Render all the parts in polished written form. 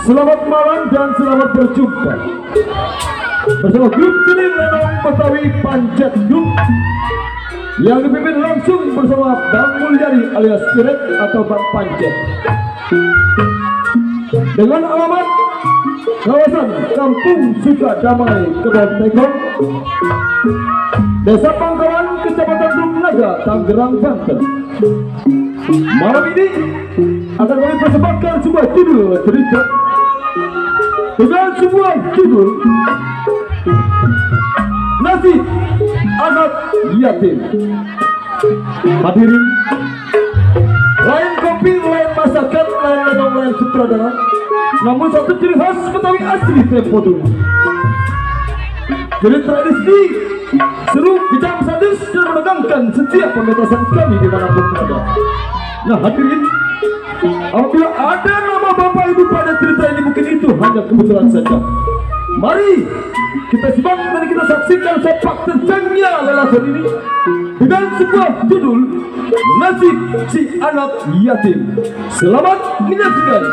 Selamat malam dan selamat berjumpa bersama grup seni Lenong Betawi Panjat Grup yang dipimpin langsung bersama Bang Mulyadi alias Kiret atau Bang Panjat, dengan alamat kawasan Kampung Sukadamai, Kebon Tegong, Desa Pangkalan, Kecamatan Dumnaga, Tangerang, Banten. Malam ini akan kami persembahkan sebuah judul cerita dengan sebuah judul Nasib Anak Yatim. Hadirin, lain kopi, lain masakan, lain lenong, lain sutradara, namun satu ciri khas Betawi asli tempo dulu. Jadi tradisi seru, bijak, sadis dan menegangkan setiap pementasan kami dimanapun berada. Nah hadirin, apabila ada nama bapak ibu pada cerita ini, mungkin itu hanya kebetulan saja. Mari kita simak dan kita saksikan sepak terjangnya lelaki ini dengan sebuah judul Nasib Si Anak Yatim. Selamat menyaksikan.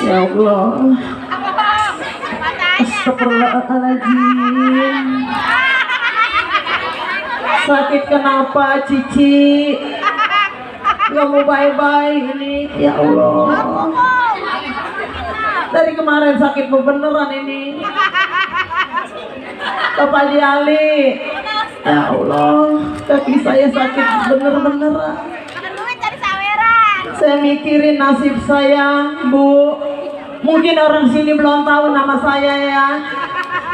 Ya Allah, astagfirullahaladzim. Sakit kenapa Cici? Gak mau bye-bye ini. Ya Allah, dari kemarin sakit beneran ini. Bapak Ali, ya Allah, kaki saya sakit bener-beneran. Saya mikirin nasib saya, Bu. Mungkin orang sini belum tahu nama saya ya.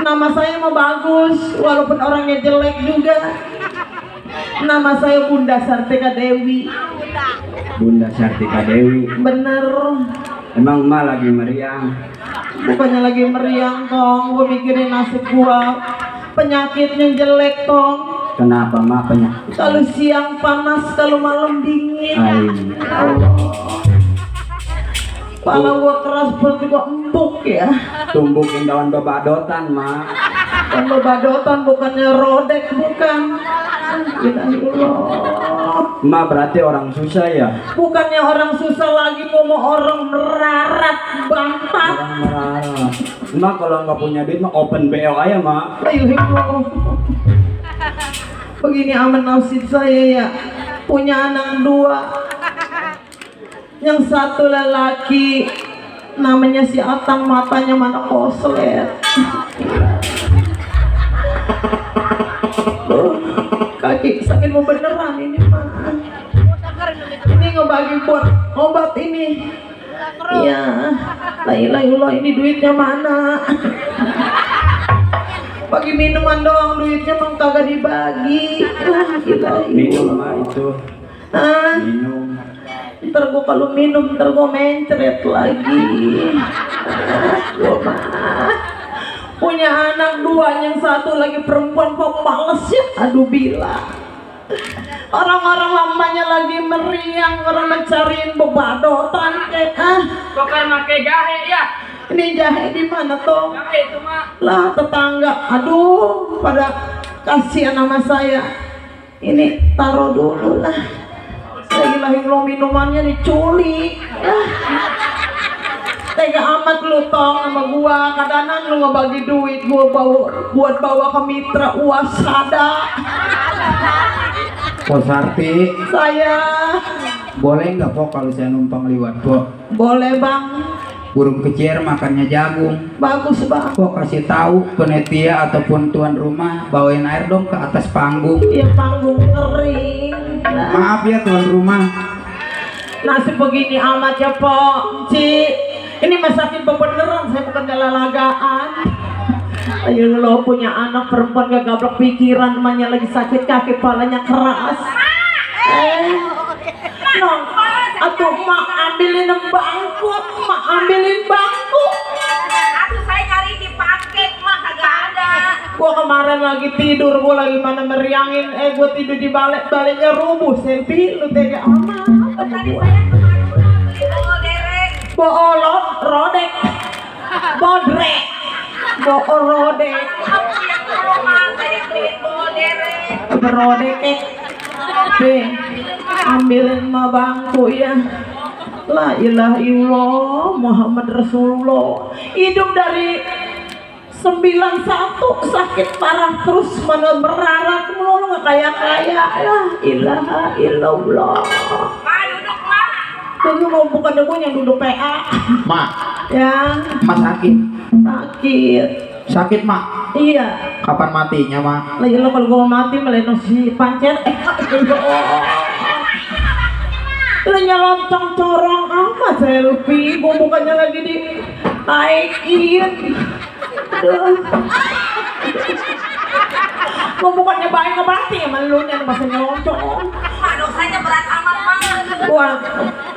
Nama saya mah bagus, walaupun orangnya jelek juga. Nama saya Bunda Sartika Dewi. Bunda Sartika Dewi. Bener. Emang emak lagi meriang? Bukannya lagi meriang, Tong. Gue mikirin nasib gua. Penyakitnya jelek, Tong. Kenapa mak penyakit? Kalau siang panas, kalau malam dingin. Allah. Kepala gua keras seperti gua empuk ya. Tumbukin daun bebadotan mak. Daun bebadotan, bukannya rodek, bukan. Mak berarti orang susah ya? Bukannya orang susah lagi, mau orang merarat banget. Orang merarat. Mak kalau nggak punya duit mah open BO aja mak. Ayo begini aman nasib saya ya. Punya anak 2. Yang satu lelaki, namanya si Atang, matanya mana koslet. Kaki sakit mau beneran ini mah. Ini ngebagi buat obat ini. Iya. La ilaha illallah, ini duitnya mana? Bagi minuman doang, duitnya emang kagak dibagi. Minum mah itu. Minum. Ntar gua kalau minum, ntar gua mencret lagi. Gua mah punya anak dua, yang satu lagi perempuan, pemales ya. Aduh bila. Orang-orang lamanya lagi meriang, orang mencariin bebadotan Tukar make jahe ya. Ini jahe di mana toh? Jahe itu mah. Lah tetangga, aduh pada kasihan sama saya. Ini taruh dulu lah. Saya lagi lo minumannya diculik. Tega amat lu tong sama gua. Kadang-kadang lu ngebagi duit gua buat bawa ke mitra Uasada. Pok Sarti, Saya boleh nggak Pok kalau saya numpang liwat Pok? boleh bang, Burung kecil makannya jagung. bagus bang. Pok kasih tahu penitia ataupun tuan rumah bawain air dong ke atas panggung. Iya panggung kering. Maaf ya tuan rumah. Nasib begini amat ya Pok. Ci, ini masakin beneran, saya bukan lalagaan. Ayo lo punya anak perempuan gak gablok pikiran, emaknya lagi sakit kaki, palanya keras. Nong, atuh mak ambilin bangku, mak ambilin bangku. Aduh saya cari di paket mah kagak ada. Gua kemarin lagi tidur, gua lagi mana meriangin, gua tidur di baliknya rubuh, selfie lu tega amat. Tadi saya kemarin beli derek. Boolot, rodek, bodrek, rodek, Aku yang ke rumah saya beli derek. berodek, deh, ambilin mah bangku ya. La ilaha illallah Muhammad Rasulullah. Hidup dari 91 sakit parah terus mana merarat mulu nggak kaya la ilaha illallah. Ma duduk mah. Itu mau bukan gue yang duduk PA Mak, ya. Mak sakit. Sakit. Sakit Mak. Iya. Kapan matinya Mak? Lah ya lo kalau gue mati meleno si pancet. Lo nyalontong corong amat selfie. Gue bukannya lagi di naikin. Gue bukannya baik ngebati ya malunya masa nyalontong. Ma dosanya berat amat mah. Gua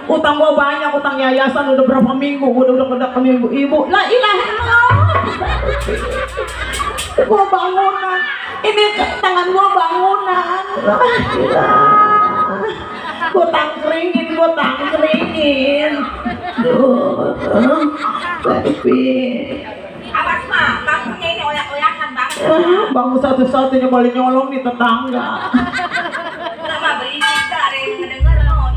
utang gua banyak, utang yayasan udah berapa minggu, udah minggu ibu. La ilaha illallah. Gua bangunan. Ini tangan gua bangunan. La ilaha. Gua tangkringin. Tapi Awas mah, bangkunya ini oyak-oyakan bang. bangun satu-satunya boleh nyolong di tetangga. Udah mah berisik dari mendengar no.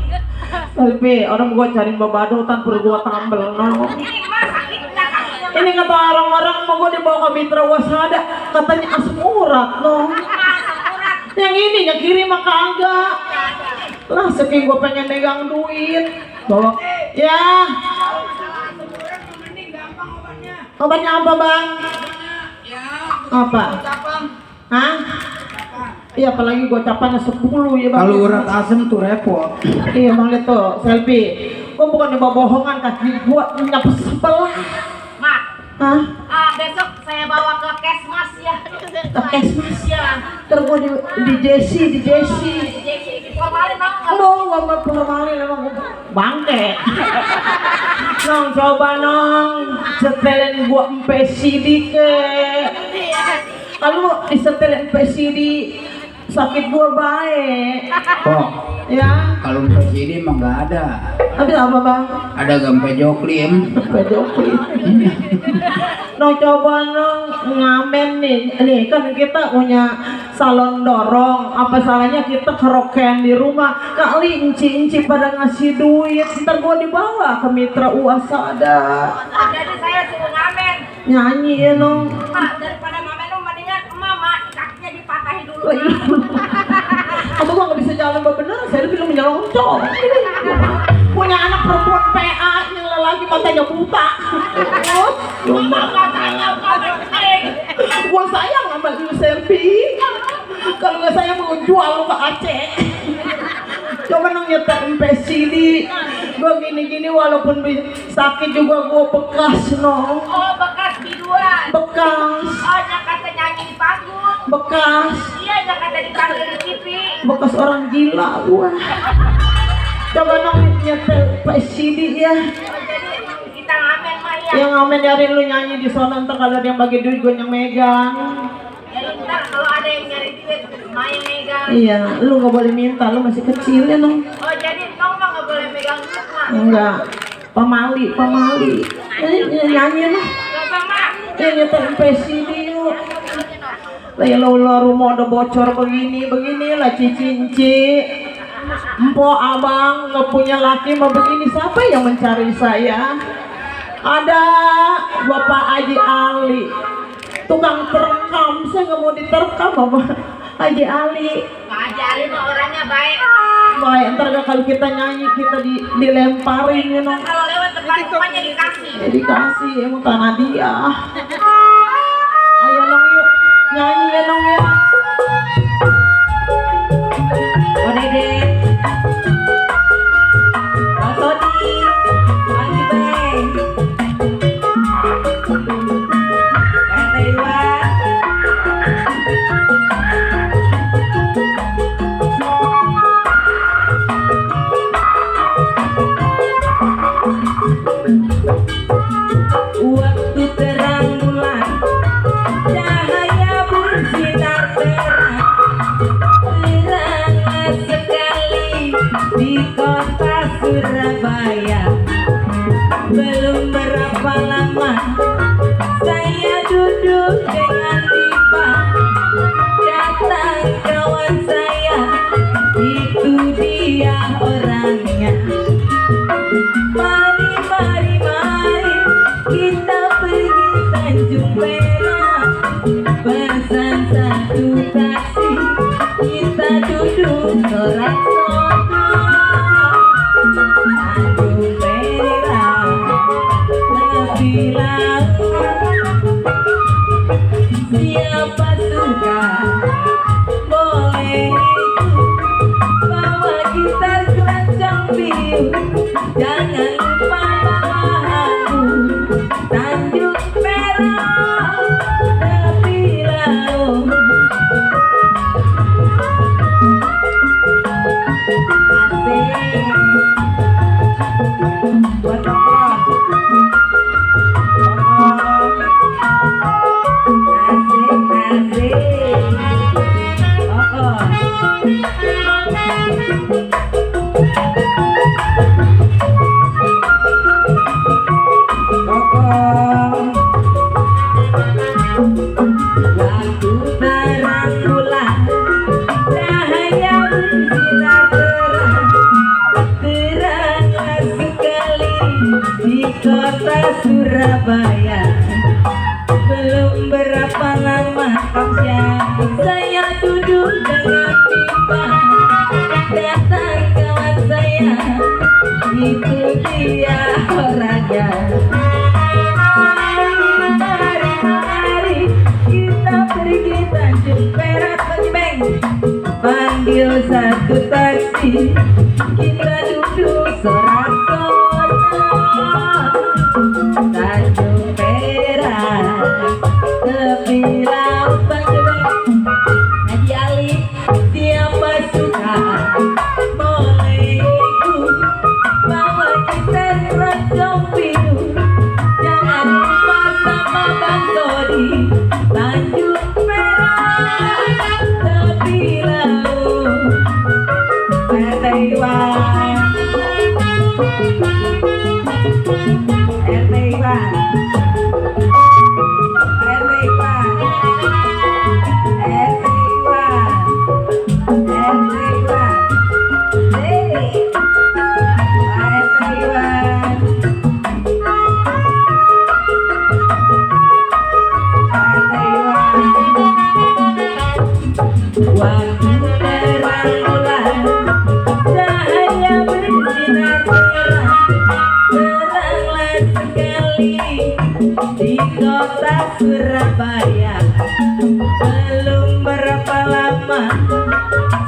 Tapi orang gua cari babadotan perlu gua tambel no. Ini mah sakitnya kakinya. Ini kata orang-orang mau gue dibawa ke mitra Wasada, katanya asam urat no. Yang ini yang kiri mah kagak. Lah saking gue pengen megang duit. Bawa. Ya. Obatnya apa bang? Apa? Hah? Iya apalagi gue capannya 10 ya bang. Kalau urat asam tuh repot. Iya bang lihat tuh selfie. Gue bukan bohongan kaki gue nyapes sebelah. Ma, Hah? besok saya bawa ke Kesmas ya. Kesmas Ya. terus gue di Jesse Jadi formalin dong. Aduh, gua mau formalin emang bangke. Nong coba nong setelin gua empe CD ke. Kalau disetelin empe CD sakit gua baik. Pok, Ya, kalau presidi mah nggak ada. habis apa bang? Ada gampe joklim. Pedofil. Nong coba nong ngamen nih kan kita punya salon dorong, apa salahnya kita kerokean di rumah kali inci pada ngasih duit, ntar gua dibawa ke mitra Uasada Jadi saya suruh ngamen. nyanyi ya nong. Ma, daripada ngamen lu mendingan mama kakinya dipatahin dulu. Apa gua nggak bisa jalan bener, saya belum nyelonjong. Punya anak perempuan PA yang lelaki matanya buta. Gua sayang sama lu selfie. Kalau nggak sayang mau jual lu ke Aceh. Coba nong nyetek MPCD begini-gini walaupun sakit juga gue bekas no. Oh, bekas biduan. Bekas. Oh, yang kata nyanyi di panggung. Bekas. Iya, yang kata dipanggil di TV. Bekas orang gila gue. Coba dong nyetel Pak Sidi ya. Oh, jadi kita ngamen mah ya. Yang ngamen dari lu nyanyi di sana, ntar kalau ada yang bagi duit gue yang megang. Jadi ntar kalau ada yang nyari duit, main megang. Iya, lu gak boleh minta, lu masih kecil ya dong. Oh, jadi kamu mah nggak boleh megang duit mah. Enggak, pamali. Nyanyi lah. Coba mah. Ya nyetel Pak Sidi yuk. Lah ya rumah udah bocor begini lah cicinci. Empok abang nggak punya laki mau begini, siapa yang mencari saya? Ada Bapak Haji Ali, tukang terekam. Saya nggak mau diterkam Bapak Haji Ali. Pak Haji Ali mah orangnya baik. Baik, ntar kalau kita nyanyi kita dilemparin ya no. Kalau lewat depan rumahnya dikasih. Ya, dikasih emang tanah dia. Ayo nong yuk nyanyi ya nong ya. Oh Dede, Pak Sodi, Pak Gibeng, Pak Taiwan. Waktu terang bulan, cahaya bersinar terang. Terang sekali di kota Surabaya. Belum berapa lama saya duduk dengan Diva. Datang kawan saya, itu dia orangnya. Mari kita pergi Tanjung Perak. Pesan satu taksi, kita duduk sorak-sorak. Tanjung Perak lebih laut. Siapa suka boleh ikut, bawa gitar keroncong biru. Jangan lupa bawa aku. Tanjung Perak lebih laut. Buat tokoh. Asik. Waktu terang bulan, cahaya bersinar terang. Terang sekali di kota Surabaya. Belum berapa lama saya duduk dengan Diva. Datang kawan saya, itu dia orangnya. Mari kita pergi Tanjung Perak. Bang, panggil satu taksi, kita duduk sorak-sorak. Tanjung Perak lebih laut. Haji Ali, siapa suka boleh ikut, bawa kita keroncong biru. Jangan lupa sama Bang Sodi. Tanjung Perak lebih laut. Pak Taiwan, waktu terang bulan, cahaya bersinar terang. Teranglah sekali di kota Surabaya. Belum berapa lama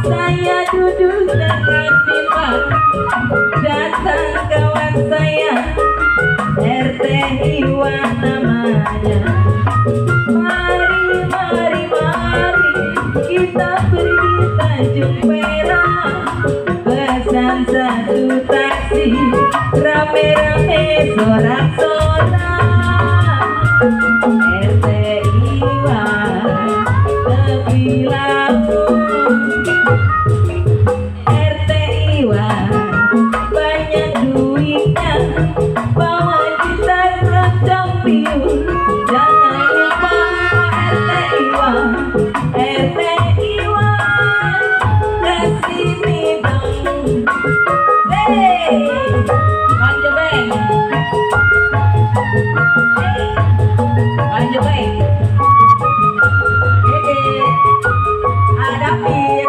saya duduk dengan Diva. datang kawan saya RT Iwan namanya. Mari mari mari kita pergi Tanjung Perak, pesan satu taksi rame-rame sorak-sorak. RT Iwan tepi laut, RT Iwan banyak duitnya, bawa gitar keroncong piun. Jangan lupa RT Iwan, RT Iwan kesini dong. Hey, manja beng, hey, manja beng. Ada pir,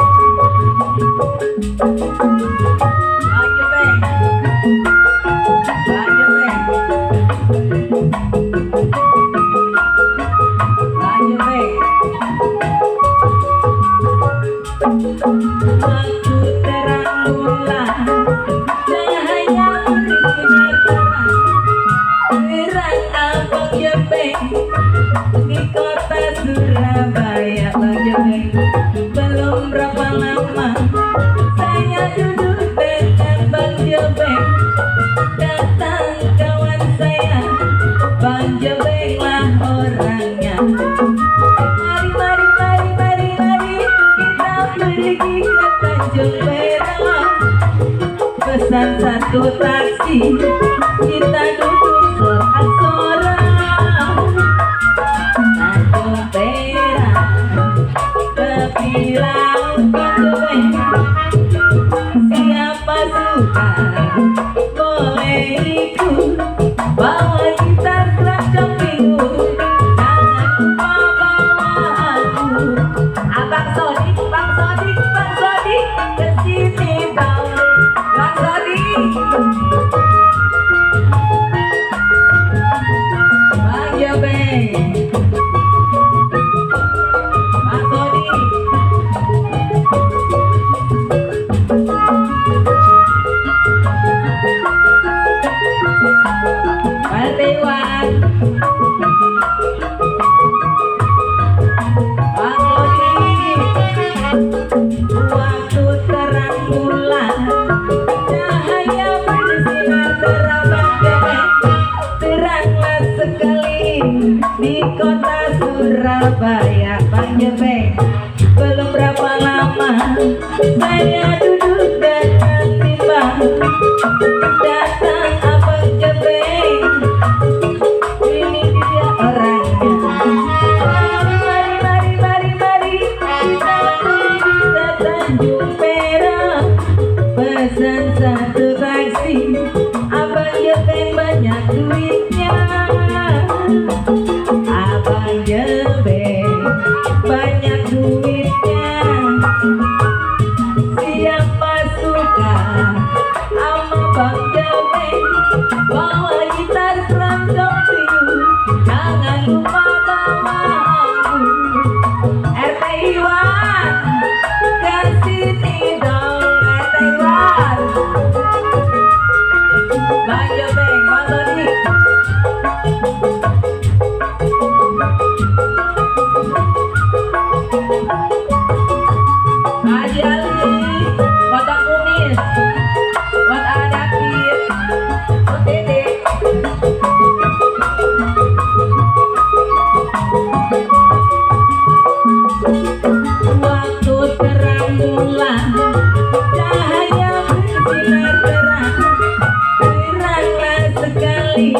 manja beng, manja beng, manja beng. Waktu terang bulan, cahaya bersinar terang, terang abang jebeng di kota Surabaya. Bang Jebeng, belum berapa lama saya duduk dengan Bang Jebeng. Datang kawan saya, Bang Jebeng lah orangnya. Mari mari mari mari mari kita pergi ke Tanjung Perak, pesan satu taksi kita duduk sorak-sorak. Tanjung Perak tepi laut Bang Jebeng, siapa suka boleh ikut, bawa gitar keroncong piun. Jangan lupa bawa aku, Abang Sodik, Bang Sodik, Bang Sodik kesini dong. Bang Sodik, Bang Jebeng, Bang Sodik. RT Iwan, Bang Sodik. Waktu terang bulan, cahaya bersinar terang Bang Jebeng, teranglah sekali di kota Surabaya. Bang Jebeng, belum berapa lama saya duduk dengan timbang. Datang Abang Jebeng, ini dia orangnya. Mari mari mari mari mari kita pergi ke Tanjung Perak, pesan satu taksi. Abang Jebeng banyak duitnya, Abang Jebeng banyak duitnya. Siapa suka sama Bang Jebeng, bawa gitar keroncong piun. Jangan lupa bawa aku, RT Iwan kesini dong. RT Iwan, Bang Jebeng, Bang Sodik. Haji Ali, Kota Kumis, buat ada pir, buat Dede. Waktu terang bulan, cahaya bersinar terang, teranglah sekali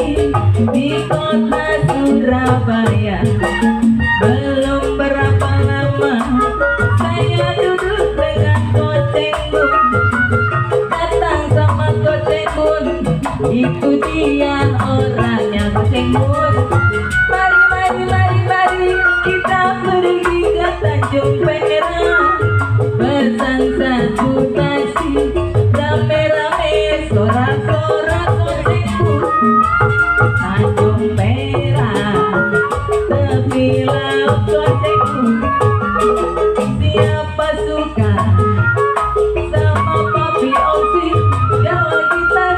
di kota Surabaya. Belum berapa lama saya duduk dengan Goceng Bun. Datang sama Goceng Bun, itu dia orangnya Goceng Bun. Mari mari mari mari kita pergi ke Tanjung Perak, pesan satu taksi rame-rame sorak-sorak Goceng Bun. Tanjung Perak tepi laut Goceng Bun, siapa suka sama Papi Osi, bawa gitar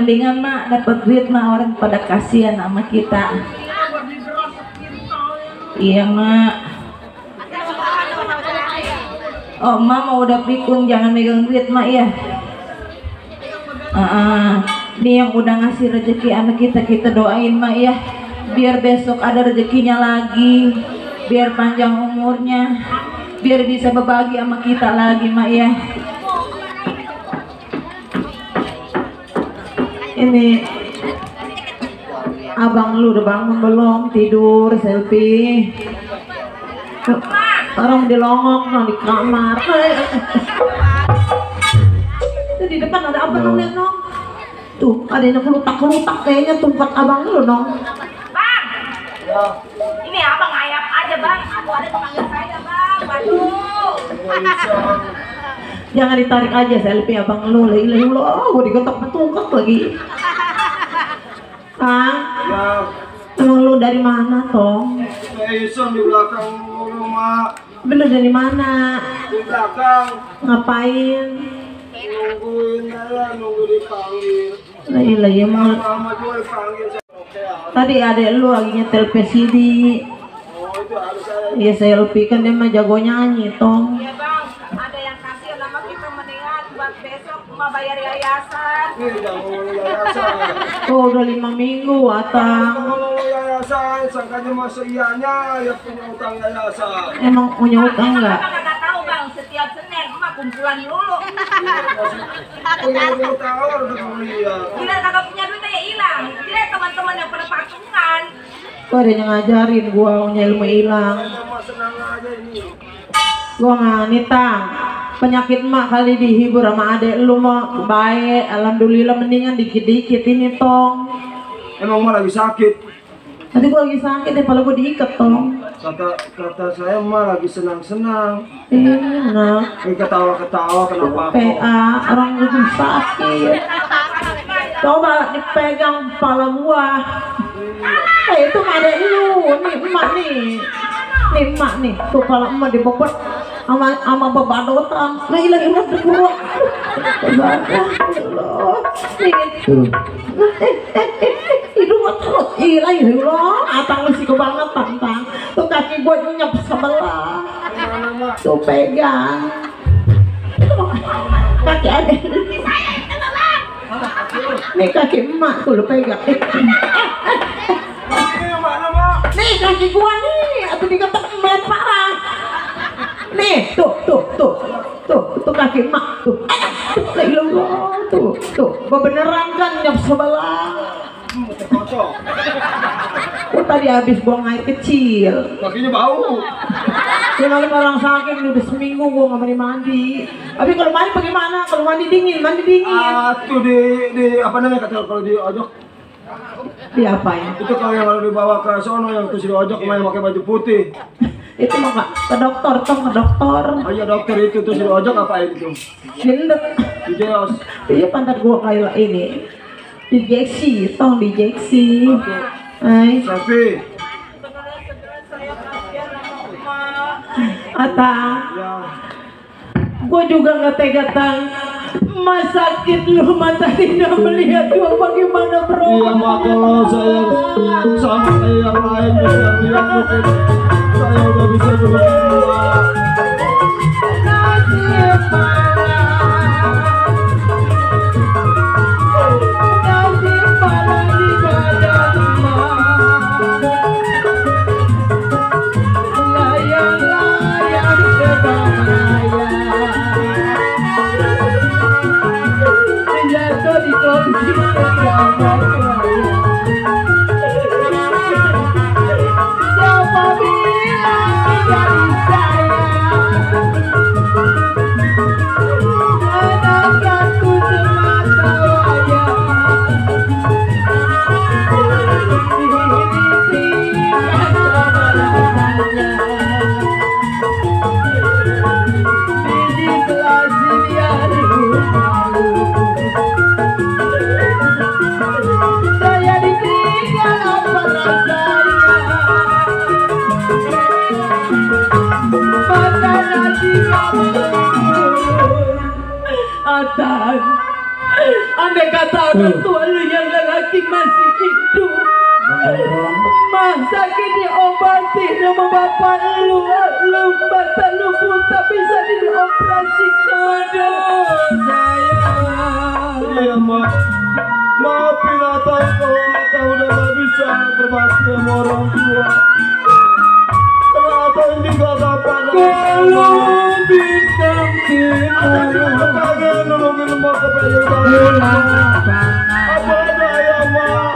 mendingan mak dapat duit mah orang pada kasihan sama kita. Iya mak. Oh mak mau udah pikun jangan megang duit mak ya. Ini yang udah ngasih rezeki anak kita doain mak ya, biar besok ada rezekinya lagi, biar panjang umurnya, biar bisa berbagi sama kita lagi mak ya. Ini abang lu udah bangun belum? Tidur selfie. Orang dilongok no di kamar. Itu di depan ada apa nong lihat nong? Tuh ada yang kelutak kayaknya tempat abang lu nong. Bang, ini abang ayap aja bang. Aku ada panggil saya bang. Waduh. Jangan ditarik aja selfie abang lu. Gue digetok petungkak lagi. Kang, Ya, emang lu dari mana tong? saya iseng di belakang rumah. Bener dari mana? Di belakang Ngapain? nungguin aja, nunggu dipanggil. Lah ya mau. Lama juga dipanggil. Tadi adek lu lagi nyetel PCD. Oh itu harus saya. Iya selfie kan dia mah jago nyanyi tong. Ya bang, ada yang kasih nama kita mendingan buat besok mau bayar yayasan. Ini jangan ngomong yayasan. Oh udah 5 minggu atang. Ngomong yayasan, sangkanya masuk ianya ya punya utang yayasan. Emang punya utang nggak? Abang nggak tahu bang, setiap Senin emak kumpulan dulu. Punya utang harus kuliah. Bila kagak punya duit ya hilang. Bila teman-teman yang pada patungan. Gua ada yang ngajarin gua punya ilmu hilang. Sama senang aja ini. Gua nggak nitang. Penyakit mak kali dihibur sama adek lu mah baik. Alhamdulillah mendingan dikit-dikit ini tong. Emang mah lagi sakit. Nanti gua lagi sakit deh, kepala gua diikat tong. Kata saya mah lagi senang-senang. Enak. Ini ketawa-ketawa kenapa? PA orang lagi sakit. Coba dipegang kepala gua. Itu mah adek lu, nih emak nih. Nih emak nih, tuh kepala emak dibobot sama bebadotan. Nah hilang berkurang. Nih. Hidung terus hilang hilang. Atang lu sih kebangetan tang. Tuh kaki gua nyunyap sebelah. Tuh pegang. Kaki adek. Nih kaki emak tuh lu pegang. Nih kaki gua nih, atau diketok embelan parah. Nih, tuh kaki emak tuh. Tuh, gua beneran kan nyap sebelah. Oh tadi habis buang air kecil. Kakinya bau. Kalau orang sakit udah seminggu gua nggak mandi. Tapi kalau mandi bagaimana? Kalau mandi dingin. Tuh di apa namanya kalau di ojok Diapain? itu kalau yang dibawa ke sono yang terus di ojok kemarin pakai baju putih. Itu mah Kak, ke dokter tong, ke dokter. Oh iya dokter itu terus di ojok apain itu? Gendek. Di Jeos. Iya pantat gua kayak ini. Dijeksi, tong dijeksi. Ay, Sapi. Atang, Ya. gua juga nggak tega tang. Mas sakit lu mata tidak melihat gua bagaimana bro? Iya mak kalau saya sama kayak yang lain bisa lihat mungkin saya udah bisa begini mak. Nasib malang di badan layang-layang sebaya jatuh di kursi kamar siapa andai kata orang tua lu yang lelaki masih hidup, mah sakit diobati sama bapak lu mata lu buta bisa dioperasi. Aduh sayang. Iya mak, maafin Atang kalau Atang udah gak bisa berbakti sama orang tua. Karena Atang juga gak pandang. Kalau bintang timur Atang juga pengen nolongin mak kepengen apa daya mak.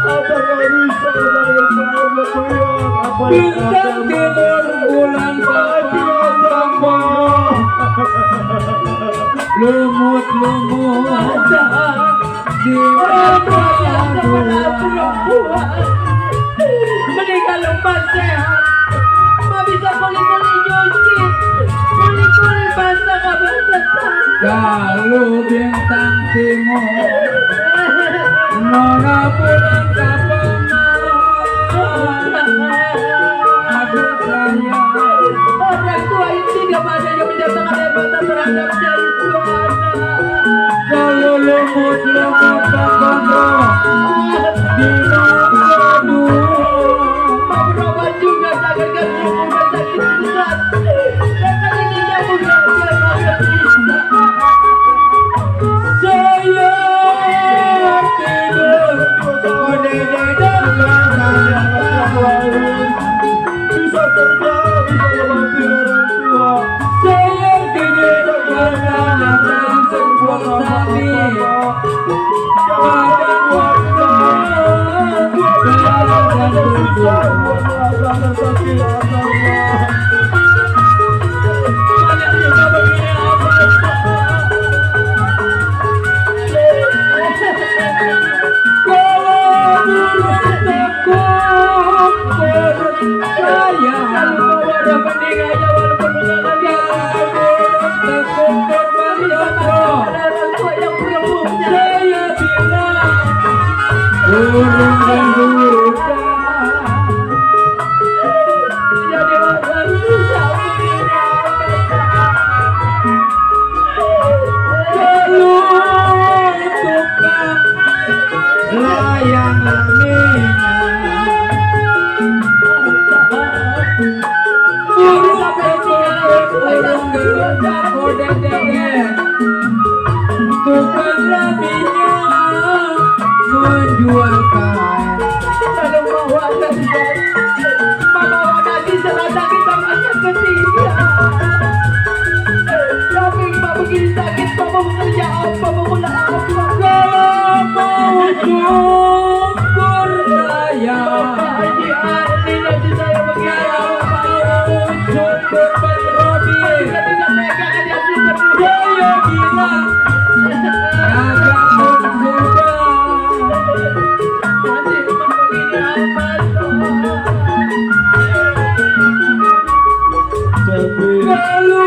Atang gak bisa dari saya berkuliah. Bintang timur bulan maafin Atang mak. Lumut di meninggal lemas sehat, ma bisa kuli-kuli nyuci, kuli-kuli basah gak basah. kalau bintang timur nona pulang kapan aduh sayang. Orang tua itu tidak ada yang menjatuhkan air mata terhadap jari suara. Kalau lumut bakono di aduh Mau berobat juga jangan ganti rumah sakit pusat. Dan kali ini nyambung aja banget bisa. saya tidur bisa kerja, bisa ngebantu orang tua. saya tidur karena datang sebuah sani pada waktu tukang rabinya menjual kain. Kalau mau ada mama nasi selada kita makan ketiga. Tapi pak begini sakit, papa mau kerja apa, mau pulang apa? Kalau mau syukur saya, Haji Ali nanti saya begini. syukur berrobi. Kita tidak pegang aja super. Saya bilang agak pun sudah. Nanti begini apa? Kalau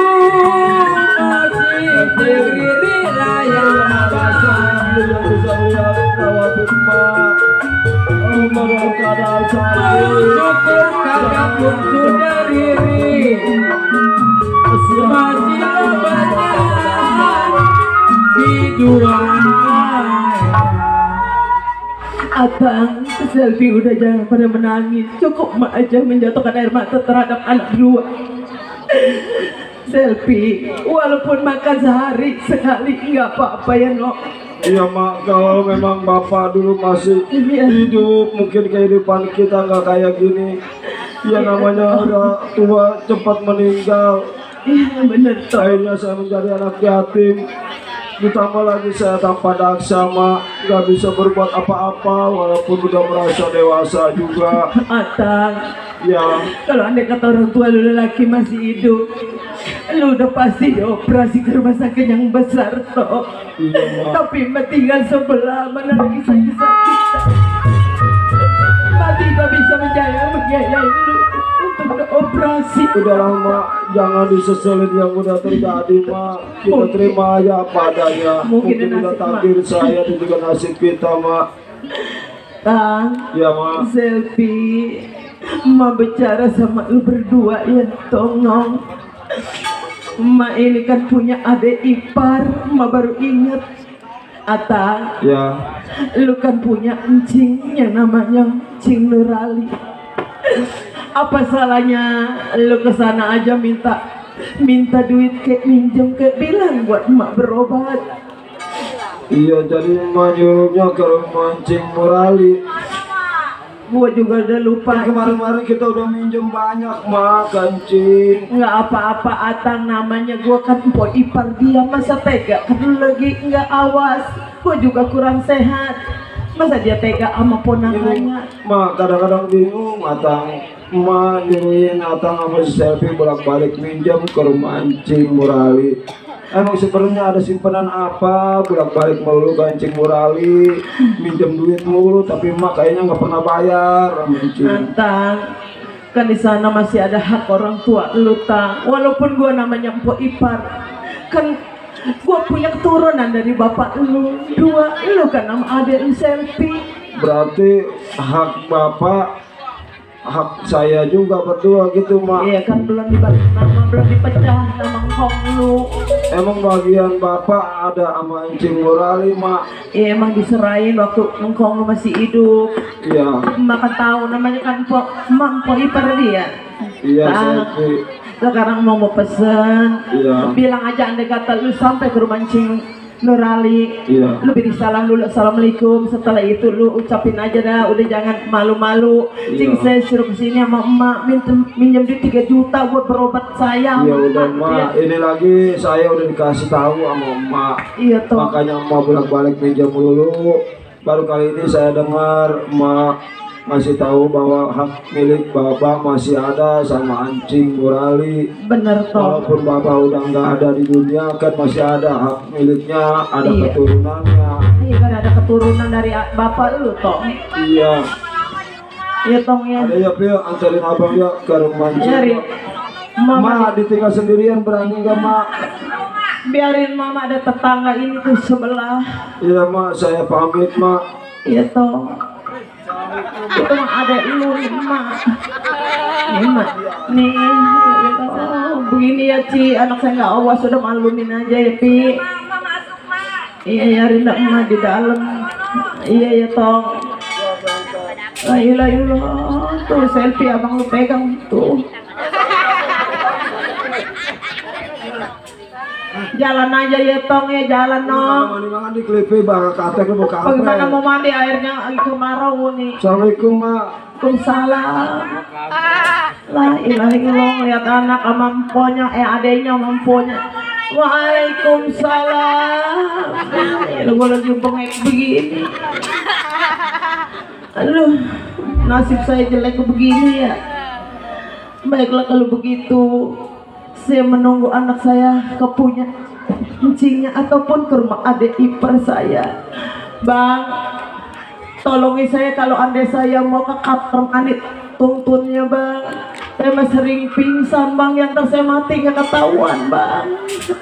masih berdiri layar yang bisa lihat rawatin mak. Dalam keadaan syukur kakak pun sudah riri. Masih banyak hidupan. Atang, Selvi udah jangan pada menangis. Cukup mak aja menjatuhkan air mata terhadap anak dua. Selvi, walaupun makan sehari sekali nggak apa-apa ya no. iya mak, kalau memang bapak dulu masih hidup, mungkin kehidupan kita nggak kayak gini. Ya namanya udah tua cepat meninggal. Iya bener toh. Akhirnya saya menjadi anak yatim. Ditambah lagi saya tanpa daksa mak, nggak bisa berbuat apa-apa walaupun udah merasa dewasa juga. Atang, Ya, kalau andai kata orang tua lu lelaki masih hidup, lu udah pasti dioperasi ke rumah sakit yang besar toh. iya mak. Tapi mak tinggal sebelah, mana lagi sakit-sakit. Mak tidak bisa membiayai lu untuk beroperasi. Udah lama, jangan diseselin yang udah terjadi mak. Kita terima aja apa adanya. Mungkin Mungkin udah nasib, Mak. takdir saya dan juga nasib kita mak. Tang, Ya mak. Selvi, ma bicara sama lu berdua ya tolong. Ma ini kan punya adik ipar, ma baru ingat Atang, Ya, lu kan punya encing yang namanya Encing Nurali. Apa salahnya lu kesana aja minta duit ke minjem ke bilang buat emak berobat. iya jadi emak nyuruhnya ke rumah Encing Murali. Gua juga udah lupa. Kemarin-kemarin kita udah minjem banyak mak kancing. Nggak apa-apa Atang, namanya gua kan empok ipar dia, masa tega kan lu lagi nggak awas. Gua juga kurang sehat, masa dia tega sama ponakannya. Mak kadang-kadang bingung Atang. Emak nyuruhin Atang sama si Selfie bolak-balik minjem ke rumah Encing Murali. Emang sebenarnya ada simpanan apa bolak-balik melulu ke Encing Murali, minjem duit mulu, tapi emak kayaknya nggak pernah bayar sama Encing. Atang, kan di sana masih ada hak orang tua lu Tang. Walaupun gua namanya empok ipar, kan gua punya keturunan dari bapak lu dua. Lu kan nama adik lu Selfie. Berarti hak bapak, hak saya juga berdua gitu mak. Iya kan belum dibalik nama, belum dipecah nama engkong lu. Emang bagian bapak ada sama Encing Murali mak? Iya emang diserahin waktu engkong lu masih hidup. Iya. Emak kan tahu namanya kan empok ipar dia. Iya Tang, Selfie. sekarang mau pesen, Iya. bilang aja andai kata lu sampai ke rumah Encing Nurali, Iya. lu beri salam dulu, assalamualaikum. Setelah itu lu ucapin aja dah, udah jangan malu-malu. Cing Iya. saya suruh kesini sama emak minjem duit 3 juta buat berobat saya. Ya udah Emak, mak, dia- ini lagi saya udah dikasih tahu sama emak. Iya toh. Makanya emak bolak-balik minjem dulu. Baru kali ini saya dengar emak masih tahu bahwa hak milik bapak masih ada sama Encing Murali. Bener toh. Walaupun bapak udah nggak ada di dunia kan masih ada hak miliknya, ada Iya. keturunannya. Iya kan ada keturunan dari bapak lu toh. Iya. Iya tong ya. Ada ya Pil, anterin abang ya ke rumah Encing. Nyari. Mama, Mak ditinggal sendirian berani nggak mak? biarin mama, ada tetangga ini tuh sebelah. Iya mak, saya pamit mak. Iya toh. Itu mah ada lu emak. Nih mak. Nih. Oh, begini ya Ci, anak saya nggak awas, sudah malumin aja ya Pi. Mama masuk mak. Iya ya Rinda emak di dalam. Iya ya tong. La ilaha illallah. Tuh Selfie abang lu pegang tuh. Jalan aja ya tong ya, jalan nong. Mandi-mandi di klipi bakal katek lu mau kampret. Bagaimana mau mandi, airnya lagi kemarau nih. Assalamualaikum mak. Waalaikumsalam. La ilaha illallah, lihat anak sama emponya, adenya sama emponya. Waalaikumsalam. Lu gua lagi bengek begini. Aduh, nasib saya jelek begini ya. Baiklah kalau begitu, saya menunggu anak saya kepunya encingnya ataupun ke rumah adik ipar saya. Bang, tolongi saya kalau andai saya mau ke kantor anit tuntunnya bang. Saya mah sering pingsan bang, yang ntar saya mati gak ketahuan bang.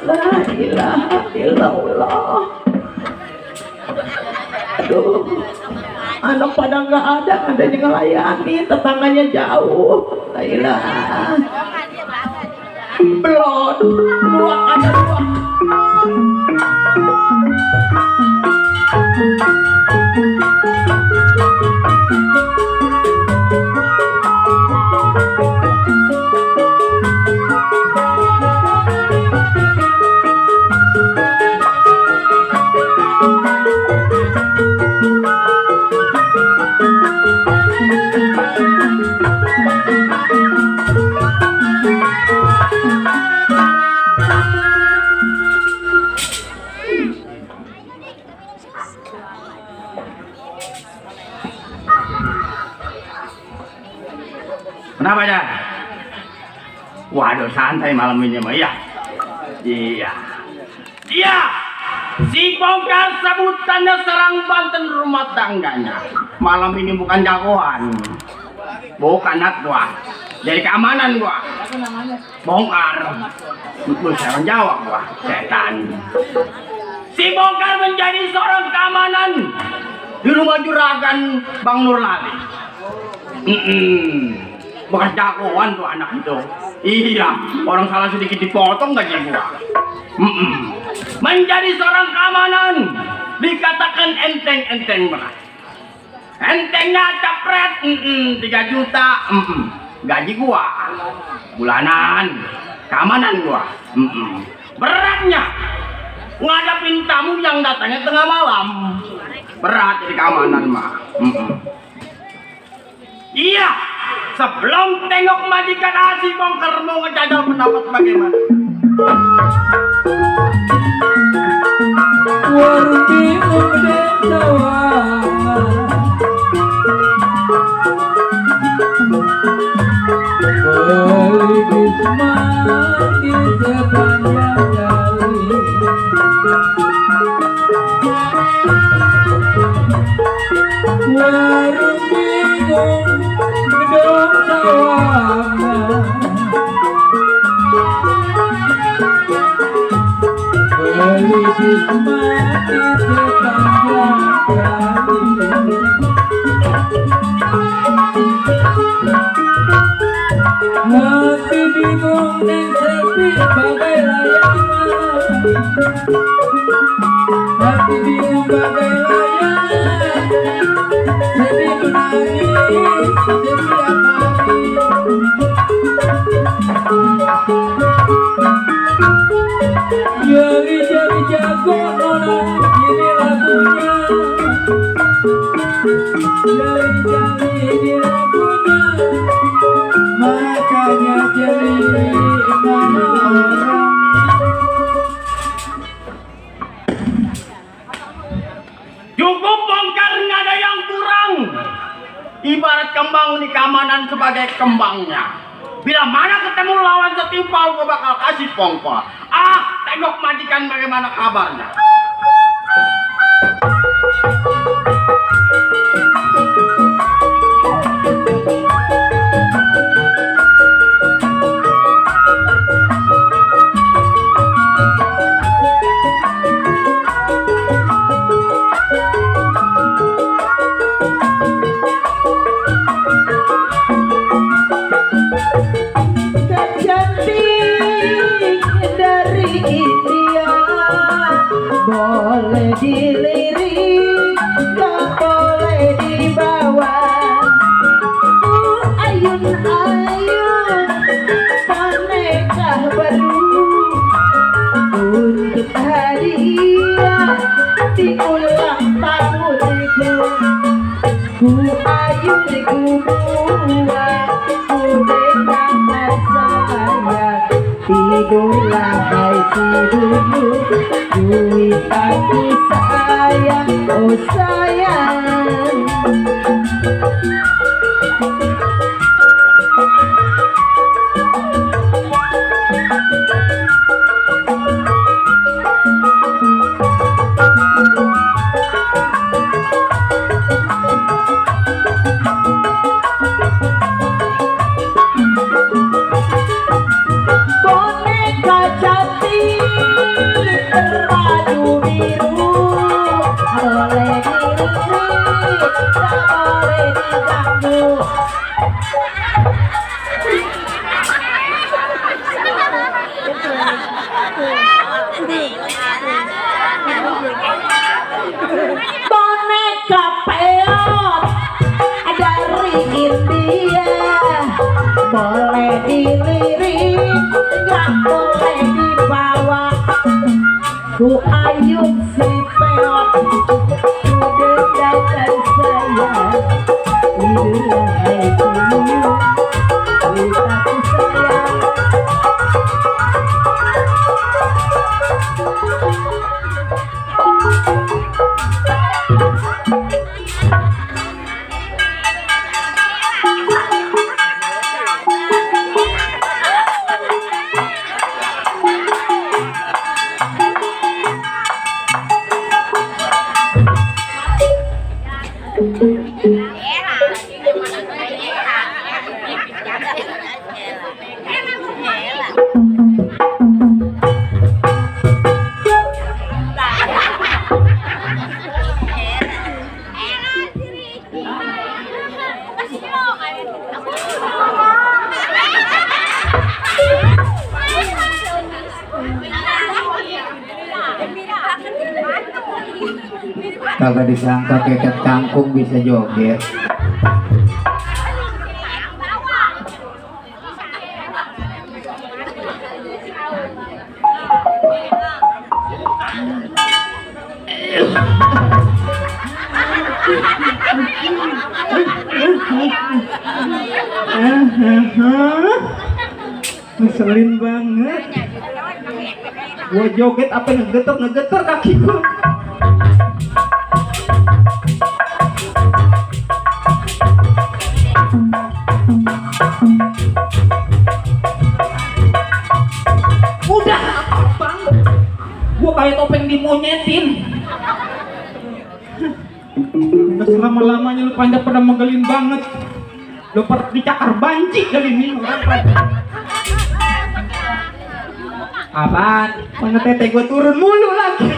La ilaha illallah. Aduh, anak pada nggak ada yang ngelayani, tetangganya jauh. La ilaha. Belum, luak ada luak. Kenapa ya? Waduh, santai malam ini mah ya. Iya. Iya. Si bongkar sebutannya serang Banten rumah tangganya. Malam ini bukan jagoan. Bukan anak gua. Dari keamanan gua. Bongkar. Bisa menjawab gua. Setan. Si bongkar menjadi seorang keamanan di rumah juragan Bang Nurlali. Bukan jagoan tuh anak itu. Iya, orang salah sedikit dipotong gaji gua. Menjadi seorang keamanan dikatakan enteng-enteng berat. Entengnya capret 3 juta gaji gua bulanan, keamanan gua beratnya ngadapin tamu yang datangnya tengah malam, berat jadi keamanan mah. Iya, sebelum tengok majikan Asi Bongkar mau ngejajal pendapat bagaimana. Wargi mendesawa Beligis mandi sepanjang kali Warung bingung gedung sawangan Beligis mati sepanjang kali Hati bingung dan sepi bagai layangan Hati bingung bagai layangan Sedih menangis setiap hari Jari-jari jago nona ini lagunya Jari-jari ini lagunya Makanya jadi mana orang Cukup Bongkar, nggak ada yang kurang. Ibarat kembang di keamanan sebagai kembangnya. Bila mana ketemu lawan setimpal, gue bakal kasih pongpol. Tengok majikan bagaimana kabarnya. Boleh dilirik, gak boleh dibawa. Ayun-ayun, boneka baru untuk hadiah di ulang tahunku. Ku ayun di kubuat boneka tersayang. Tidurlah hai tidurmu, duit aku sayang, oh sayang. Boneka cantik beradu biru, boleh dilirik, tak boleh diganggu. Boneka peot dari India, boleh dilirik, gak boleh dibawa. Ku ayun si peot, ku dedahkan sayang. Tidurlah hai tidurmu, duit aku sayang. Kagak disangka keket kangkung bisa joget. Ngeselin banget. Gua joget apa ngegeter kaki gua. Udah bang, gua kayak topeng dimonyetin. Udah selama-lamanya lu pada megelin banget. Lu dicakar banci kali ini orang pada. Apaan? Mana tete gue turun mulu lagi.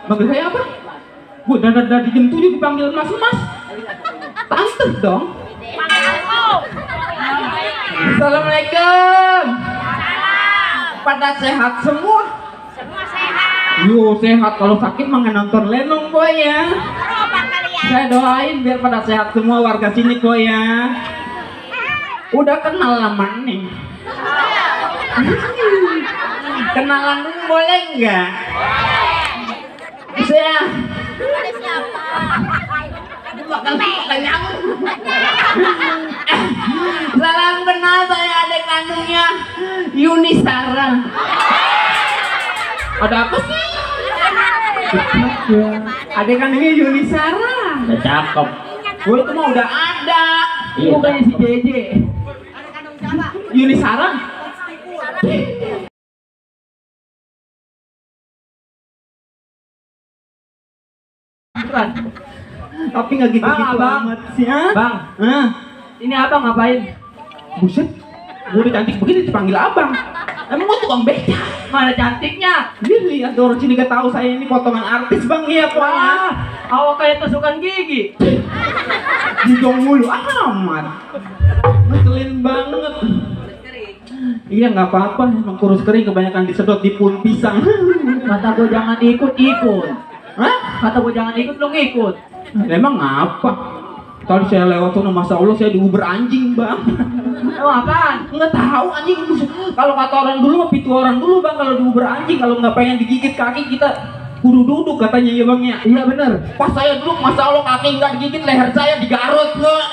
Manggil saya apa? Gue dari jam 7 dipanggil mas. Tante dong. Assalamualaikum. Pada sehat semua? Semua sehat. Yo sehat, kalau sakit mah nonton lenong boy ya. Saya doain biar pada sehat semua warga sini kok ya. Udah kenal lama nih. Kenalan dulu boleh nggak? Saya. Salam kenal, saya adik kandungnya Yuni Sara. Ada apa sih? Adik kandungnya Yuni Sara. Udah cakep. Gue itu mah udah ada. Iya, Bukannya si JJ. Yuni Sara. Bukan. Tapi nggak gitu-gitu amat sih, ha? Bang, ini abang ngapain? Buset, gue udah cantik begini dipanggil abang. Emang gue tukang beca? Mana cantiknya? Dia lihat orang sini gak tahu saya ini potongan artis bang ya pokoknya. Awak kayak tusukan gigi. Dijong mulu amat. Ngeselin banget. Iya nggak apa-apa, emang kurus kering kebanyakan disedot di pun pisang. Kata gue jangan ikut-ikut. Hah? Kata gue jangan ikut, lu ngikut. Emang apa? Tadi saya lewat tuh, masa Allah saya diuber anjing bang. Emang apaan? Nggak tahu anjing. Kalau kata orang dulu mah pitu orang dulu bang, kalau diuber anjing kalau nggak pengen digigit kaki kita kudu duduk katanya ya bang ya. Iya bener. Pas saya duduk masa Allah kaki nggak digigit, leher saya digarut nggak.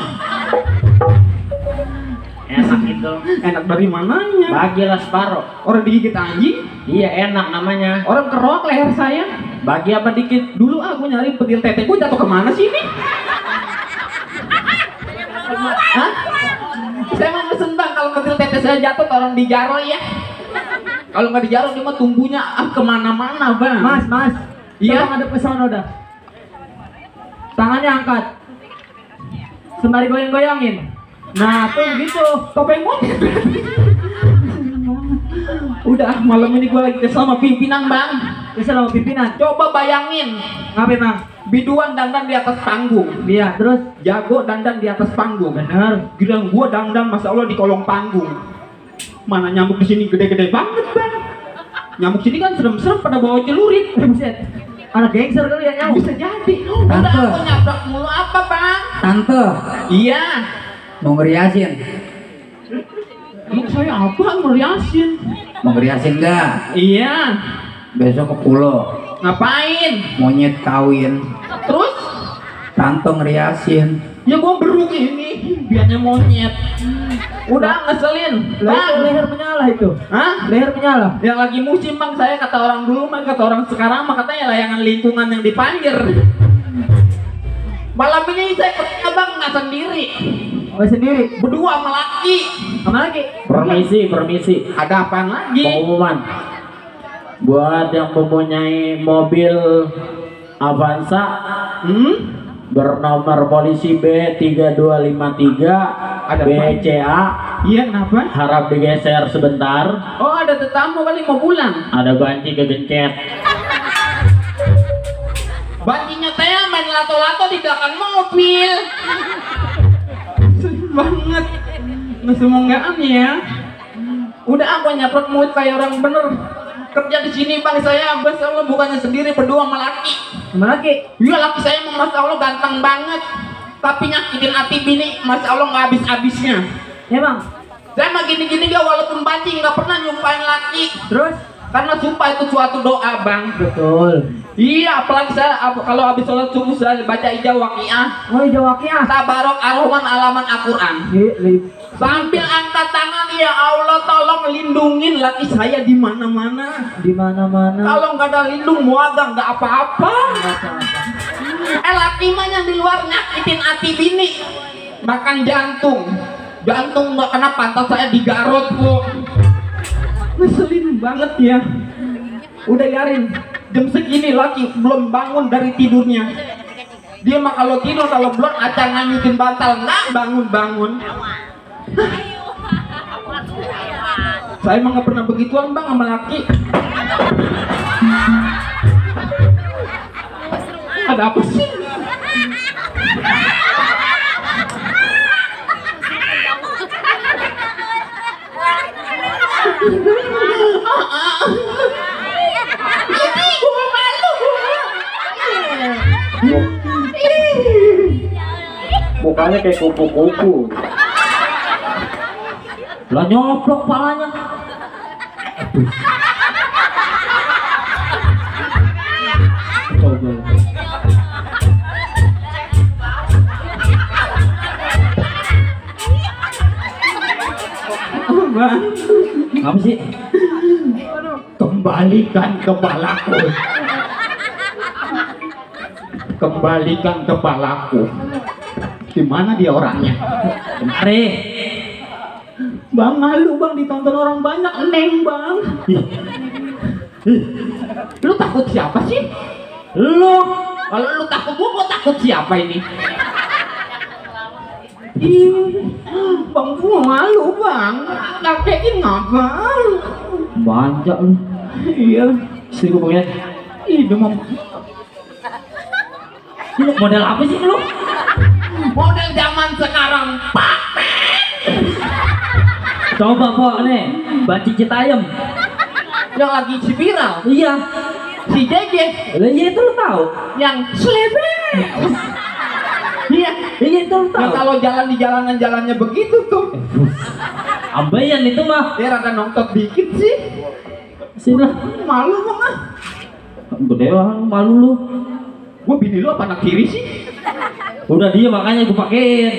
Enak itu. Enak dari mananya? Bagilah separuh. Orang digigit anjing? Iya enak namanya. Orang kerok leher saya. Bagi apa dikit? Dulu aku nyari petil tete, gue jatuh kemana sih ini? Hah? Saya mau mesen bang, kalau petil tete saya jatuh tolong dijaro ya. Kalau nggak dijaro dia mah tumbuhnya kemana-mana bang. Mas. Iya? Tolong ada pesan udah. Tangannya angkat. Sembari goyang-goyangin. Nah tuh gitu. Topeng monyet. Udah malam ini gue lagi kesel sama pimpinan bang. Bisa sama pimpinan. Coba bayangin, Ngapain bang? biduan dandan di atas panggung, Iya terus. jago dandan di atas panggung. Bener. Giliran gua dandan masa Allah di kolong panggung. Mana nyamuk di sini gede-gede banget bang. Nyamuk sini kan serem-serem pada bawa celurit. Buset. Anak gangster kali ya nyamuk. Bisa jadi. Udah Tante. aku nabrak mulu apa bang? Tante, Iya. mau ngeriasin? Emang saya apa ngeriasin? Mau ngeriasin nggak? Iya. Besok ke pulau, Ngapain? monyet kawin, Terus? tante ngeriasin. Ya gua beruk ini, biarnya monyet. Udah ngeselin. Lah itu Bang. leher menyala itu. Hah? Leher menyala. Yang lagi musim bang, saya kata orang dulu mah, kata orang sekarang mah katanya layangan lingkungan yang dipanggil. Malam ini saya ketemu bang nggak sendiri, Oh sendiri. berdua sama laki. Sama lagi. Permisi. Ada apaan lagi? Pengumuman. Buat yang mempunyai mobil Avanza bernomor polisi B3253 Ada apa? BCA Iya kenapa? harap digeser sebentar. Oh ada tetamu kali mau pulang. Ada banci kegencet. Bancinya teh main lato-lato di belakang mobil. Sedih banget. Nggak semonggaan ya. Udah apa nyaprot mulut kayak orang bener. Kerja di sini bang saya, Masya Allah bukannya sendiri berdua sama laki. Sama laki. Iya laki saya emang Masya Allah ganteng banget. Tapi nyakitin hati bini, Masya Allah nggak habis-habisnya. Ya bang. Saya mah gini-gini gak walaupun banci nggak pernah nyumpain laki. Terus? Karena sumpah itu suatu doa bang. Betul. Iya apalagi saya kalau habis sholat subuh saya baca ijazah waqiah. Oh iya waqiah. Tabarok Ar-Rahman alaman Al-Quran. Sambil angkat tangan ya Allah tolong lindungin laki saya di mana-mana. Di mana-mana. Kalau nggak ada lindung muagang nggak apa-apa. Laki mah yang di luar nyakitin hati bini, makan jantung nggak kena pantat saya digarot bu. Ngeselin banget ya. Udah yarin jam segini laki belum bangun dari tidurnya. Dia mah kalau tidur kalau belum acang nganyutin bantal nggak bangun. Saya emang nggak pernah begituan bang sama laki. Ada apa sih? Mukanya kayak kupu-kupu. Lah nyoplok palanya. Coba. Bang, Apa sih? Kembalikan kepalaku. Kembalikan kepalaku. Di mana dia orangnya? Kemari. Bang malu bang ditonton orang banyak neng bang. Lu takut siapa sih? Lu. Kalau lu takut gua takut siapa ini? Ih, bang gua malu bang. Ngakein ngabang. Banyak lu. Iya. Istri gue pengen. Ih, demam. Lu model apa sih lu? Model zaman sekarang pak. Coba kok nih, banci Citayam. Yang lagi si viral. Iya. Si Jeje. Lah iya itu lu tahu. Yang selebe. Iya. Iya itu lu Yang tahu. kalau jalan di jalanan-jalannya begitu tuh. Abayan itu mah. Dia rada nongtot dikit sih. Sini lah. Malu bang ah. Gede banget malu lu. Gua bini lu apa anak tiri sih? Udah dia makanya gue pakein.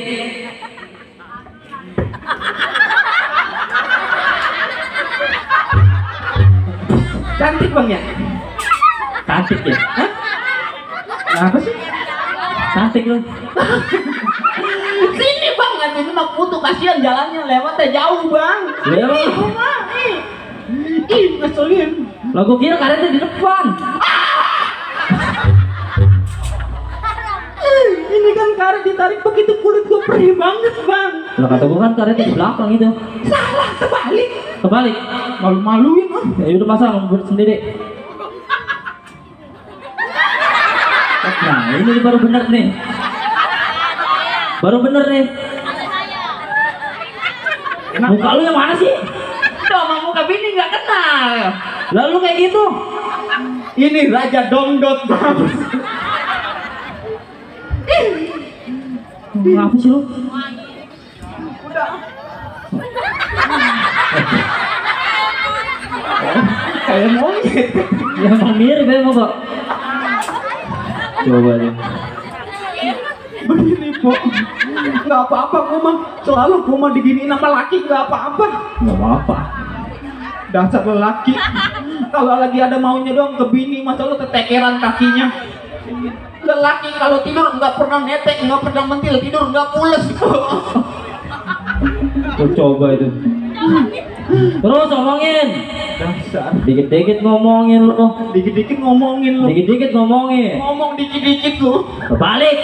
Cantik bang ya? Cantik ya? Hah? Apa sih? Cantik lu. Sini bang, nanti ini mah putu kasihan jalannya lewatnya jauh bang. Lewat. Ih, rumah, ih. Ih, ngeselin. Lah gue kira karetnya di depan. Ini kan karet ditarik begitu kulit gue perih banget bang. Lah kata gue kan karetnya di belakang itu. Salah, terbalik. Kebalik. Malu-maluin ah. Ya udah pasang buat sendiri. Nah ini baru bener nih. Baru bener nih. Muka lu yang mana sih? Sama muka bini nggak kenal. Lalu kayak gitu. Ini Raja Dongdot bang. Ngapa sih lu? Kayak monyet. Ya emang mirip ya kok. Coba deh. Begini po. Nggak apa-apa gua mah. Selalu gua mah diginiin sama laki nggak apa-apa. Nggak apa-apa. Dasar lelaki. Kalau lagi ada maunya doang ke bini, masa lu ketekeran kakinya. Lelaki kalau tidur nggak pernah netek, nggak pernah mentil, tidur nggak pules. Gua coba itu. Terus ngomongin. Dasar. Dikit-dikit ngomongin lu. Dikit-dikit ngomongin lu. Dikit-dikit ngomongin. Ngomong dikit-dikit lu. Kebalik.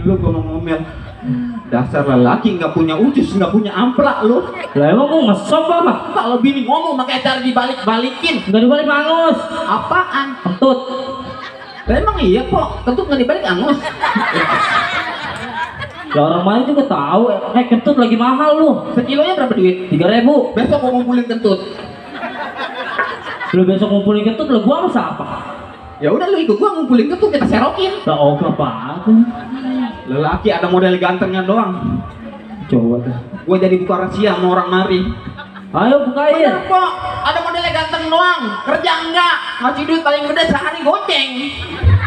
Lu gua mau ngomel. Dasar lelaki nggak punya ucus, nggak punya amplak lu. Lah emang gua ngesop apa? Kalau bini ngomong pakai cara dibalik-balikin. Nggak dibalik mangus. Apaan? Kentut. Lah emang iya kok, tentu nggak dibalik angus. Ya orang main juga tahu, kentut lagi mahal lu. Sekilonya berapa duit? 3.000. Besok gua ngumpulin kentut. Lu besok ngumpulin kentut, lu gua sama siapa? Ya udah lu ikut gua ngumpulin kentut, kita serokin. Lah oh apa? Lelaki ada model gantengnya doang. Coba tuh. Gua jadi buka rahasia sama orang mari. Ayo bukain. Bener kok, ada modelnya ganteng doang. Kerja enggak, ngasih duit paling gede sehari goceng.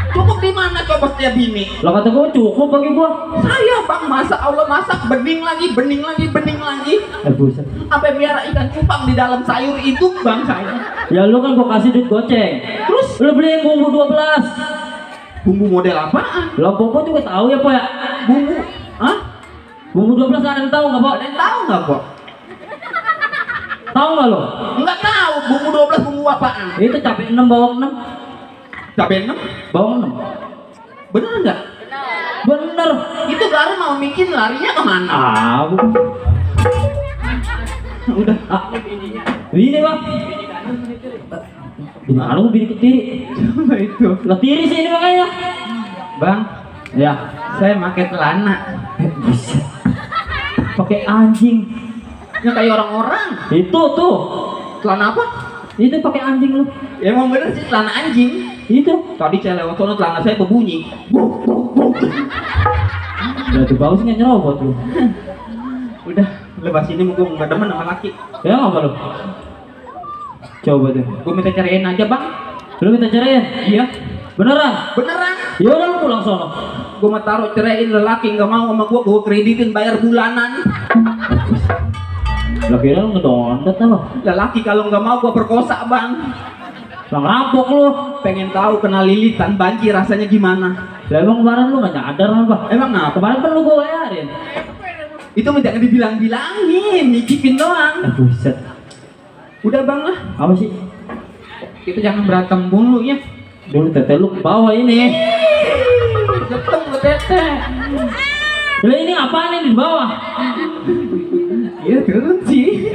Cukup di mana coba setiap bini? Lah kata gua cukup bagi gua. Saya bang, masa Allah masak bening lagi, bening lagi, bening lagi. Buset. Sampai biara ikan cupang di dalam sayur itu bang saya. Ya lu kan gua kasih duit goceng. Terus Lu beliin bumbu 12. bumbu model apaan? Lah Popo juga tahu ya, Po ya? Bumbu? Hah? Bumbu 12 ada yang tahu enggak, Po? Ada yang tahu nggak kok? Tahu enggak lo? Nggak tahu bumbu 12 bumbu apaan? Itu cabai 6 bawang 6. Cabai 6? Bawang 6. Bener nggak? Bener. Itu garam mau bikin larinya kemana? Ah, Udah. Ini bang. Ini anu bini ketiri. Coba itu. Lah tiri sih ini makanya. Bang, Ya. saya pakai celana. Pakai anjing. Ya kayak orang-orang. Itu tuh. Celana apa? Itu pakai anjing lu. Ya emang bener sih celana anjing. Itu. Tadi saya lewat sono celana saya berbunyi. Udah tuh bagus nggak nyerobot lu. Udah, lepas ini gue nggak demen sama laki. Ya apa lu? Coba deh. Gue minta cariin aja bang. Lu minta ceraiin? Iya. Beneran? Beneran. Ya udah lu pulang sono. Gue mau taruh ceraiin lelaki nggak mau sama gue kreditin bayar bulanan. Lah kira lu ngedondet apa? Lelaki kalau nggak mau gue perkosa bang. Lah ngerampok lu. Pengen tahu kena lilitan banjir rasanya gimana? Lah emang kemarin lu nggak nyadar apa? Emang apa? Kemarin kan lu gua bayarin. Itu mah jangan dibilang-bilangin, nyicipin doang. Buset. Udah bang lah, Apa sih? kita jangan berantem mulu ya. Dulu tete lu ke bawah ini. Geteng lu tete. Lah ini apaan ini di bawah? Iya turun sih.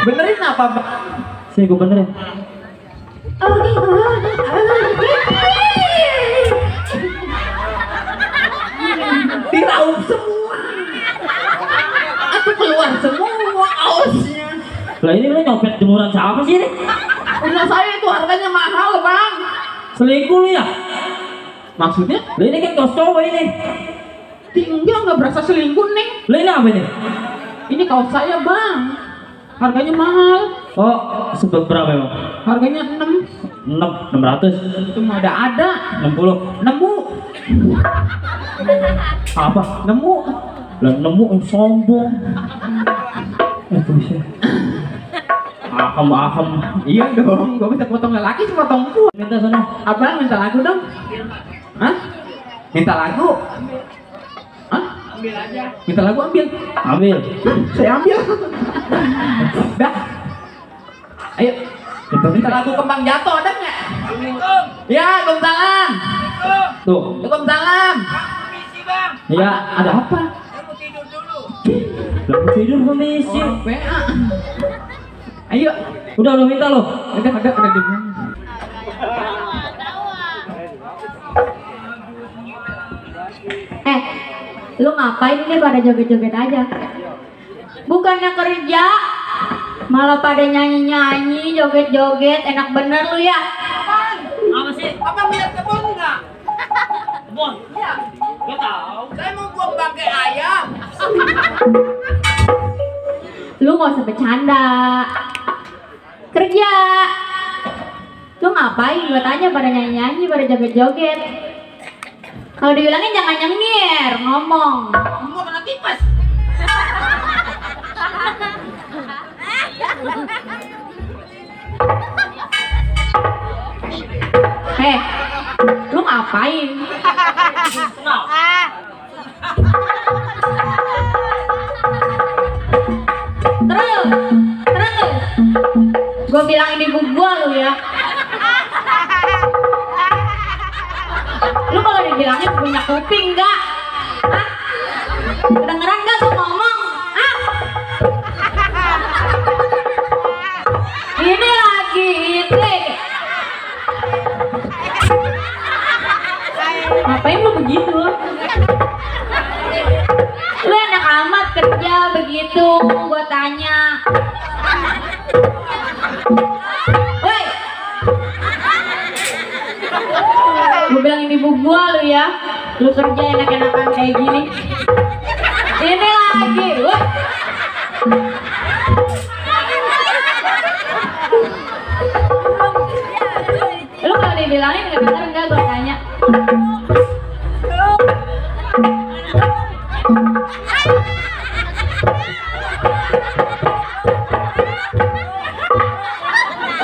Benerin apa bang? Sini gua benerin. Diraup semua. Aku keluar semua ausnya. Lah ini lu nyopet jemuran siapa sih ini? Udah saya itu harganya mahal bang. Selingkuh lu ya? Maksudnya? Lah ini kan kaos cowok ini. Tinggal nggak berasa selingkuh nih. Lah ini apa ini? Ini kaos saya bang. Harganya mahal. Oh, seberapa emang? Harganya 6. 600. Itu mah ada. 60. Nemu. Apa? Nemu. Lah nemu sombong. Buset. Aham. Iya dong. Gua minta potong lelaki sama potong gua. Minta sana. Abang minta lagu dong. Hah? Minta lagu? Hah? Ambil aja. Minta lagu ambil. Ambil. Saya ambil. Dah. Ayo. Minta lagu kembang jatuh ada nggak? Ya, Waalaikumsalam. Tuh. Waalaikumsalam. Ya, Ada apa? lah gua tidur permisi. Oh, PA. Ayo. Udah lu minta lo. Udah di belakang. Lu ngapain ini pada joget-joget aja? Bukannya kerja, malah pada nyanyi-nyanyi, joget-joget, enak bener lu ya? Apa sih? Abang lihat kebun nggak? Kebun? Iya. Gak tahu. Saya mau buang bangkai ayam. Lu gak usah bercanda. Kerja. Lu ngapain? Gue tanya pada nyanyi-nyanyi, pada joget-joget. Kalau dibilangin jangan nyengir, ngomong. Gua kena tipes. Lu ngapain? Terus. Gue bilangin ibu gua lu ya. Lu kalau dibilangin punya kuping enggak? Hah? Kedengeran enggak tuh ngomong? Hah? Ini lagi ini. Ngapain lu begitu? kerja begitu, gua tanya. Woi, gua bilang ini ibu gua lu ya, lu kerja enak-enakan kayak gini. Ini lagi, woi. Lu kalau dibilangin nggak bener enggak, gua tanya.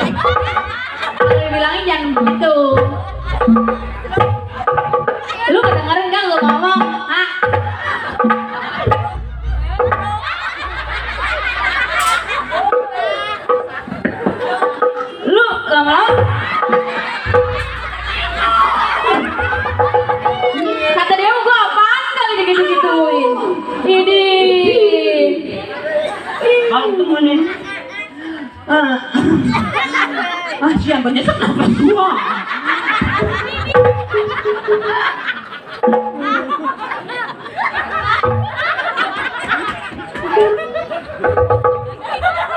Kalau dibilangin jangan begitu. Lu kedengeran enggak gua ngomong? Hah? Lu lama-lama kata dia gua apaan kali digitu-gituin. Ini Mau temenin. Siapa nyesek nafas gua?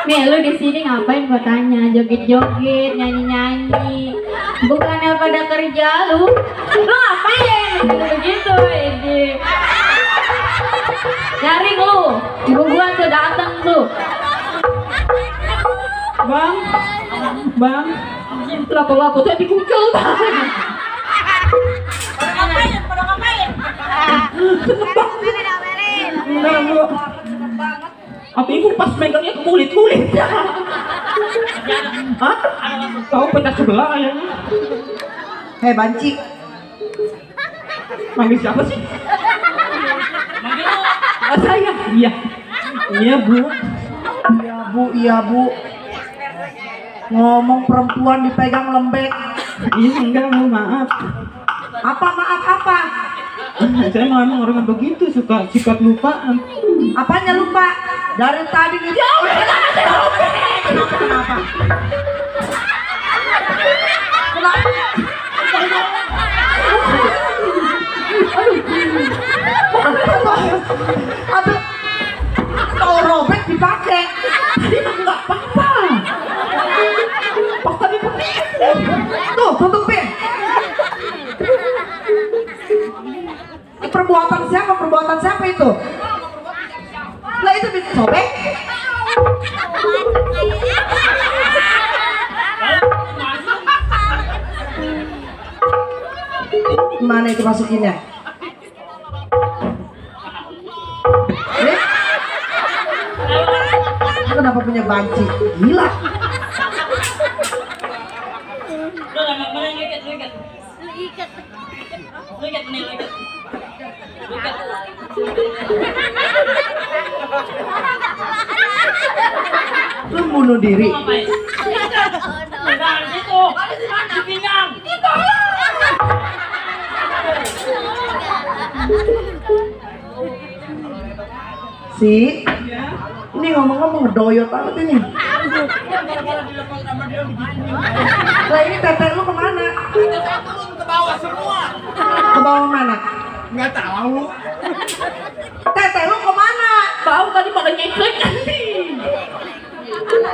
nih lu di sini ngapain gua tanya? Joget-joget, nyanyi-nyanyi. Bukannya pada kerja lu ngapain begitu ini? Nyaring lu, ibu gua tuh datang tuh. Bang, lato-lato saya dikucel bang. Enggak bu. Apa ibu pas megangnya ke kulit-kulit? Hah? Tahu pecah sebelah kayaknya. Hei banci, Manggil siapa sih? Saya. Iya. Iya bu. iya bu. Ngomong perempuan dipegang lembek. Iya enggak bu, maaf. Apa maaf apa? Saya memang orang yang begitu, suka sikat lupaan. Apanya lupa? Dari tadi nih. Ya udah, Aduh, kalau robek dipakai. Tadi mah enggak apa-apa. Pas tadi begitu. Tuh, tutupin. Perbuatan siapa itu? Lah itu bisa sobek. Mana itu masukinnya? Kenapa punya banci? Gila. Lu bunuh diri. Si, ini ngomong-ngomong ngedoyot banget ini. Lah ini teteh lu kemana? Ke bawah semua. Ke bawah mana? Nggak tahu. Teteh lu kemana? Tahu tadi pada nyekek.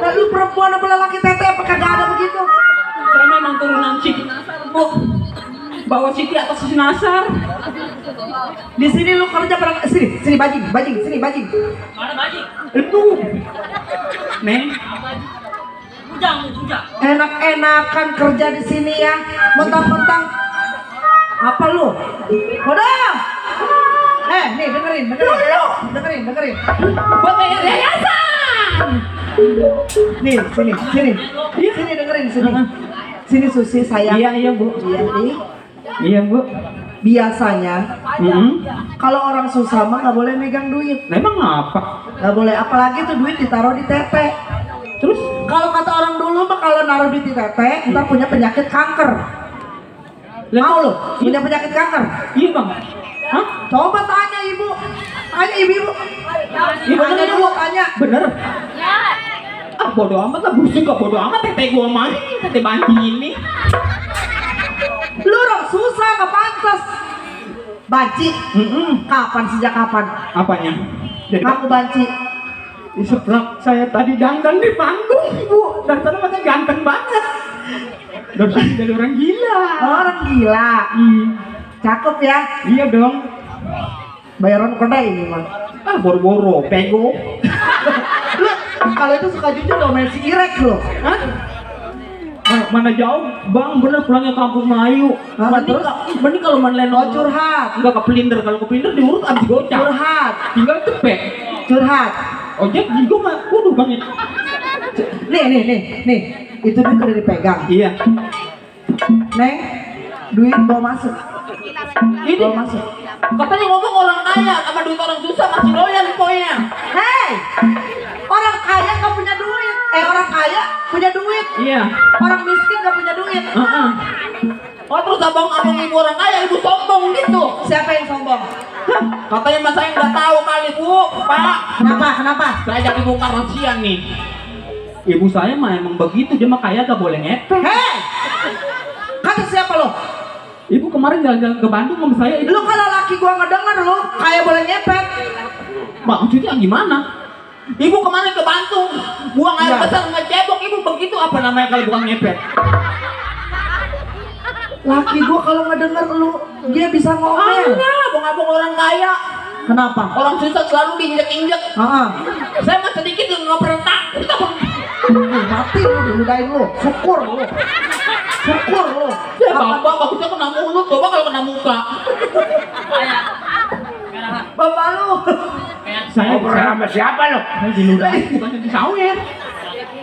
Lalu perempuan apa lelaki teteh apa kagak ada begitu? Saya memang turunan Siti Nasar, Bu. Bawa Siti atas Siti Nasar. Di sini lu kerja pernah sini bajing, sini bajing. Mana bajing? Itu. Neng. Bujang. Enak-enakan kerja di sini ya. Mentang-mentang apa lu? Udah. Nih dengerin. Buat bayar yayasan. Nih, sini dengerin sini. Sini Susi sayang. Iya, Bu. Iya nih. Iya, Bu. Biasanya kalau orang susah mah nggak boleh megang duit. Nah, emang apa? Nggak boleh, apalagi tuh duit ditaruh di tete. Terus Kalau kata orang dulu mah kalau naruh duit di tete, ntar punya penyakit kanker. Mau lu punya penyakit kanker? iya, Bang. Hah? Coba tanya ibu. Tanya ibu. Iya, Tanya dulu, tanya. Bener. Ah, bodo amat lah, busuk kok bodo amat. Tete gua main, tete banci ini. Lu orang susah nggak pantas. Banci. Kapan, sejak kapan? Apanya? Jadi Aku banci. diseplak saya tadi dandan di panggung, Bu. Dan sana katanya ganteng banget. Dan saya jadi orang gila. Orang gila. Cakep ya. Iya dong. Bayaran kedai ini mah. Ah, boro-boro, pego. Lu kalau itu suka jujur lo main si Irek lo. Hah? Mana jauh, Bang, bener pulangnya kampung Melayu. Mending kalau main Oh curhat. enggak ke Pelinder, kalau ke Pelinder diurut abis gocap. Curhat. Tinggal cepet. Curhat. Ojek juga mah, waduh Bang ini. Nih. Itu duit udah dipegang. Iya. Neng, duit bawa masuk. Ini Bawa masuk. Katanya ngomong orang kaya sama duit orang susah masih doyan pokoknya. Hei, orang kaya nggak punya duit. Orang kaya punya duit. iya. Orang miskin nggak punya duit. Heeh. Oh terus abang ibu orang kaya, ibu sombong gitu. Siapa yang sombong? Katanya mas saya nggak tahu kali Bu, Pak. Kenapa? Saya jadi bongkar rahasia nih. Ibu saya mah emang begitu, dia mah kaya gak boleh ngepet. Hei, kata siapa lo? Ibu kemarin jalan-jalan ke Bandung sama saya, Lu kalau laki gua ngedenger lu kaya boleh ngepet. maksudnya gimana? Ibu kemarin ke Bandung, buang air Iya. besar ngecebok, ibu begitu apa namanya kalau bukan ngepet? Laki gua kalau ngedenger lu dia bisa ngomel. Abang-abang orang kaya, Kenapa? orang susah selalu diinjek-injek. Heeh. Saya mah sedikit nggak pernah takut. Mati lu diludahin lu. Syukur lu. Ya bapak bagusnya kena mulut, coba kalau kena muka. Bapak lu. Saya Sama siapa lo? saya diludahin, bukannya disawer.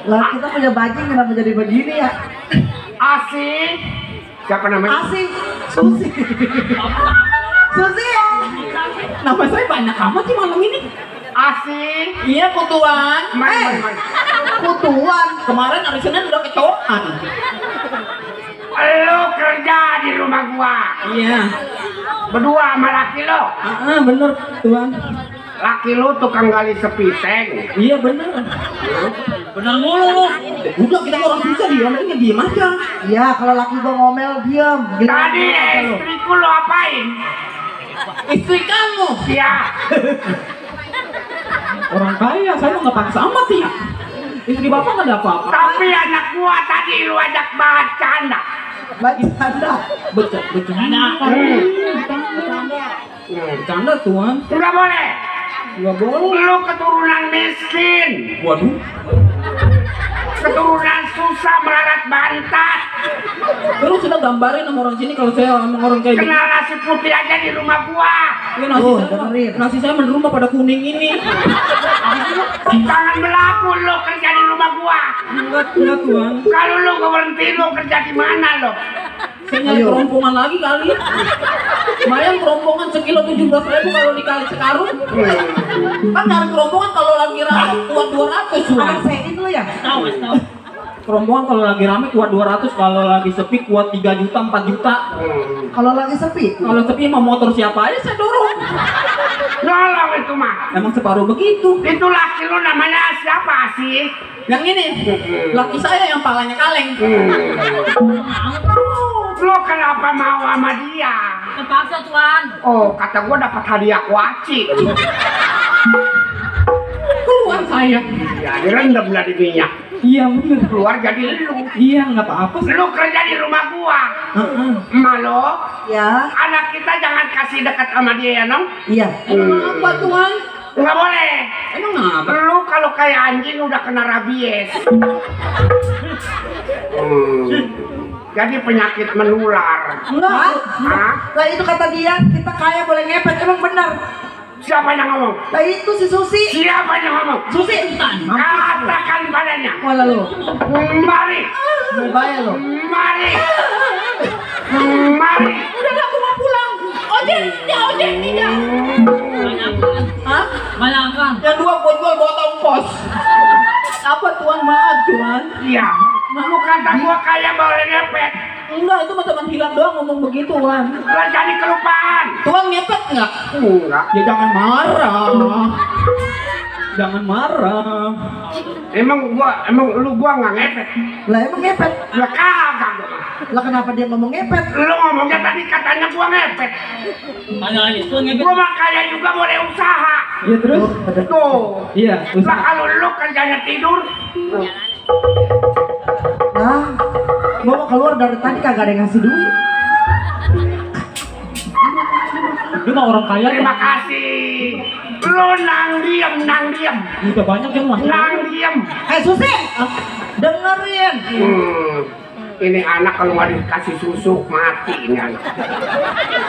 Lah kita punya bajing kenapa jadi begini ya? Asing. Siapa namanya? Asing. Susi. Susi. Nama saya banyak amat sih malam ini. Asing. Iya kutuan. Main. Kutuan. Kemarin hari Senin udah kecoan. Lo kerja di rumah gua. Iya. Berdua sama laki lo. Bener Tuan. Laki lo tukang gali sepiteng. Iya bener. Bener mulu lu. Udah kita orang susah diem aja. Iya, kalau laki gua ngomel diam. Tadi istriku lo apain? Istri kamu. Iya. Orang kaya, saya mah nggak paksa amat ya. Istri bapak nggak ada apa-apa. Tapi anak gua tadi lu ajak bercanda. Bercanda. Bercanda. Bercanda Tuan. Enggak boleh. Nggak boleh. Lu keturunan miskin. Waduh. Keturunan susah melarat bantat. Terus sudah gambarin sama orang sini kalau saya sama orang kayak Kenal nasi putih aja di rumah gua. Ini nasi Oh, saya, dengerin. nasi saya menurun pada kuning ini. Jangan berlaku lo kerja di rumah gua. Enggak Tuan. Kalau lu nggak berhenti lo kerja di mana lo? Saya nyari Ayo. kerompongan lagi kali. Lumayan kerompongan sekilo 17.000 kalau dikali sekarung. Kan nyari kerompongan kalau lagi rame kuat 200 Tuan. Anak sein lu ya? Kerompongan kalau lagi rame kuat 200, kalau lagi sepi kuat 3 juta, 4 juta. Kalau lagi sepi. Kalau sepi mau motor siapa aja saya dorong. Nolong itu mah. Emang separuh begitu. Itu laki lu namanya siapa sih? Yang ini, laki saya yang palanya kaleng. Lo kenapa mau sama dia? Terpaksa Tuan. Oh, kata gua dapat hadiah kuaci. Keluar saya. Ya, direndam lah di minyak. Iya bener. Keluar jadi lu. Iya nggak apa-apa sih. Lu kerja di rumah gua. Heeh. Emak lo, Ya. anak kita jangan kasih dekat sama dia ya, Nong. Iya. Apa Tuan? Nggak boleh. Emang apa? Lu kalau kayak anjing udah kena rabies. Jadi penyakit menular. Enggak. Hah? Lah itu kata dia, kita kaya boleh ngepet. Emang benar. Siapa yang ngomong? Lah itu si Susi. Siapa yang ngomong? Susi. Katakan padanya. Malah lu. Mari. Bahaya lu. Mari. Mari. Udah aku mau pulang. Ojek tidak. Hah? Banyak kan? Yang dua gua jual bawa tongkos. Apa Tuan, maaf Tuan. Iya. Lu kata gua kaya boleh ngepet. Enggak, itu mah teman hilang doang ngomong begitu Tuan. Lah jadi kelupaan. Tuan ngepet nggak? Enggak. Ya jangan marah. Jangan marah. Emang lu gua nggak ngepet. Lah emang ngepet. Lah kagak gua. Lah kenapa dia ngomong ngepet? Lu ngomongnya tadi katanya gua ngepet. Tanya lagi, tuh ngepet. Gua mah kaya juga boleh usaha. Iya terus? Tuh. Iya, Lah usaha. kalau lu kerjanya tidur, Nah, gua mau keluar dari tadi kagak ada yang ngasih duit. Dia mah orang kaya. terima kasih. Lu nang diem. Udah banyak yang mas. Nang diem. Susi, dengerin. Ini anak kalau nggak dikasih susu mati ini anak.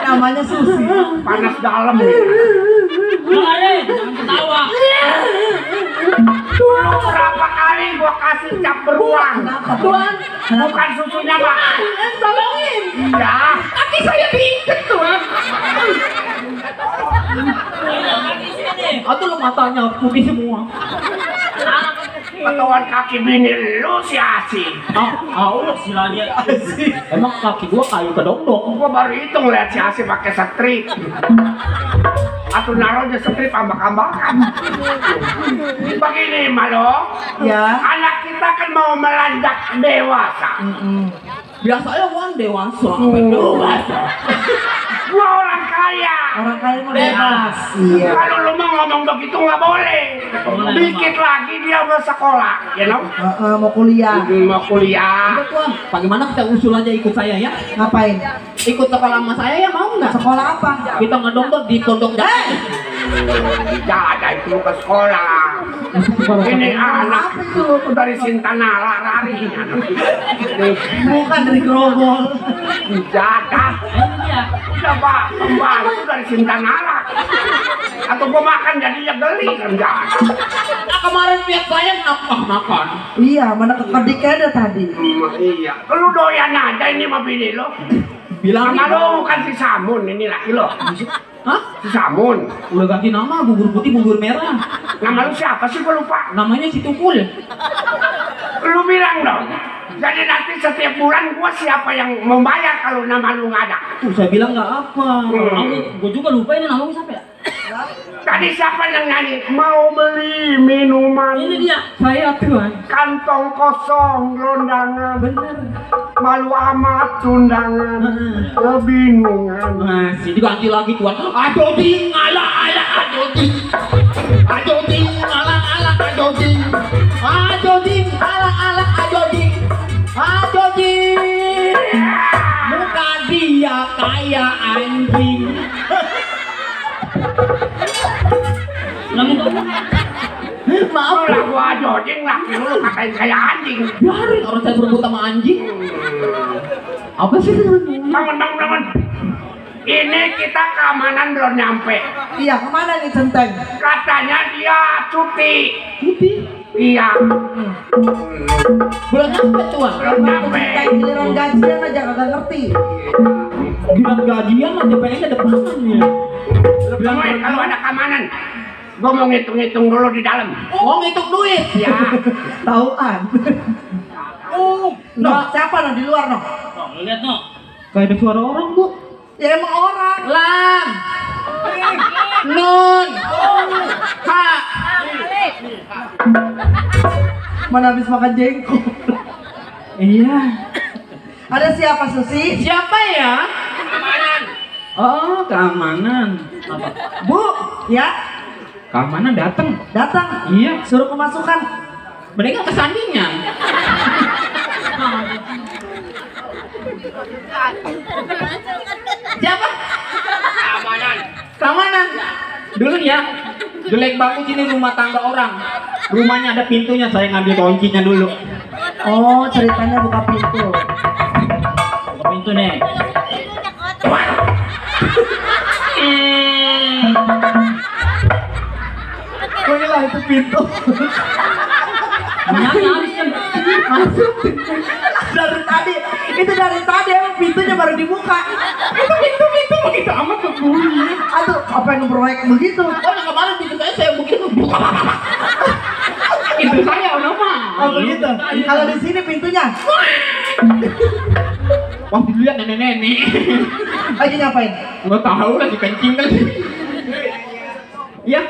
Namanya Susi. Panas dalam nih. Jangan ketawa. Dulu berapa kali gua kasih cap beruang. Tuan, Bukan susunya Pak. tolongin. Ya. Kaki saya diikat tuan. Atau lo matanya putih semua. Ketahuan kaki bini lu si Asi. Allah silanya. Emang kaki gua kayu kedok-dok. Gua baru hitung lihat si Asi pakai strip. Atau naruhnya strip ambak-ambakan. Begini Malo. Ya. Anak kita kan mau melanjak dewasa. Biasanya wan dewasa. Gua orang kaya. Orang kaya mah Bebas. bebas. Iya. Kalau lu mau ngomong begitu nggak boleh. Dikit lagi dia mau sekolah, you know? Mau kuliah. Mau kuliah. Udah tuan, bagaimana kita usul aja ikut saya ya? Ngapain? Ikut sekolah sama saya ya mau nggak? Sekolah apa? Kita ngedongdok di Tondok Jati. Jaga itu ke sekolah. Ini anak itu dari Sintanala lari. Bukan dari Grogol. Jaga. Udah Pak, pembantu dari Sintanala. Atau gua makan jadinya geli kan jaga. Kemarin lihat saya makan. Iya, mana kekedik ada tadi. Iya. Lu doyan aja ini sama bini lo. Bilang Nama lo bukan si Samun, ini laki lo. hah? Si Samun. Udah ganti nama, bubur putih, bubur merah. Nama lu siapa sih gua lupa. Namanya si Tukul. Lu bilang dong. Jadi nanti setiap bulan gua siapa yang membayar kalau nama lu nggak ada. Saya bilang nggak apa. Gue juga lupa ini namanya siapa ya? Tadi siapa yang nyanyi? Mau beli minuman. Ini dia, saya tuan. Kantong kosong, londangan. Bener. Malu amat tundangan. Kebingungan. Masih diganti lagi tuan. Aduh ding, ala ala, aduh ding. Aduh ding, ala ala, aduh ding. Aduh ding, ala ala, aduh ding. Aduh ding. Muka dia kayak anjing. Maaf Lu lah gua joding lah. Lu katain kayak anjing. biarin orang saya berebut sama anjing. Apa sih itu? Bangun. Ini kita keamanan belum nyampe. Iya, kemana nih Centeng? Katanya dia cuti. Putih. Iya. Belum nyampe tuan. Belum nyampe. Centeng giliran gajian aja kagak ngerti. Giliran gajian mah DPR-nya depannya. Semua kalau ada keamanan. Gua mau ngitung-ngitung dulu di dalam. Oh ngitung duit. Ya. Tauan. Noh, siapa noh di luar noh? Lihat no. Kayak ada suara orang bu. Ya emang orang. Lam. Nun. Ha. Mana habis makan jengkol. Iya. Ada siapa Susi? Siapa ya? Keamanan. Oh keamanan. Apa? Bu, ya Keamanan datang. datang. Iya. Suruh kemasukan. Mereka kesandingan. Siapa? Keamanan. Keamanan. Dulu ya. Jelek banget ini rumah tangga orang. Rumahnya ada pintunya, saya ngambil kuncinya dulu. Oh, ceritanya buka pintu. Buka pintu nih. Oh, inilah itu pintu. dari tadi emang pintunya baru dibuka. Itu pintu begitu amat berbunyi. Aduh, apa yang proyek begitu? Oh, kemarin pintu saya begitu. Itu saya nama. Oh begitu. Kalau di sini pintunya Wah, dilihat nenek-nenek. lagi ngapain? Nggak tahu lagi kencing kali. Iya.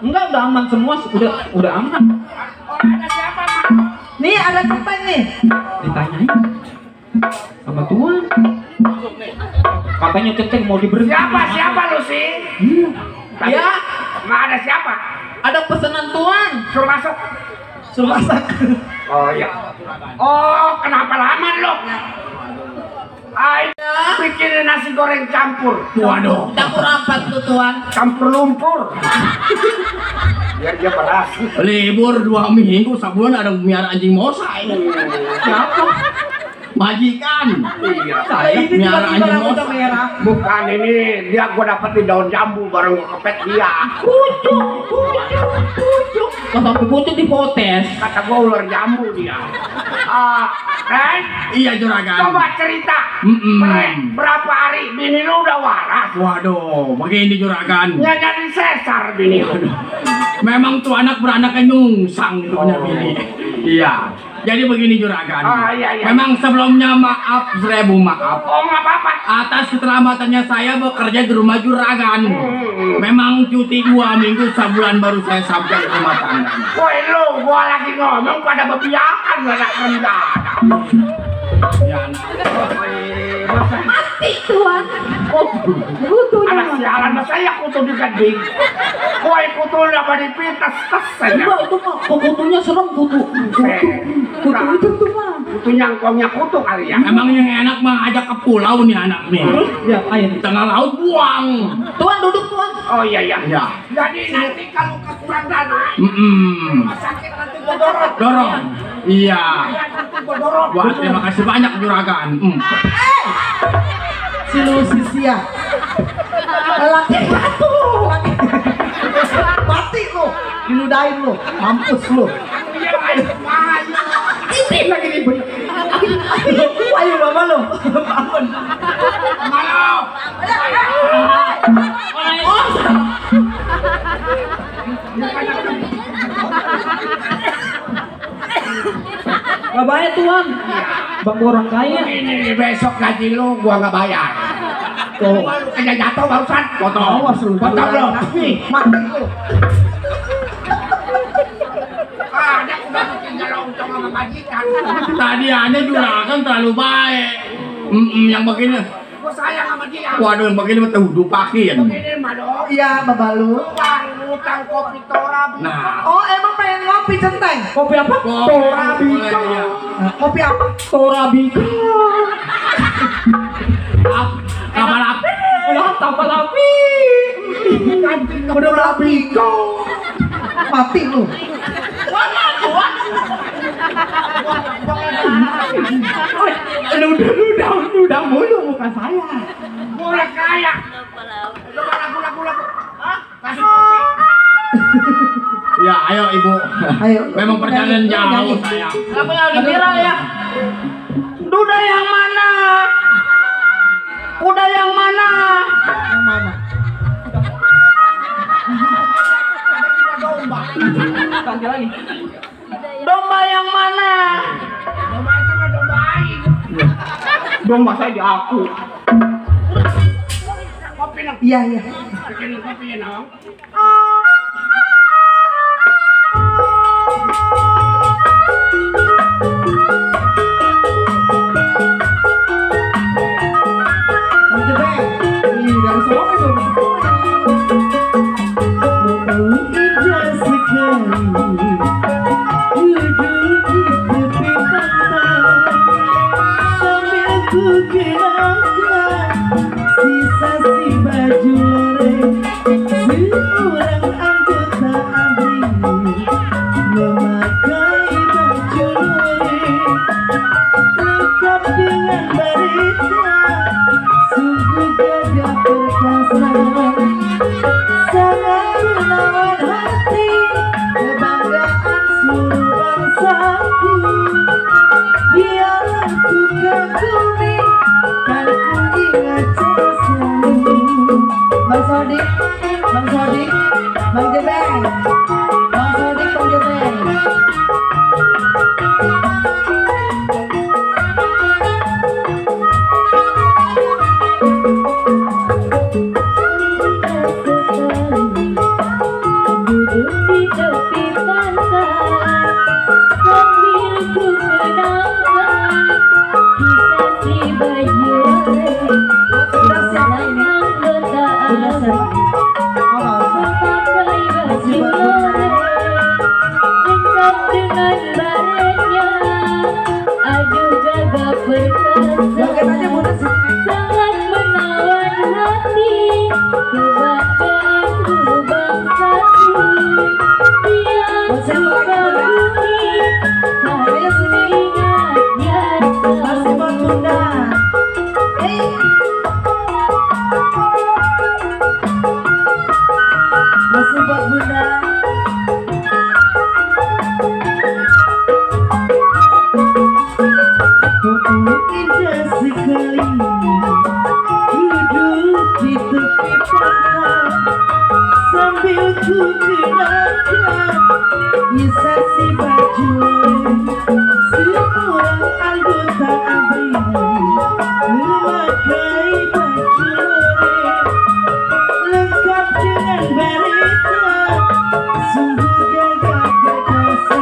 Enggak, udah aman semua, udah aman. Nih ada cepet nih. Ditanyain sama tuan. Katanya Ceceng mau diberhenti. Siapa lu sih? Ya, Nggak ada siapa? ada pesanan tuan. Suruh masuk. Suruh masak. Oh iya. Oh, kenapa lama lu? Ayo bikin nasi goreng campur. Waduh, Campur apa tuh tuan? Campur lumpur. Biar dia pedas. libur 2 minggu, sebulan ada miara anjing mosa ini. Siapa? Majikan. Iya. Saya Ini miara tiba-tiba anjing rambutnya mosa. merah. Bukan ini, dia gua dapet di daun jambu baru gua kepet dia. Pucuk. Kalau sampai pucuk dipotes. Kata gua ular jambu dia. Ren, Iya juragan. coba cerita. Mm-mm. Berapa hari bini lu udah waras? Waduh, begini juragan. Nggak jadi sesar bini lu. Memang tuh anak beranaknya nyungsang itu punya bini. Iya. Jadi begini juragan. Iya. Memang sebelumnya maaf, 1000 maaf. Oh nggak apa-apa. Atas keterlambatannya saya bekerja di rumah juragan. Memang cuti 2 minggu, sebulan baru saya sampai ke rumah tangga. Woi lu, gua lagi ngomong pada bebiakan anak rendah. Ya, Mati tuan. Kutunya Anak sialan masa ya kutu di gading. Woi kutu udah pada dipitas tes saja. Enggak, itu mah kutunya serem kutu. Kutu itu tuh mah. Kutu nyangkongnya kutu kali ya. Emang yang enak mah ajak ke pulau nih anak nih. Ya ayo. Di tengah laut buang. Tuan duduk tuan. Oh iya. Ya. Jadi nanti kalau kekurangan dana, Rumah sakit nanti gua dorong. dorong. Iya. Nanti gua dorong. Wah, terima kasih banyak juragan. Si lu si sia. Laki satu. Mati lu. Diludahin lu. Mampus lu. Iya, ayo. Ini lagi nih bener. Ayo mama lu. Bangun. Malu. Gak bayar tuan. Bang orang kaya. Ini besok gaji lu gua nggak bayar. Tuh, kena jatuh barusan. Awas lu. Potong lu. Nih, Mati lu. ada udah tinggal loncong sama majikan. Tadi aja juragan terlalu baik. Yang begini. Gua sayang sama dia. Waduh, yang begini mah tuh dupakin. Ini mah dong. Iya babalu. Utang kopi Tora. Nah, Oh emang pengen ngopi centeng. Kopi apa? Kopi. Torabika. Boleh, iya. Kopi apa? Torabika. kapal api. Kapal api. Udah Torabika. Mati lu. Udah mulu muka saya. Mulai kaya. Coba lagu. Hah? Kasih kopi. Ya, ayo ibu. Ayo. Memang perjalanan jauh saya. Kamu yang dibilang ya. Kuda yang mana? Kuda yang mana? Yang mana? Panggil lagi. Domba yang mana? Domba itu mah domba aing. Domba saya di aku. Kopi nang. Iya. Bikin kopi nang. Bang Sodik, Bang Jebeng, Bang Sodik, Bang Jebeng. memakai baju lore lengkap dengan baretnya, aduh gagah perkasa, sangat menawan hati, kebanggaan seluruh bangsaku. Dia suka bumi harus ingatnya. Masih buat bunda. Masih buat bunda. Indah sekali duduk di tepi pantai sambil ku kenakan kisah si baju seorang anggota ABRI memakai baju lore lengkap dengan bareta, sungguh gagah perkasa,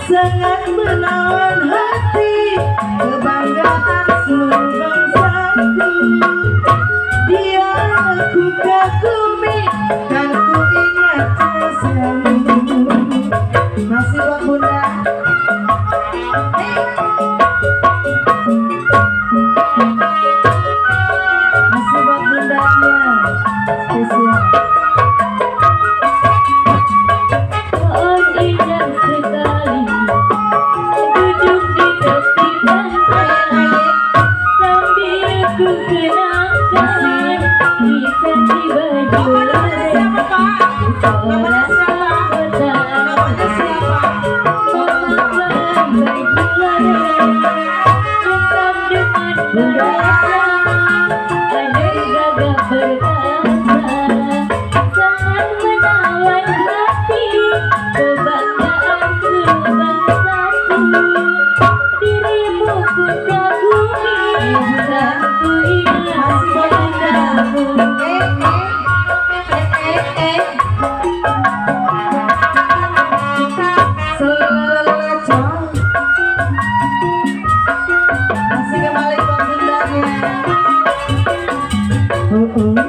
sangat menawan hati, kebanggaan seluruh bangsaku. Dia aku kagumi dan ku ingatnya selalu. Masih buat bunda. Masih buat bundanya spesial. Oh indah sekali duduk di tepi pantai sambil ku kenakan kisah si baju lore seorang anggota memakai baju lore lengkap dengan bareta, aduh gagah perkasa, sangat menawan hati, kebanggaan seluruh bangsaku. Dirimu ku kagumi dan ku ingat padamu. Masih kembali buat bundanya.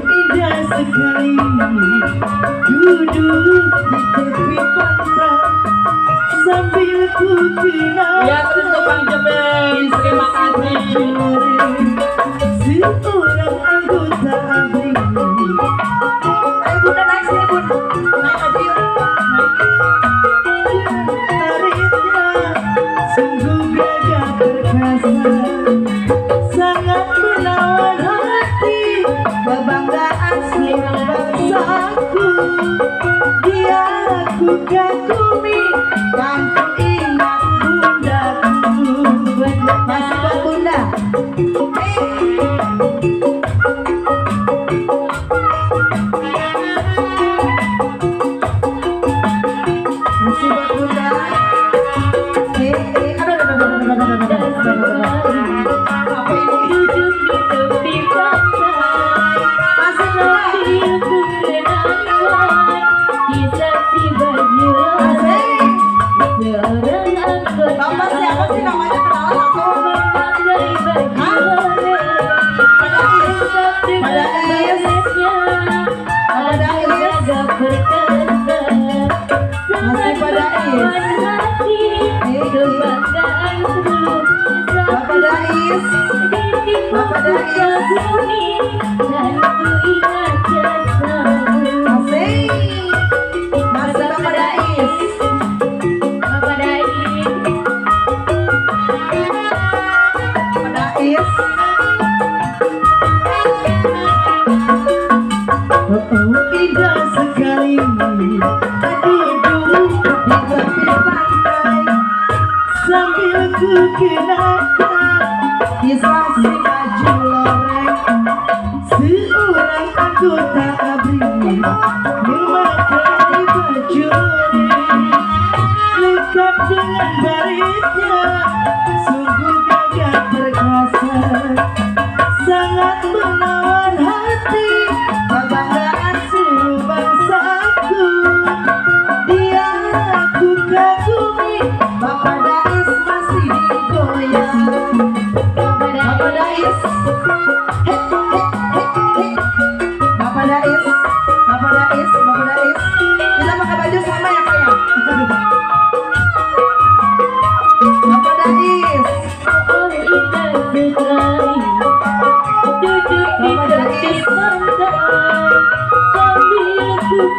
Indah sekali duduk di tepi pantai sambil ku kenakan Ya terus ke Bang Jebeng, terima kasih. seorang anggota ABRI. Ayo bunda naik sini bun, naik aja yuk. Baretnya sungguh gagah perkasa, sangat menawan hati, kebanggaan seluruh bangsaku. Dia aku kagumi dan ku ingat bundaku. Masih buat bunda. Masih buat bunda. Apa ini? Duduk di tepi pantai Masih bunda. sambil ku kenakan kisah si baju lore seorang anggota Bapak siapa sih namanya, kenalan aku? memakai baju lore lengkap dengan baretnya, aduh gagah perkasa, sangat menawan hati, kebanggaan seluruh Bapak Dais. Bapak Dais. kagumi dan ku ingat jasamu. Masih. Masih Bapak Dais. Bapak Dais, Bapak Dais. Indah sekali duduk di tepi pantai sambil ku kenakan kisah si baju lore seorang anggota ABRI memakai baju lore lengkap dengan baretnya, sungguh gagah perkasa, sangat menawan hati, kebanggaan seluruh bangsaku. Dia aku kagumi, Bapak Dais masih digoyang. Bapak Dais,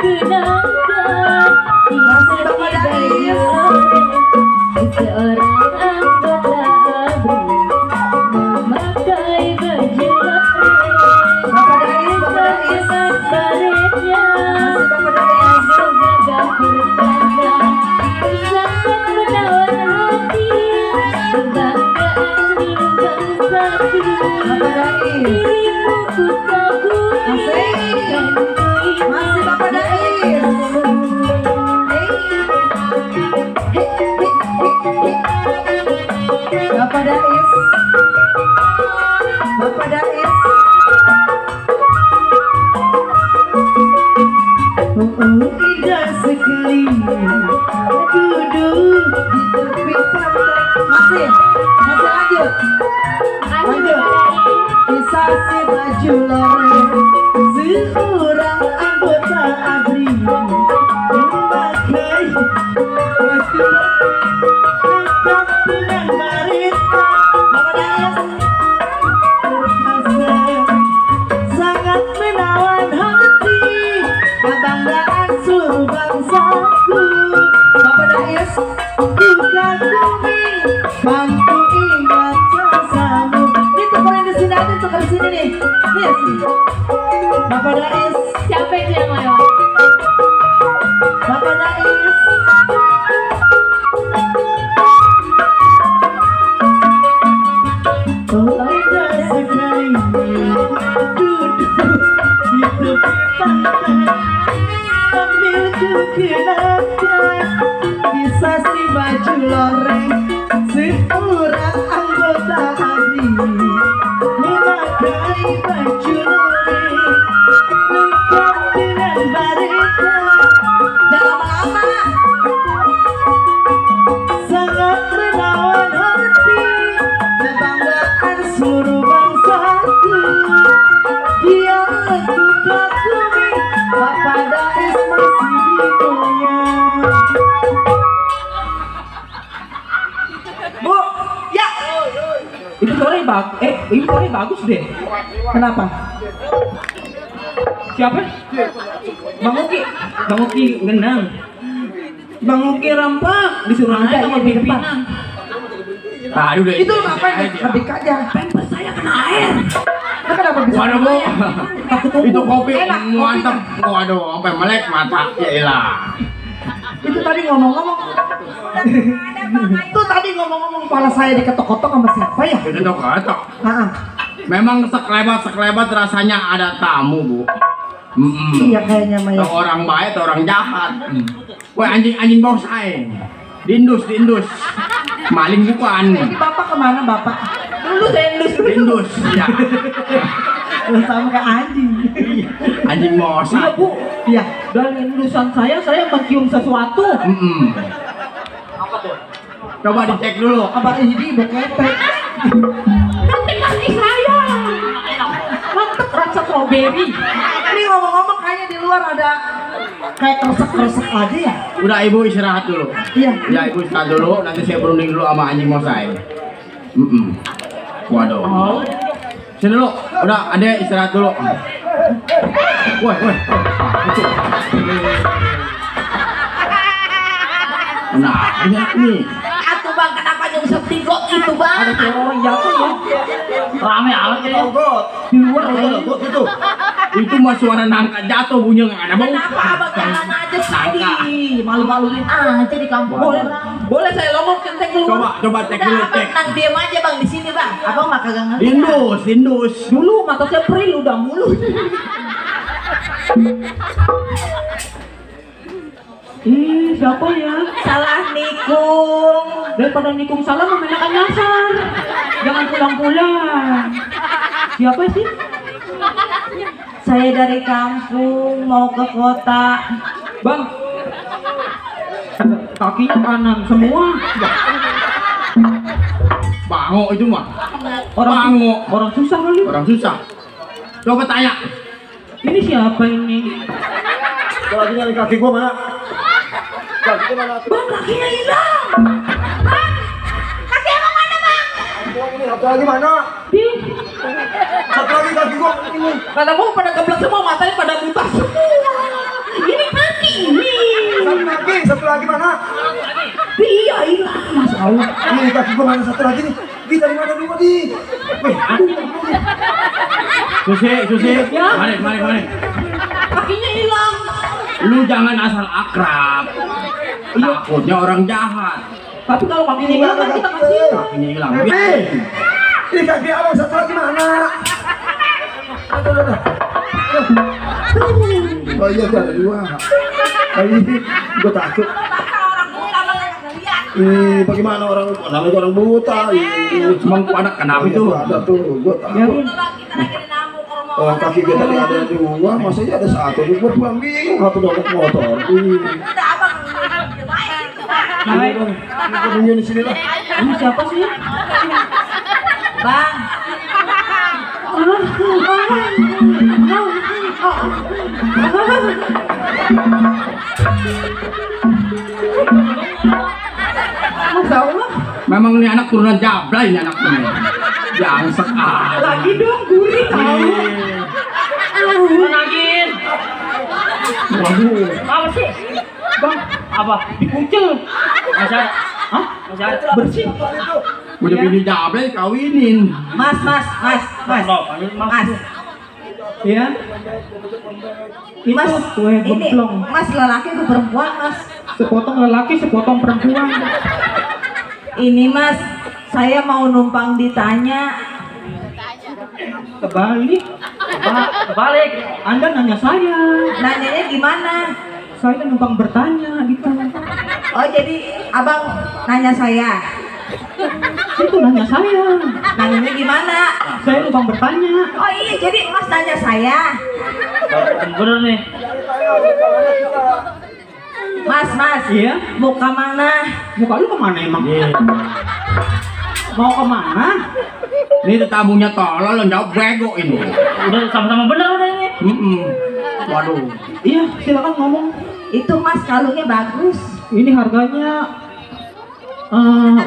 kenangan Masih Bapak Dais. seorang anggota ABRI memakai baju Bapak Dais, Bapak Dais. baretnya Masih Bapak Dais. gagah perkasa sangat menawan hati kebanggaan bangsaku Bapak Dais. dirimu ku kagumi Masih. dan ku Masih Bapak Dais. Bapak Dais. Bapak Dais. Indah sekali duduk di tepi pantai. Masih lanjut. Kisah si baju loreng seorang anggota ABRI memakai baju lengkap dengan barita. Bapak Dais. Perkasa sangat menawan hati kebanggaan seluruh bangsaku. Bapak Dais, ku kagumi bangku ingat jasamu. Ini tukerin di sini aja, tuker di sini nih. Nih sini. Bapak Dais, siapa itu yang lewat? Bapak Dais. Oh indah sekali duduk di tepi pantai sambil ku kenangkan kisah si baju loreng seorang anggota ABRI memakai baju loreng lengkap dengan barita. Jangan lama-lama. Sangat menawan hati kebanggaan seluruh bangsaku. Dia ku kagumi Bapak Dais masih digoyang. Bu, ya. Ini sore bagus deh. Kenapa? Siapa? Bang Uki ngenang. Bang Uki rampak disuruh Ada aja sama yang di depan. pimpinan. Aduh deh. Itu ngapain? Ketik aja. Pempes saya kena air. Nah, kenapa bisa? Waduh bu, Takut tumpul. itu kopi Enak, mantap. kopinya. Waduh, sampai melek mata. Ya elah. Itu tadi ngomong-ngomong. Itu tadi ngomong-ngomong kepala saya diketok-ketok sama siapa ya? Itu dong ketok. Nah, Memang sekelebat rasanya ada tamu bu. iya kayaknya Maya. Atau orang baik atau orang jahat. Woi anjing bau saya. Diindus. Maling bukan. Ini Bapak kemana Bapak? Dulu saya endus. Diindus. Ya. Lu sama kayak anjing. Anjing Iya mosa. bu, Iya. dari endusan saya mencium sesuatu. Coba dicek dulu. Apa ini beketek? Nanti kaki saya. Mantep rasa strawberry. Ini ngomong-ngomong kayaknya di luar ada kayak kresek-kresek aja ya? Udah ibu istirahat dulu. Iya. Ya ibu istirahat dulu. Nanti saya berunding dulu sama anjing mosai. Waduh. Sini dulu. Udah ada istirahat dulu. Woi. Nah ini. Atuh bang, kenapa yang bisa tigo itu bang? Ada cewek orang jatuh ya. Rame amat ya. Di luar ada. Itu mah suara nangka jatuh bunyi nggak ada bau. Kenapa abang jalan aja Nangka. sih? Malu-maluin aja di kampung Boleh, orang. boleh saya longok centeng keluar. Coba cek Udah dulu abang cek. tenang diam aja bang di sini bang. Abang mah kagak ngerti. Indus. Dulu mata saya perih udah mulut. Siapa ya? Salah nikung. Daripada nikung salah memenangkan nyasar. Jangan pulang-pulang. Siapa sih? Saya dari kampung mau ke kota. Bang. Kakinya kanan semua. Bango itu mah. Bango. Orang susah kali. Orang susah. Coba tanya. Ini siapa ini? Kalau lagi nyari kaki gua mana? Bang kakinya hilang. Bang, kaki abang mana bang? Ini satu lagi mana? Ih, Satu lagi kaki gua ini. pada mau pada geblek semua matanya pada buta semua. Ini mana? Iya hilang, Masya Allah. Ini kaki gua mana satu lagi nih? Di dari mana dulu di? Wih, Susi, Ya. mari. Kakinya hilang. Lu jangan asal akrab. Takutnya orang jahat. Tapi kalau kakinya hilang kan kita kasih. Kakinya hilang. Bebe, ini kaki abang satu lagi mana? Aduh. Oh iya, tuh ada dua. Ini gua takut. Bagaimana namanya orang buta? Emang anak kenapa itu? Ada tuh, gua takut. Orang kaki gue tadi ada dua, masa ada satu? Gue pulang bingung, satu dapat motor. Baik, bang. Di sini lah. Ini siapa sih? Bang. Masya Allah. Memang ini anak turunan Jablay ini anak ini. Yang sekali. Lagi dong, gurih tahu. Nagin. Waduh. Apa sih? Bang, apa? Dikucil. Masih ada? Hah? Masih ada? Bersih. Udah bini Jablay kawinin. Mas. Iya. Mas, kue ini gemplong. Mas lelaki ke perempuan, Mas. Sepotong lelaki, sepotong perempuan. Ini Mas, saya mau numpang ditanya. Kebalik. Anda nanya saya. Nanyanya gimana? Saya numpang bertanya gitu. Oh, jadi Abang nanya saya. Itu nanya saya. Nanyanya gimana? Saya numpang bertanya. Oh iya, jadi Mas nanya saya. Bener nih. Mas, Iya. mau ke mana? Muka lu kemana emang? Mau kemana? Ini tamunya tolol yang jawab bego ini. Udah sama-sama bener udah ini. Waduh. Iya, silakan ngomong. Itu Mas kalungnya bagus. Ini harganya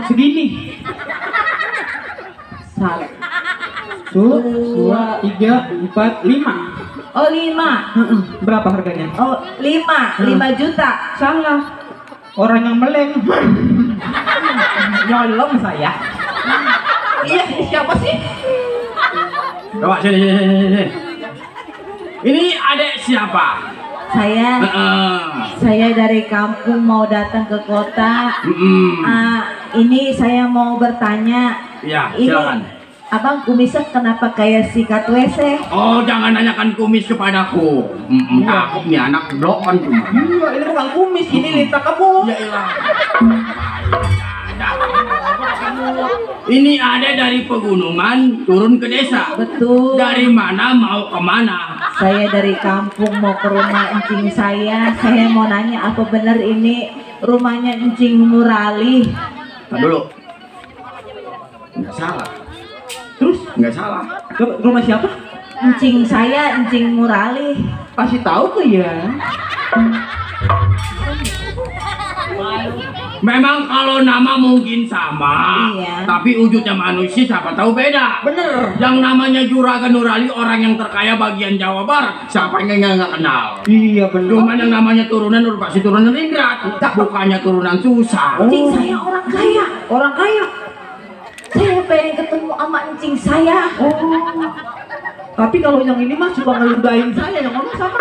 segini. 1, 2, 3, 4, 5. Oh 5. Berapa harganya? Oh 5 juta. Salah. Orang yang meleng. Nyolong saya. Iya, siapa sih? Coba sini. Ini adek siapa? Saya dari kampung mau datang ke kota. Ini saya mau bertanya. Ya, Ini silakan. Abang kumisnya kenapa kayak sikat WC? Oh, jangan nanyakan kumis kepadaku. Takut nih anak blokan cuma. Iya, ini bukan kumis, ini lintah kamu. Ya elah. Ini ada dari pegunungan turun ke desa. Betul. Dari mana mau kemana? Saya dari kampung mau ke rumah encing saya. Saya mau nanya apa benar ini rumahnya encing Murali? Nah, dulu. Nggak salah. Terus Nggak salah. rumah siapa? Encing saya, encing Murali. Kasih tahu ke ya. Memang kalau nama mungkin sama, Iya. tapi wujudnya manusia siapa tahu beda. Bener. Yang namanya Juragan Nurali orang yang terkaya bagian Jawa Barat, siapa yang nggak kenal? Iya bener. Cuman yang namanya turunan pasti turunan Ringrat, bukannya turunan susah. Encing saya orang kaya. Orang kaya. Saya pengen ketemu sama encing saya. Oh. Tapi kalau yang ini mah suka ngeludahin saya, yang ngomong sama.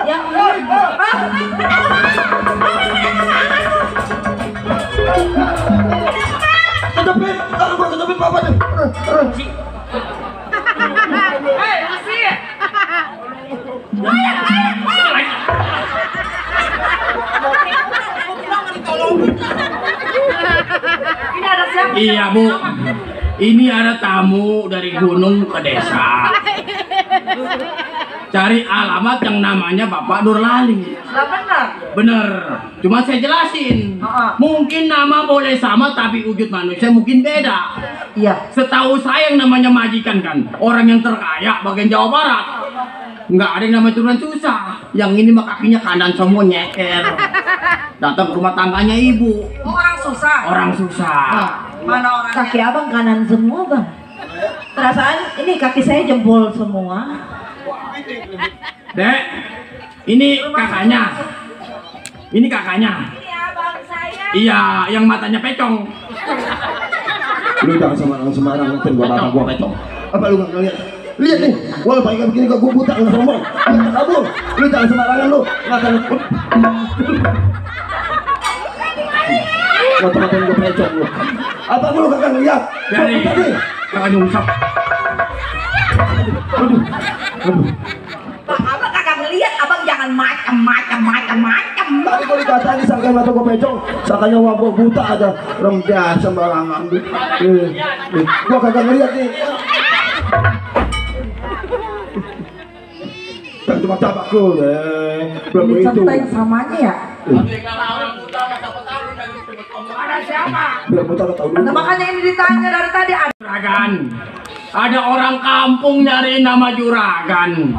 Yang Kedepin, kalau gua kedepin apa nih? Iya Bu, ini ada tamu dari gunung ke desa. Cari alamat yang namanya Bapak Nurlali. Bener, cuma saya jelasin. Mungkin nama boleh sama tapi wujud manusia mungkin beda. Iya. Setahu saya yang namanya majikan kan orang yang terkaya bagian Jawa Barat. Nggak ada yang namanya turunan susah. Yang ini mah kakinya kanan semua nyeker. Datang ke rumah tangganya ibu. Orang susah. Orang susah. Mana orang? Kaki abang kanan semua bang. Perasaan ini kaki saya jempol semua. Dek, ini kakaknya. Ini kakaknya. Iya, bang saya. Iya, yang matanya pecong. Lu jangan sembarang ngatain gua bapak gua pecong. Apa lu nggak ngeliat? Lihat nih, gua pakai begini kok gua buta nggak sombong. Kabur, lu jangan sembarangan lu ngatain. Ngatain gua pecong lu. Apa lu kagak ngeliat? Dari kakaknya usap. Aduh. Bang, abang kagak ngeliat, abang jangan macam-macam. Tadi gua dikatain disangka mata gua pecong, sakanya gua buta aja. Rembah sembarangan. Gua kagak ngeliat nih. Kan cuma tabak lu deh. Belum Ini itu. contoh yang samanya ya. Ada siapa? Belum buta tahu dulu. Nah, makanya ini ditanya dari tadi. Juragan. Ada orang kampung nyari nama juragan.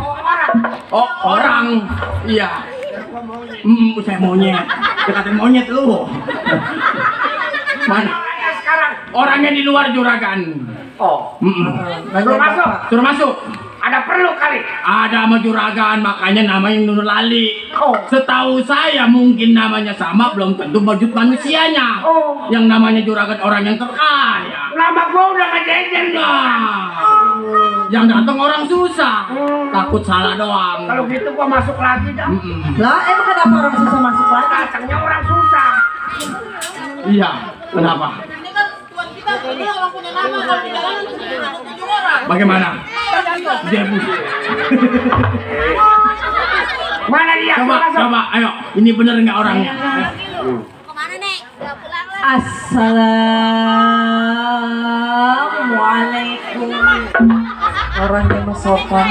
Oh, orang. Iya. Saya monyet. Dekatin monyet lu. Mana? Sekarang orangnya di luar juragan. Oh, Suruh masuk. Suruh masuk. ada perlu kali. Ada sama juragan, makanya namanya Nur Lali. Oh. Setahu saya mungkin namanya sama, belum tentu wujud manusianya. Oh. Yang namanya juragan orang yang terkaya. Nama gua udah ngejejer nih. Nah, yang datang orang susah, takut salah doang. Kalau gitu gua masuk lagi dah. Lah, emang kenapa orang susah masuk lagi? Datangnya orang susah. Iya, kenapa? Ini kan tuan kita, ini orang punya nama, kalau di jalanan ada 7 orang. Bagaimana? Jebus. Mana dia? Coba, ayo. Ini bener nggak orangnya? Kemana nek? Udah pulang lah. Assalamualaikum. Orang yang sopan.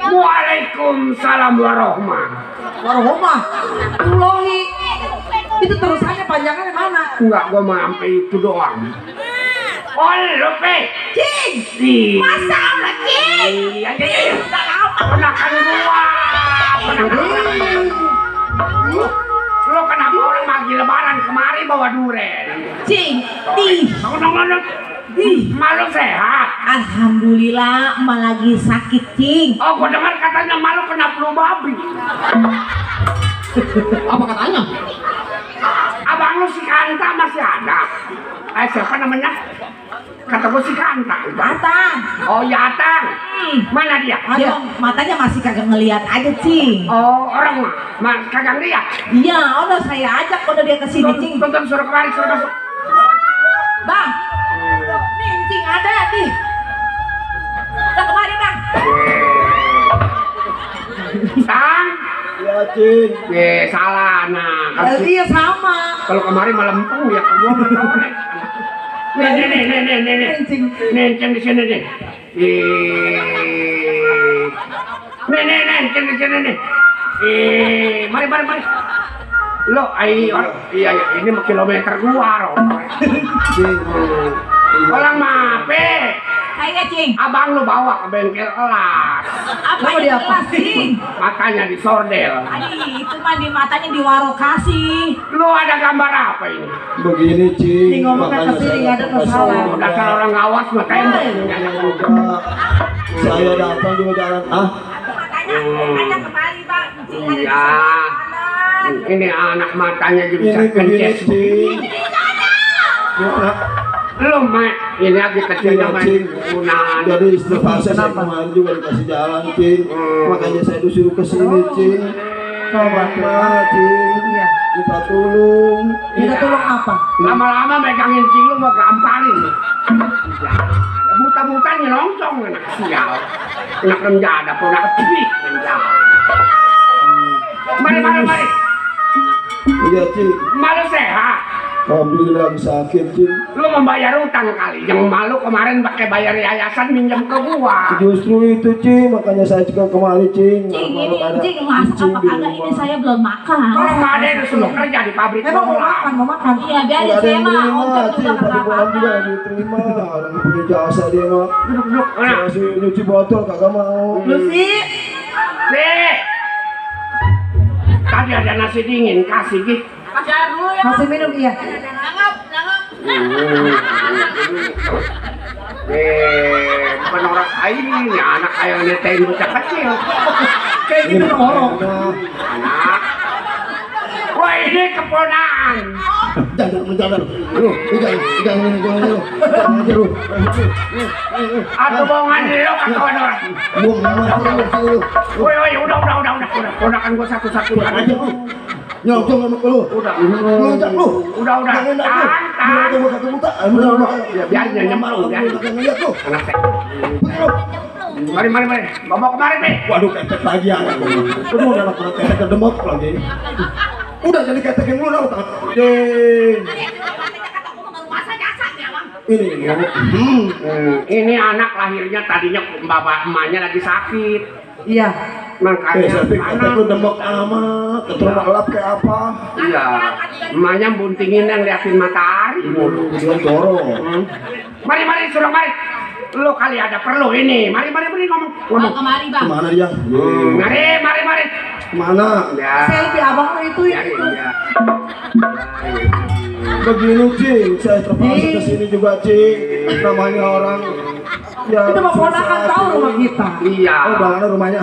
Waalaikumsalam warahmatullahi. Warahmah. Tulohi. Itu terusannya panjangnya mana? Enggak, gua mau sampai itu doang. Oh, Lupe. Cing. Masa Allah, Cing? Iya. Penakan gua. Lo kenapa orang pagi lebaran kemari bawa duren? Cing. Ih. Malu sehat. Alhamdulillah, emak lagi sakit, Cing. Oh, gua dengar katanya malu kena flu babi. Apa katanya? Abang lu si Kanta masih ada. Siapa namanya? Kata gua si Kanta. Batang. Oh, Yatang. Mana dia? Dia matanya masih kagak ngelihat aja, Cing. Oh, orang mah kagak lihat. Iya, udah saya ajak udah dia ke sini, Cing. Tonton suruh kemari, suruh masuk. Bang. Nih, Cing ada nih. Udah kemari, Bang. Tang. Ya, Cing. Salah. Nah, kalau Iya sama. kemari malam empung ya ke gua menoleh. Nih. Cing. Nih, Cing di sini nih. Nih, Cing di sini nih. Mari. Lo, iya, ini mah kilometer gua, Ro. Cing. Orang mape. Ayo, Cing. Abang lu bawa ke bengkel elas. Apa yang kelas, Cing? Makanya di sordel. Adi, itu mah di matanya di warokasi. Lu ada gambar apa ini? Begini, Cing. Ini ngomongnya Makanya kesini, saya nggak ada masalah. Oh, dasar orang ngawas mah tembok. Enggak. Saya datang juga jalan. Makanya kemari, Bang. Cing ada di Iya. sana. Ini anak matanya juga Ini bisa begini, kences. Cing. Gimana? Lu main ini lagi kecilnya Iya, main Cing. gunaan. Jadi istri saya kemarin juga dikasih jalan, Cing. Makanya saya disuruh ke sini, Cing. Coba. Mana, Cing? Iya. Minta tolong. Kita tolong apa? Lama-lama megangin cing lu mau gamparin. Buta-buta nyelongcong anak sial. Anak renjada pun anak pipik renjada. Mari. Iya, Cing. Malu sehat. Alhamdulillah sakit, Cing. Lu membayar utang kali. Yang malu kemarin pakai bayar yayasan minjem ke gua. Justru itu, Cing. Makanya saya juga kemari, Cing. Cing, Malu ada Cing, masak kucing apa di kagak? rumah. Ini saya belum makan. Kalau nggak ada yang suruh kerja di pabrik Emang mau bola. makan. Iya, biarin Nggak ada saya yang mah. terima, Ojek Cing. juga Tadi kagak malam juga apa-apa. diterima. Orang yang punya jasa dia mah. Duduk. Nah, Kasih nyuci botol kagak mau. Lu sih. sih. Tadi ada nasi dingin, kasih gitu. Kasih air dulu ya. Kasih minum, iya. Nangap. Bukan orang kaya ini, anak kaya netain bocah kecil. Kayak gitu dong orang. Anak. Woi, ini keponakan. Jangan. Lu, jangan lu. Atau bohongan lu kawan orang. Lu. Woi, udah. Ponakan gua satu-satu aja. Nyokong sama lu. Udah. Lu. Udah. Tahan. Ya biarin yang nyemar ya. Lihat lu. Anak saya. Mari. Bawa kemarin nih. Waduh, ketek lagi ya. Lu udah nak ketek demot lagi. Udah jadi ketekin lu dah. Ini anak lahirnya tadinya bapak emaknya lagi sakit. Iya. Makanya Tapi ketek lu demot amat. Ketek lap kayak apa? Iya. Emaknya buntingin yang liatin matahari. Dia dorong. Mari, suruh mari. Lu kali ada perlu ini. Mari ngomong. Kemari bang. Kemana dia? Mari. Kemana? Ya. Selfie abang lu itu. Ya. Begini Cing, saya terpaksa kesini juga Cing. Namanya orang ya. Itu mah ponakan tahu rumah kita. Iya. Oh, mana rumahnya?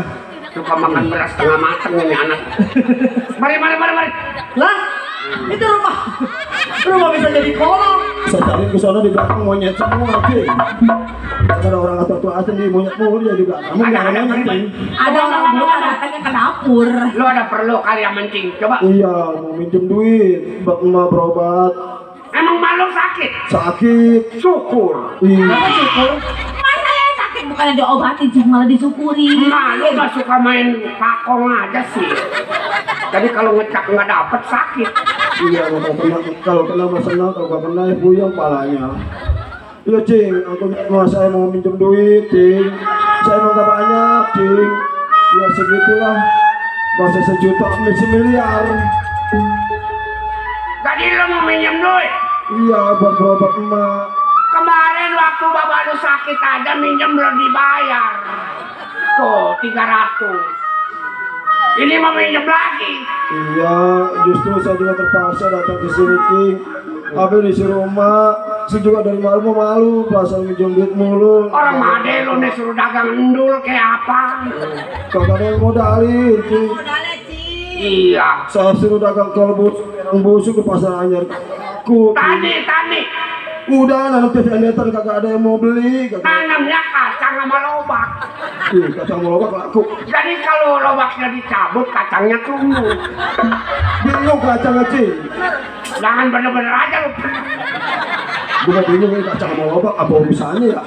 Suka makan beras setengah mateng ini anak. Mari. Lah, itu rumah bisa jadi kolong. Saya cari ke sana di belakang monyet semua Cing. Ada orang tua asing di monyet mulu dia juga. Kamu jangan Cing. Ada orang dulu datangnya ke dapur. Lu ada perlu kali yang mencing. Coba. Iya, mau minjem duit buat emak berobat. Emang malu sakit? Sakit. Syukur. Iya. Apa syukur? Masa saya sakit bukan diobatin sih malah disyukuri. Lu gak suka main pakong aja sih. Jadi kalau ngecak nggak dapet sakit. Iya, kalau kena mah senang, kalau gak kena ya buyang palanya. Iya Cing, saya mau minjem duit Cing. Saya mau gak banyak Cing. Ya segitulah. Masa sejuta miliar. Tadi lu mau minjem duit? Iya, buat berobat emak. Kemarin waktu bapak lu sakit aja minjem belum dibayar. Tuh 300. Ini mau minjem lagi. Iya, justru saya juga terpaksa datang ke sini Cing. Habis disuruh emak, saya juga dari malu perasaan minjem duit mulu. Orang made lu nih suruh dagang endul kayak apa? Kagak ada yang modalin Cing. Iya. Saya suruh dagang kolbus yang busuk di pasar anyar. Tani. Udah nanam teh netan kagak ada yang mau beli. Tanamnya kacang sama lobak. Ih, kacang lobak laku. Jadi kalau lobaknya dicabut, kacangnya tumbuh. Bingung kacang Cing. Jangan bener-bener aja lu. Bukan bingung ini kacang sama lobak apa urusannya ya?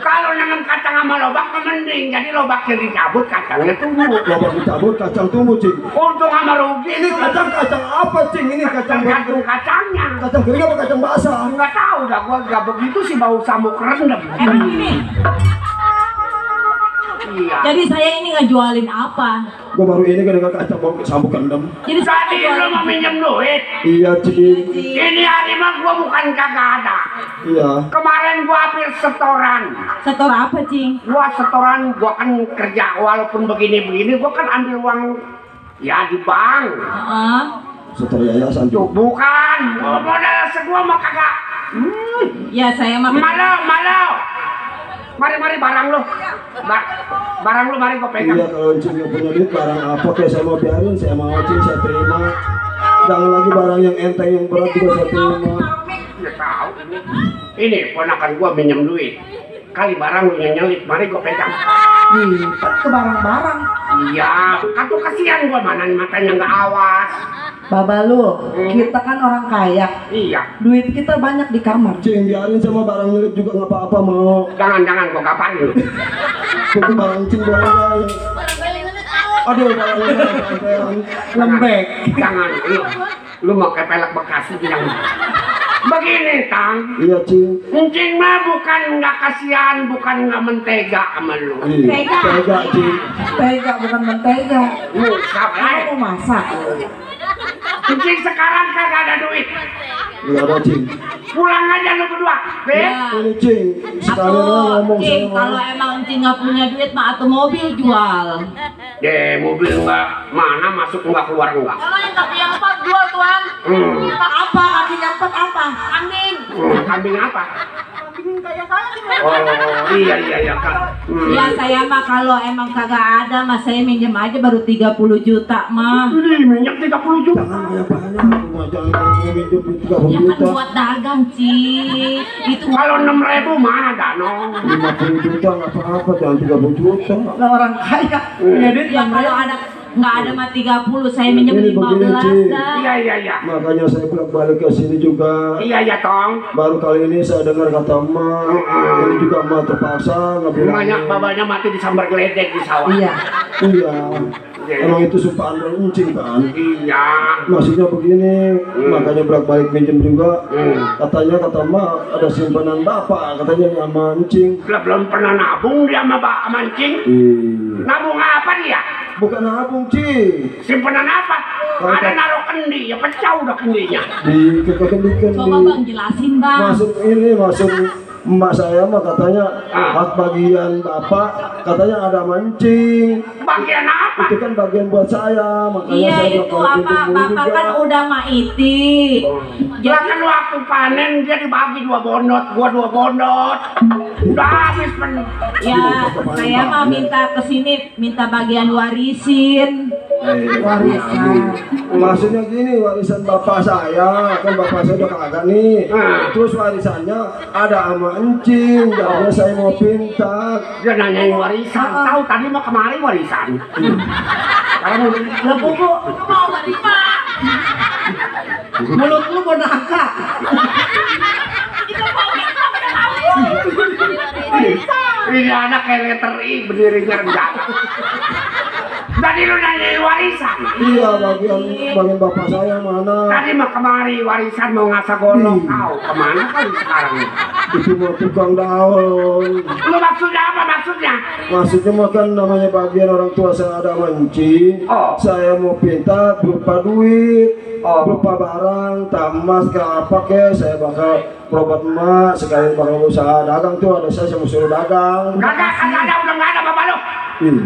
Kalau nanam kacang sama lobak mending. Jadi lobaknya dicabut, kacangnya tumbuh. Lobak dicabut kacang tumbuh Cing. Untung sama rugi. Ini kacang apa Cing? Ini kacang Tergantung kacangnya. kacang kering apa kacang basah? Nggak tahu dah, gua nggak begitu sih bau samuk rendem. Iya. Jadi saya ini ngejualin apa? Gua baru ini gara-gara kacang bau sambuk kendem. Jadi saya Tadi lu mau minjem duit. Iya Cing. Ini hari mah gua bukan kagak ada. Iya. Kemarin gua hampir setoran. setor apa, Cing? Gua setoran, gua kan kerja walaupun begini-begini, gua kan ambil uang ya di bank. Heeh. Setor yayasan Tuh, Cing. bukan. Modal segua mah kagak. Ya saya mah Malau. Mari barang lu. Barang lu mari gua pegang. Iya, kalau Cing nggak punya duit barang apa kayak saya mau biarin, saya mau Cing, saya terima. Jangan lagi barang yang enteng yang berat juga saya terima. Ya tahu. Ini ponakan gua minjem duit. Kali barang lu yang nyelip, mari gua pegang. Kan ke barang-barang. Iya, kan tuh kasihan gua mana matanya nggak awas. Baba lu, kita kan orang kaya. Iya. Duit kita banyak di kamar. Cing, biarin sama barang nyelip juga nggak apa-apa mau. Jangan gua kapain lu. Itu barang Cing doang aja. Aduh, barang Lembek. Jangan lu mau kepelak Bekasi bilang. Begini Tang. Iya Cing. Cing mah bukan nggak kasihan, bukan nggak mentega sama lu. Iya. Tega Cing. Tega bukan mentega. Lu sabar. Kamu masak. Cing sekarang kagak ada duit. Iya ada Cing. Pulang aja lu berdua. Ya. Ini Cing. Sekalian ngomong Cing, sama. kalau emang Cing nggak punya duit mah atau mobil jual. Mobil nggak mana masuk nggak keluar nggak. Kalau yang kaki yang 4 jual tuan. Apa? Kaki nyempet apa? Kambing. Kambing apa? Kambing Oh iya Kak. Ya saya mah kalau emang kagak ada mah saya minjem aja baru 30 juta mah. Ini minyak 30 juta. Jangan banyak-banyak, jangan minjem duit 30 Ya kan juta. buat dagang Ci. Itu Kalau 6.000 mana Danong? 50 juta nggak apa-apa, jangan 30 juta. Lah orang kaya. Ngedit ya kalau ada nggak ada mah 30 saya minjem Ini begini, 15 Ci. dah. Iya. Makanya saya bolak-balik ke sini juga. Iya Tong. Baru kali ini saya dengar kata emak, ini juga emak terpaksa ngebilangin. Banyak babanya mati disambar geledek di sawah. Iya. Iya. Emang itu sumpah anda encing kan? Iya. Maksudnya begini, makanya bolak-balik minjem juga. Katanya kata emak ada simpanan bapak, katanya ini sama encing. Belum pernah nabung dia sama Pak Mancing. Nabung apa dia? Bukan nabung, Cing. Simpanan apa? Ada naruh kendi, ya pecah udah kendinya. Di kekendikan Coba Bang jelasin Bang. masuk emak saya mah katanya hak bagian bapak katanya ada mancing. Bagian apa? Itu kan bagian buat saya, makanya Iya saya itu apa bapak kan udah maiti. Lah kan waktu panen dia dibagi 2 bondot, gua 2 bondot. Udah habis Ya saya mah minta kesini minta bagian warisin. warisan. Maksudnya gini, warisan bapak saya, kan bapak saya udah kagak nih. Terus warisannya ada sama encing, jadinya saya mau pinta. Dia nanyain warisan, tahu tadi mah kemari warisan. Karena Lah buku mau terima. Mulut lu bonaka. ini anak kayak letter I berdirinya rendah. Tadi lu nanyain warisan. Iya, bagian bapak saya mana? Tadi mah kemari warisan mau ngasah golong kau. Kemana kali sekarang? Itu mau tukang daun. Lu maksudnya apa maksudnya? Maksudnya makan namanya bagian orang tua saya ada mancing. Saya mau pinta berupa duit, berupa barang, tamas ke apa ke, saya bakal berobat emak, sekalian bakal usaha dagang tuh ada saya mau suruh dagang. Kagak ada, udah nggak ada bapak lu.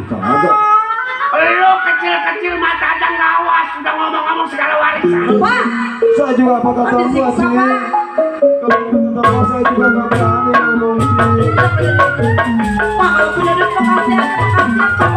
Kagak. Lu kecil-kecil mata aja ngawas, udah ngomong-ngomong segala warisan. Saya juga apa kata emak sih? Kalau kata emak saya juga nggak berani ngomong sih. Pak kalau punya duit makasih Pak mau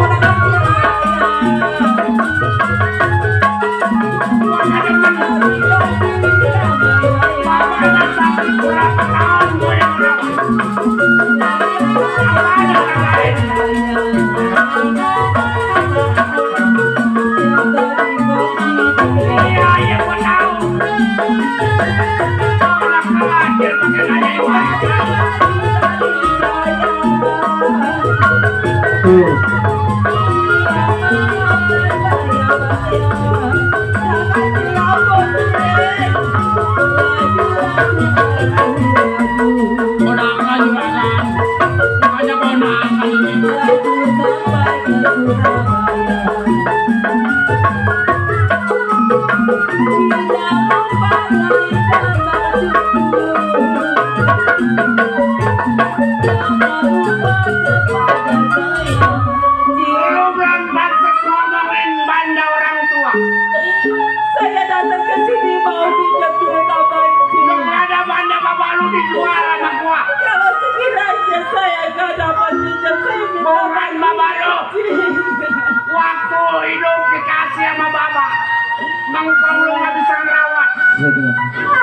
saya datang ke sini mau pinjam duit abang. Nggak ada banda bapak lu dijual sama gua. Kalau sekiranya saya nggak dapat pinjam saya minta Bukan bapak lu. Waktu hidup dikasih sama bapak. Mengkong lu nggak bisa ngerawat.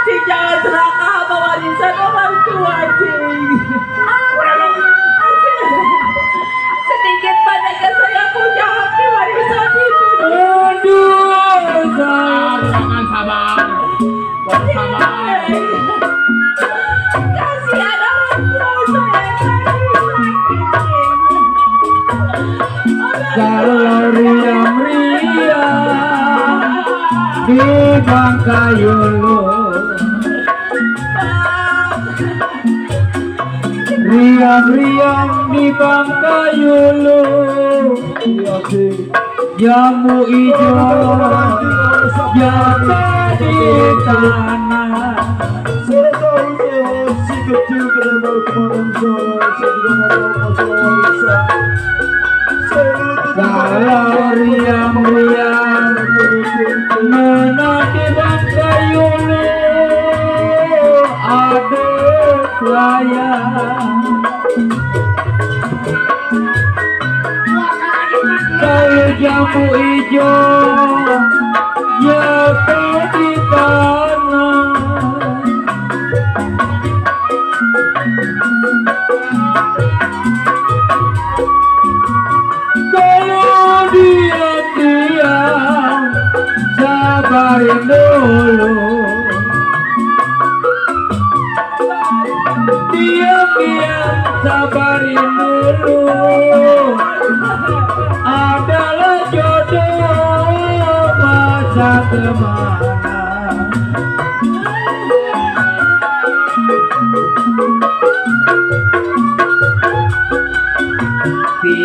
Si jangan serakah sama warisan orang tua Cing. Udah lu. Sedikit banyaknya saya punya hak di warisan itu. Jangan sabar. Sabar. Kasihan orang tua saya Kalau riang-riang di Bangkayulu, riang-riang di Bangkayulu, jamu hijau jatuh di tanah. Saya tahu saya si kecil kena baru kemarin saya juga nggak tahu masalah warisan. Kalau riang-riang menanti Bangkayulu, adik saya Kalau jambu hijau jatuh di tanah, kalau dia diam sabarin dulu, diam sabarin dulu, adalah jodoh masa kemana.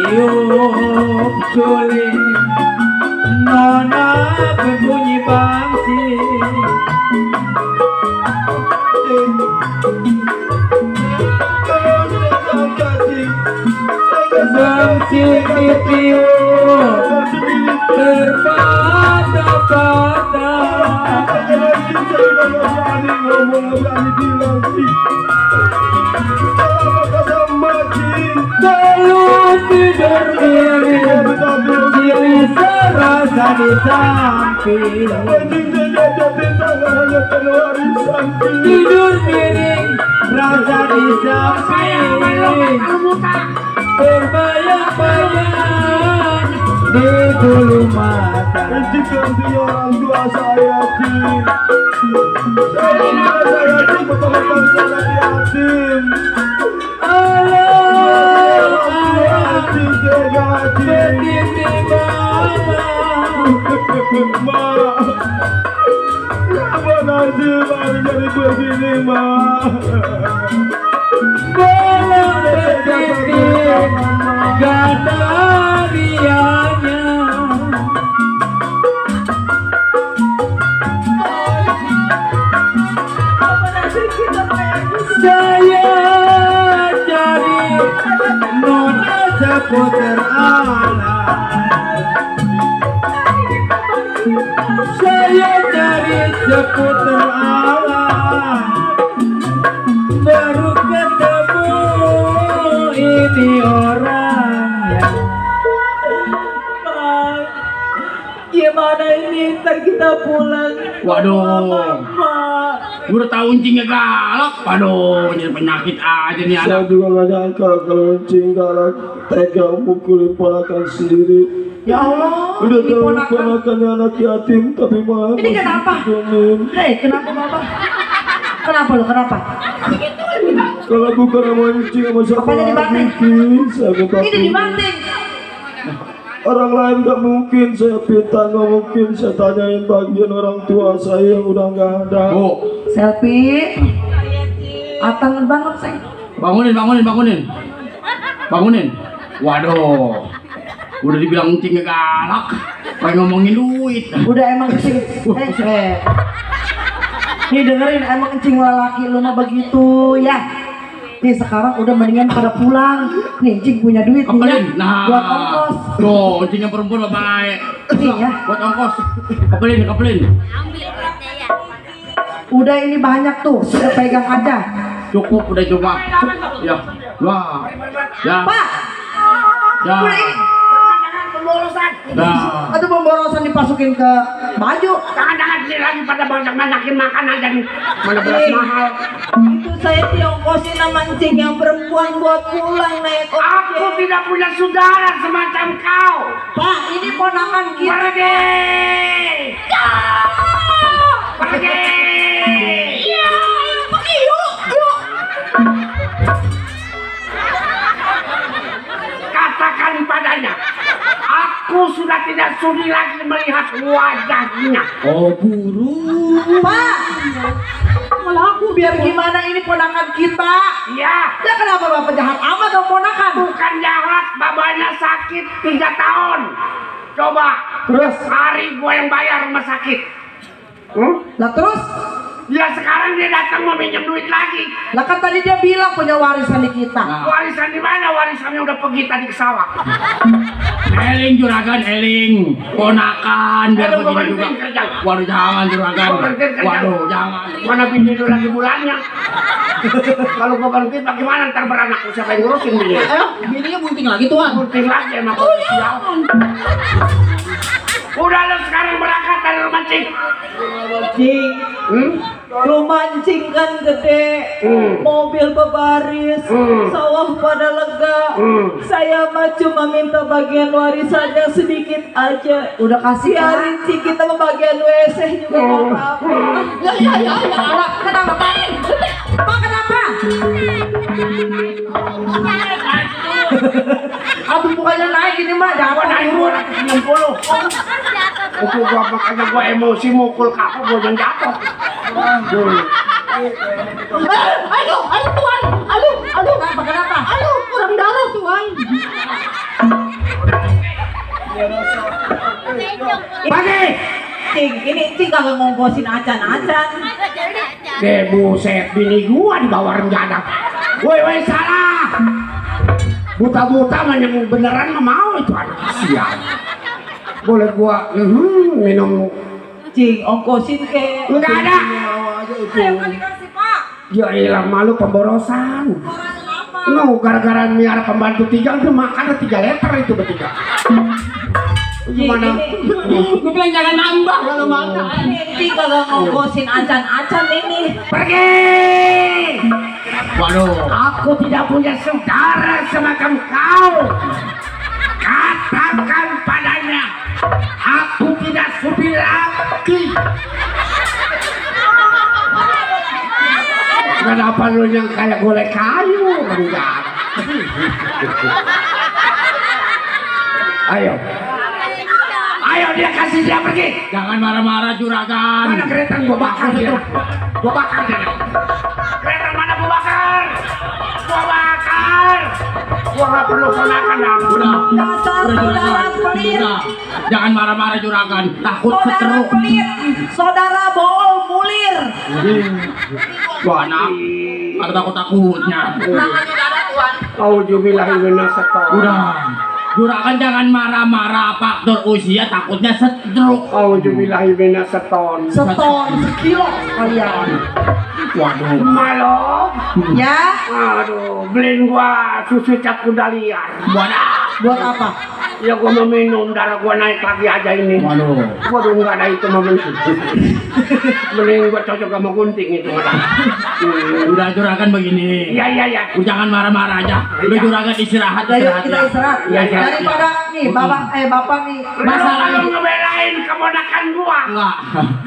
Tiup suling nona berbunyi bangsi, bangsi ditiup terpada-pada. Kalau tidur miring, diri serasa di samping. Tidur miring, rasa di samping. Terbayang-bayang di bulu mata. Orang tua saya saya jadi nona seputar alam, saya dari seputar alam, baru ketemu ini orangnya. Gimana ini? Ntar kita pulang. Waduh, gue udah tahu encingnya galak. Waduh, jadi penyakit aja nih Saya anak. juga gak nyangka kalau encing galak tega mukulin ponakan sendiri. Ya Allah, Udah ini tahu ponakan. ponakannya anak yatim tapi malah Ini kenapa? didomin. Hei, kenapa Bapak? Kenapa lu? Kenapa? Kalau bukan sama encing sama siapa Apanya dibanting? lagi, saya minta Ini tolong. dibanting. Orang lain gak mungkin, saya pinta gak mungkin. Saya tanyain bagian orang tua saya yang udah gak ada. Bu, Selfie. Atangan banget, Seng. bangunin. Waduh, udah dibilang encingnya galak, kayak ngomongin duit. Udah emang kencing. Nih dengerin, emang kencing lelaki lu mah begitu ya. Nih sekarang udah mendingan pada pulang. Nih Cing punya duit nih ya. Kepelin, nah, Buat ongkos. tuh encingnya perempuan baik. Nih ya. Buat ongkos, kepelin. Udah ini banyak tuh, sudah pegang aja. Cukup, udah coba. Ya, wah, ya, Pak, ya, udah ini. ya. Aduh pemborosan dimasukin ke baju. Jangan sih lagi pada banyak-banyakin makan aja nih. Mana beras mahal. Itu saya diongkosin sama Cing yang perempuan buat pulang naik Aku ojek. tidak punya saudara semacam kau. Pak, ini ponakan kita. Pergi. Pergi. Iya, pergi yuk. Katakan padanya, aku sudah tidak sudi lagi melihat wajahnya. Oh buru. Pak, malah aku biar gimana ini ponakan kita. Ya, Ya kenapa bapak jahat amat dong ponakan? bukan jahat, babanya sakit 3 tahun. Coba, Terus? hari gue yang bayar rumah sakit. Lah terus Ya sekarang dia datang mau minjem duit lagi. Lah kan tadi dia bilang punya warisan di kita. Warisan di mana? Warisannya udah pergi tadi ke sawah. Eling juragan, eling ponakan biar Aduh, begini juga. Waduh jangan juragan. Waduh jangan. Mana bini dulu lagi bulannya? Kalau gua berhenti bagaimana ntar beranakku siapa yang ngurusin bini? Bininya bunting lagi tuan. Bunting lagi emang sial. Udah lo sekarang berangkat dari rumah Cing. Cing, lu mancing kan gede, mobil berbaris, sawah pada lega. Saya mah cuma minta bagian warisannya sedikit aja. Udah kasih biarin Cing, kita mau bagian WC juga nggak apa-apa. Ya, kenapa Pak? Pak kenapa? Aduh bukannya naik ini mah, Gua naik 260. Itu gua makanya gua emosi mukul kapal gua yang jatuh. Aduh tuan, aduh, kenapa? Aduh, kurang darah tuan. Pagi. Cing, ini Cing kagak ngongkosin acan-acan. Buset, bini gua di bawah renjana. Woi, salah. Buta-buta mah yang beneran mah mau itu anak sial. Boleh gua minum. Cing, ongkosin ke. Enggak ada. Ayo kan dikasih Pak. Ya ilah malu pemborosan. No, gara-gara miara pembantu 3 udah makan 3 liter itu bertiga. Gimana? Gue bilang jangan nambah kalau makan. Ini kagak ngongkosin acan-acan ini. Pergi. Waduh. Aku tidak punya saudara semacam kau. Katakan padanya, aku tidak sudi lagi. Kenapa lu yang kayak golek kayu? Enggak. Ayo dia kasih dia pergi. Jangan marah-marah juragan. Mana kereta gua bakar dia? Gua bakar dia. Kereta mana gua bakar? Gua bakar. Gua nggak perlu ponakan aku. Udah. Dasar saudara pelit. Udah. Jangan marah-marah juragan. Takut Saudara setruk. pelit. Saudara bohong mulir. Wah anak. Ada takut-takutnya. Auzubillahi minasyaitonir. Udah. Juragan jangan marah-marah, faktor usia takutnya stroke. Auzubillahi minasyaitonir. Seton sekilo kalian. Waduh. Malo. Ya, Aduh, beliin gua susu cap kuda liar. buat apa? Ya gua mau minum, darah gua naik lagi aja ini. Waduh. Waduh, nggak ada itu mah beliin gua cocok sama gunting itu mah. Udah juragan begini. Iya. Jangan marah-marah aja. Udah juragan istirahat. Ayo kita istirahat. Iya. Daripada nih bapak nih. Masalah lu ngebelain keponakan gua. Enggak.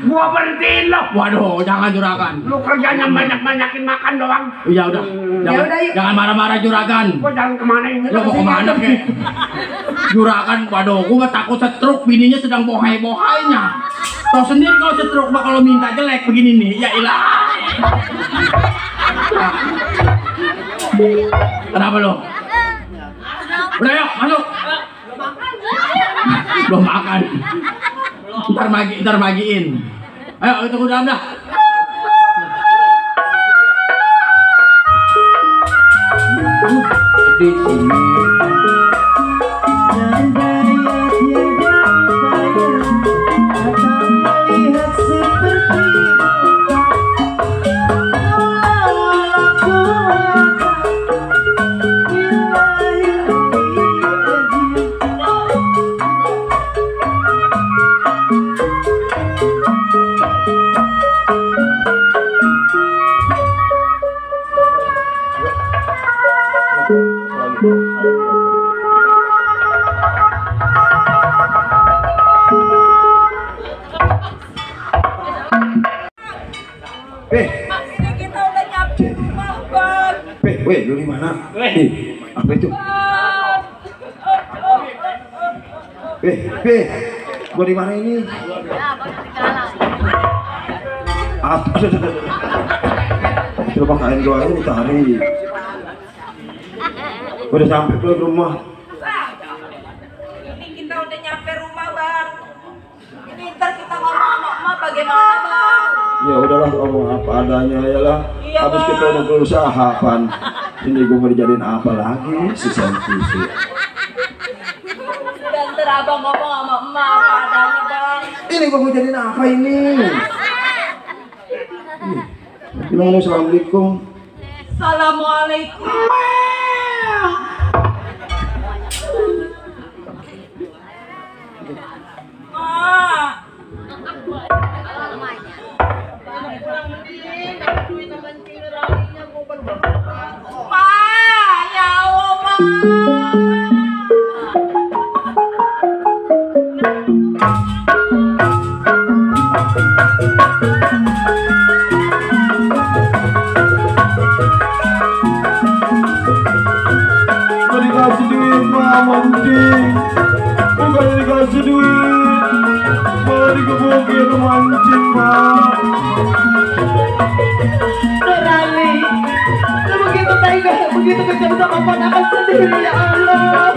Gua berhentiin lo. Waduh, jangan juragan. Lu kerjanya banyak-banyakin makan doang. Ya udah. Ya udah, yuk. Jangan marah-marah juragan. Gua jalan kemana ini? Lo mau kemana kek? Juragan, waduh, gua takut stroke, bininya sedang bohai-bohainya. Tahu sendiri kalau stroke mah kalau minta jelek begini nih, ya ilah. Kenapa lo? Udah yuk, masuk. Belum makan. Ntar bagiin. Ayo, itu ke dalam dah. Di sini. Weh, lu di mana? Apa itu? Gua di mana ini? Coba kain gua ini ditarik. Udah sampai ke rumah. Ini kita udah nyampe rumah bang. Ini ntar kita ngomong sama emak bagaimana bang? Ya udahlah, ngomong apa adanya ya lah. Iya, Habis Bang. kita udah berusaha pan. Ini gue mau dijadiin apa lagi si Santi sih. Dan ntar abang ngomong sama emak apa adanya bang. Ini gue mau jadiin apa ini? Gimana? Assalamualaikum. Assalamualaikum. Bukan dikasih duit mah mancing. Bukan dikasih duit, malah dikebukin mancing mah. Nurali, lu begitu tega, begitu kejam sama ponakan sendiri ya Allah.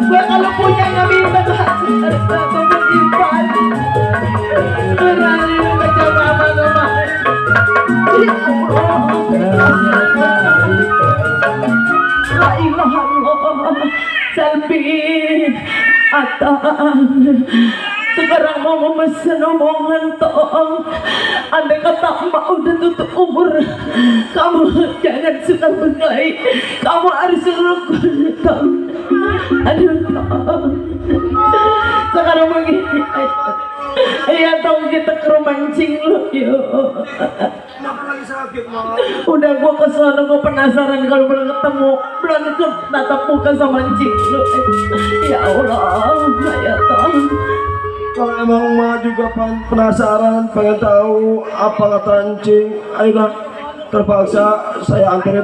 Gue kalau punya nggak minta temen Ivan. Nurali, lu kejam sama teman. Ya Allah. La ilaha illallah. Selfie, Atang. Sekarang mau memesan omongan toh. Andai kata emak udah tutup umur, kamu jangan suka berkelahi. Kamu harus rukun toh. Aduh toh. Sekarang begini. Iya toh, kita ke rumah mancing lu yuk. Lagi sakit mah. Udah gua kesana, gua penasaran kalau belum ketemu, belum tatap muka sama mancing lu. Ya Allah, ya toh. Kalau emang mah juga penasaran, pengen tahu apa kata anjing, ayolah, terpaksa saya anterin.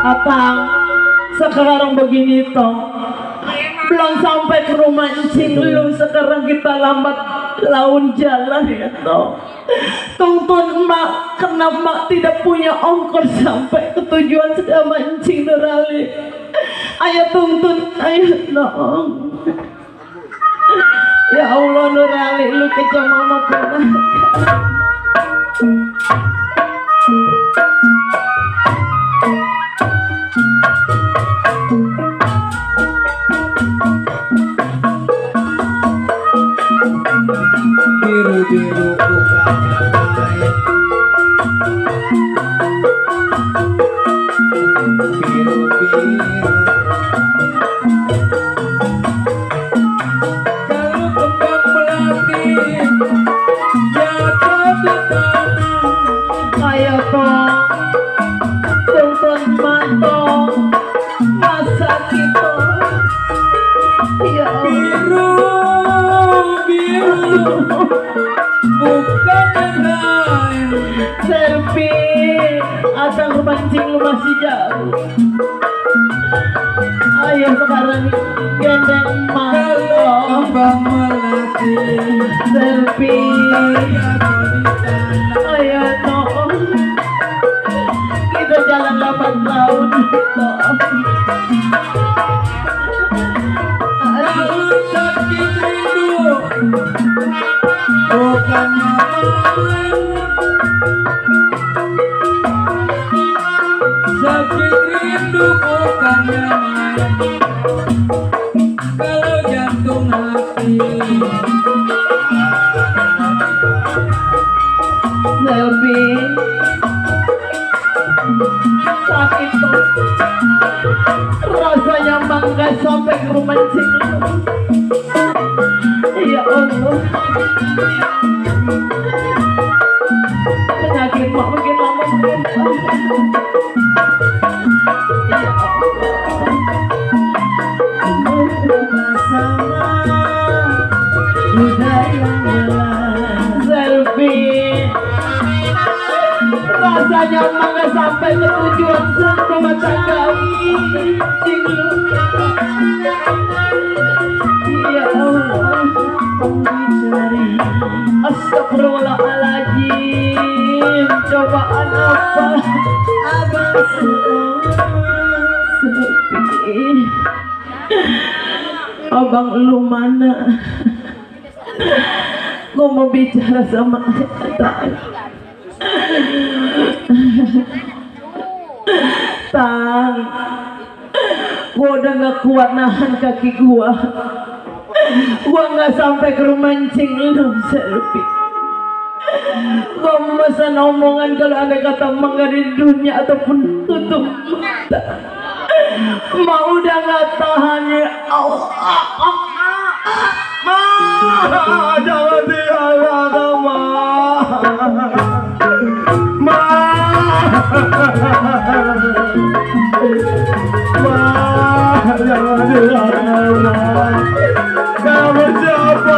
Atang, sekarang begini toh, belum sampai ke rumah mancing lu, sekarang kita lambat laun jalan ya toh. Tuntun mak, karena mak tidak punya ongkos sampai ke tujuan sudah mancing Nurali. Ayo tuntun, ayo dong. Ya Allah Nurali, lu kejam mama ponakan. Biru-biru bukan main. Biru-biru. Kalau kembang melati jatuh di tanah. Ayo toh, tuntun mantong, masa kita. Ya Allah. Biru bukan main. Selfie, asal mancing lu masih jauh. Ayo sekarang gendeng emak. Kalau kembang melati Selfie, jatuh di tanah. ayo toh, kita jalan lambat laun toh. Kalau sakit rindu bukannya main. Sakit rindu bukannya main. Kalau jantung hati Selfie, sakit tuh, rasanya mangga sampai ke rumah mancing. Ya Allah, penyakit mak makin lama makin selfie. Rasanya emang gak sampai ke tujuan rumah tangga. Ya Allah, astagfirullahaladzim. Cobaan apa? Abang sedih. Abang lu mana? Gue mau bicara sama Tang, gue udah gak kuat nahan kaki gue. Gue gak sampai ke rumah mancing lu selfie. Gue memesan omongan kalau ada kata mangga di dunia ataupun tutup mata. Mau udah gak tahan ya Allah. Jangan diharapkan jangan diharapkan. Kamu siapa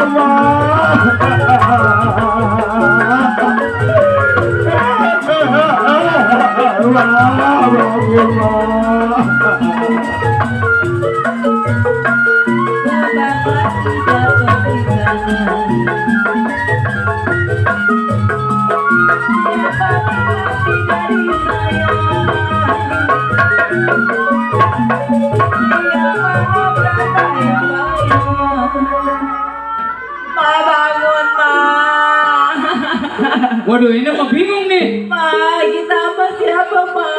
Waduh, ini mah bingung nih. Ma, kita apa siapa, Ma?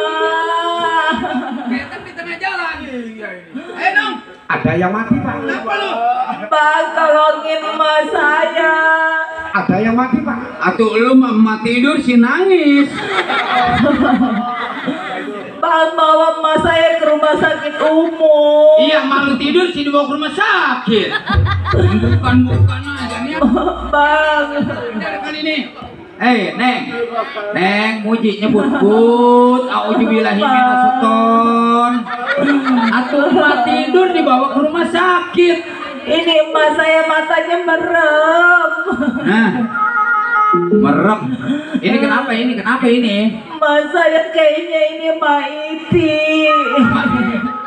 Kita di tengah jalan. Ayo dong. Ada yang mati, Pak. Kenapa lu? Bang, tolongin Ma saya. Ada yang mati, Pak. Atuh lu mah tidur si nangis. Bang, bawa Ma saya ke rumah sakit umum. Iya, malu tidur sih dibawa ke rumah sakit. Bukan aja nih. Bang. Dari kali ini. Neng, muji nyebut auzubillahi minasyaiton. Atuh mah tidur dibawa ke rumah sakit. Ini emak saya matanya merem. Nah, merem. Ini kenapa ini? Emak saya kayaknya ini Maiti.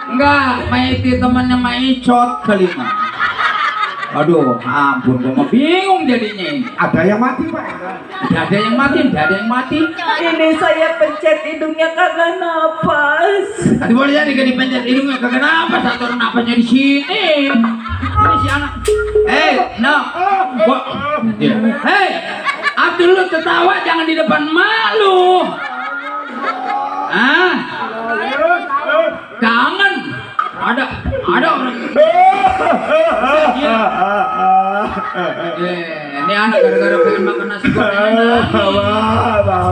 Enggak, Maiti temannya Maicot kali mah. Aduh, ampun, gua mah bingung jadinya. Ada yang mati, Pak. Tidak ada yang mati. Ini saya pencet hidungnya kagak napas. Tadi boleh jadi gak dipencet hidungnya kagak napas, satu orang napasnya di sini. Ini si anak. Abdul lu ketawa jangan di depan malu. Jangan. Ada orang. Ini anak gara-gara pengen makan nasi goreng.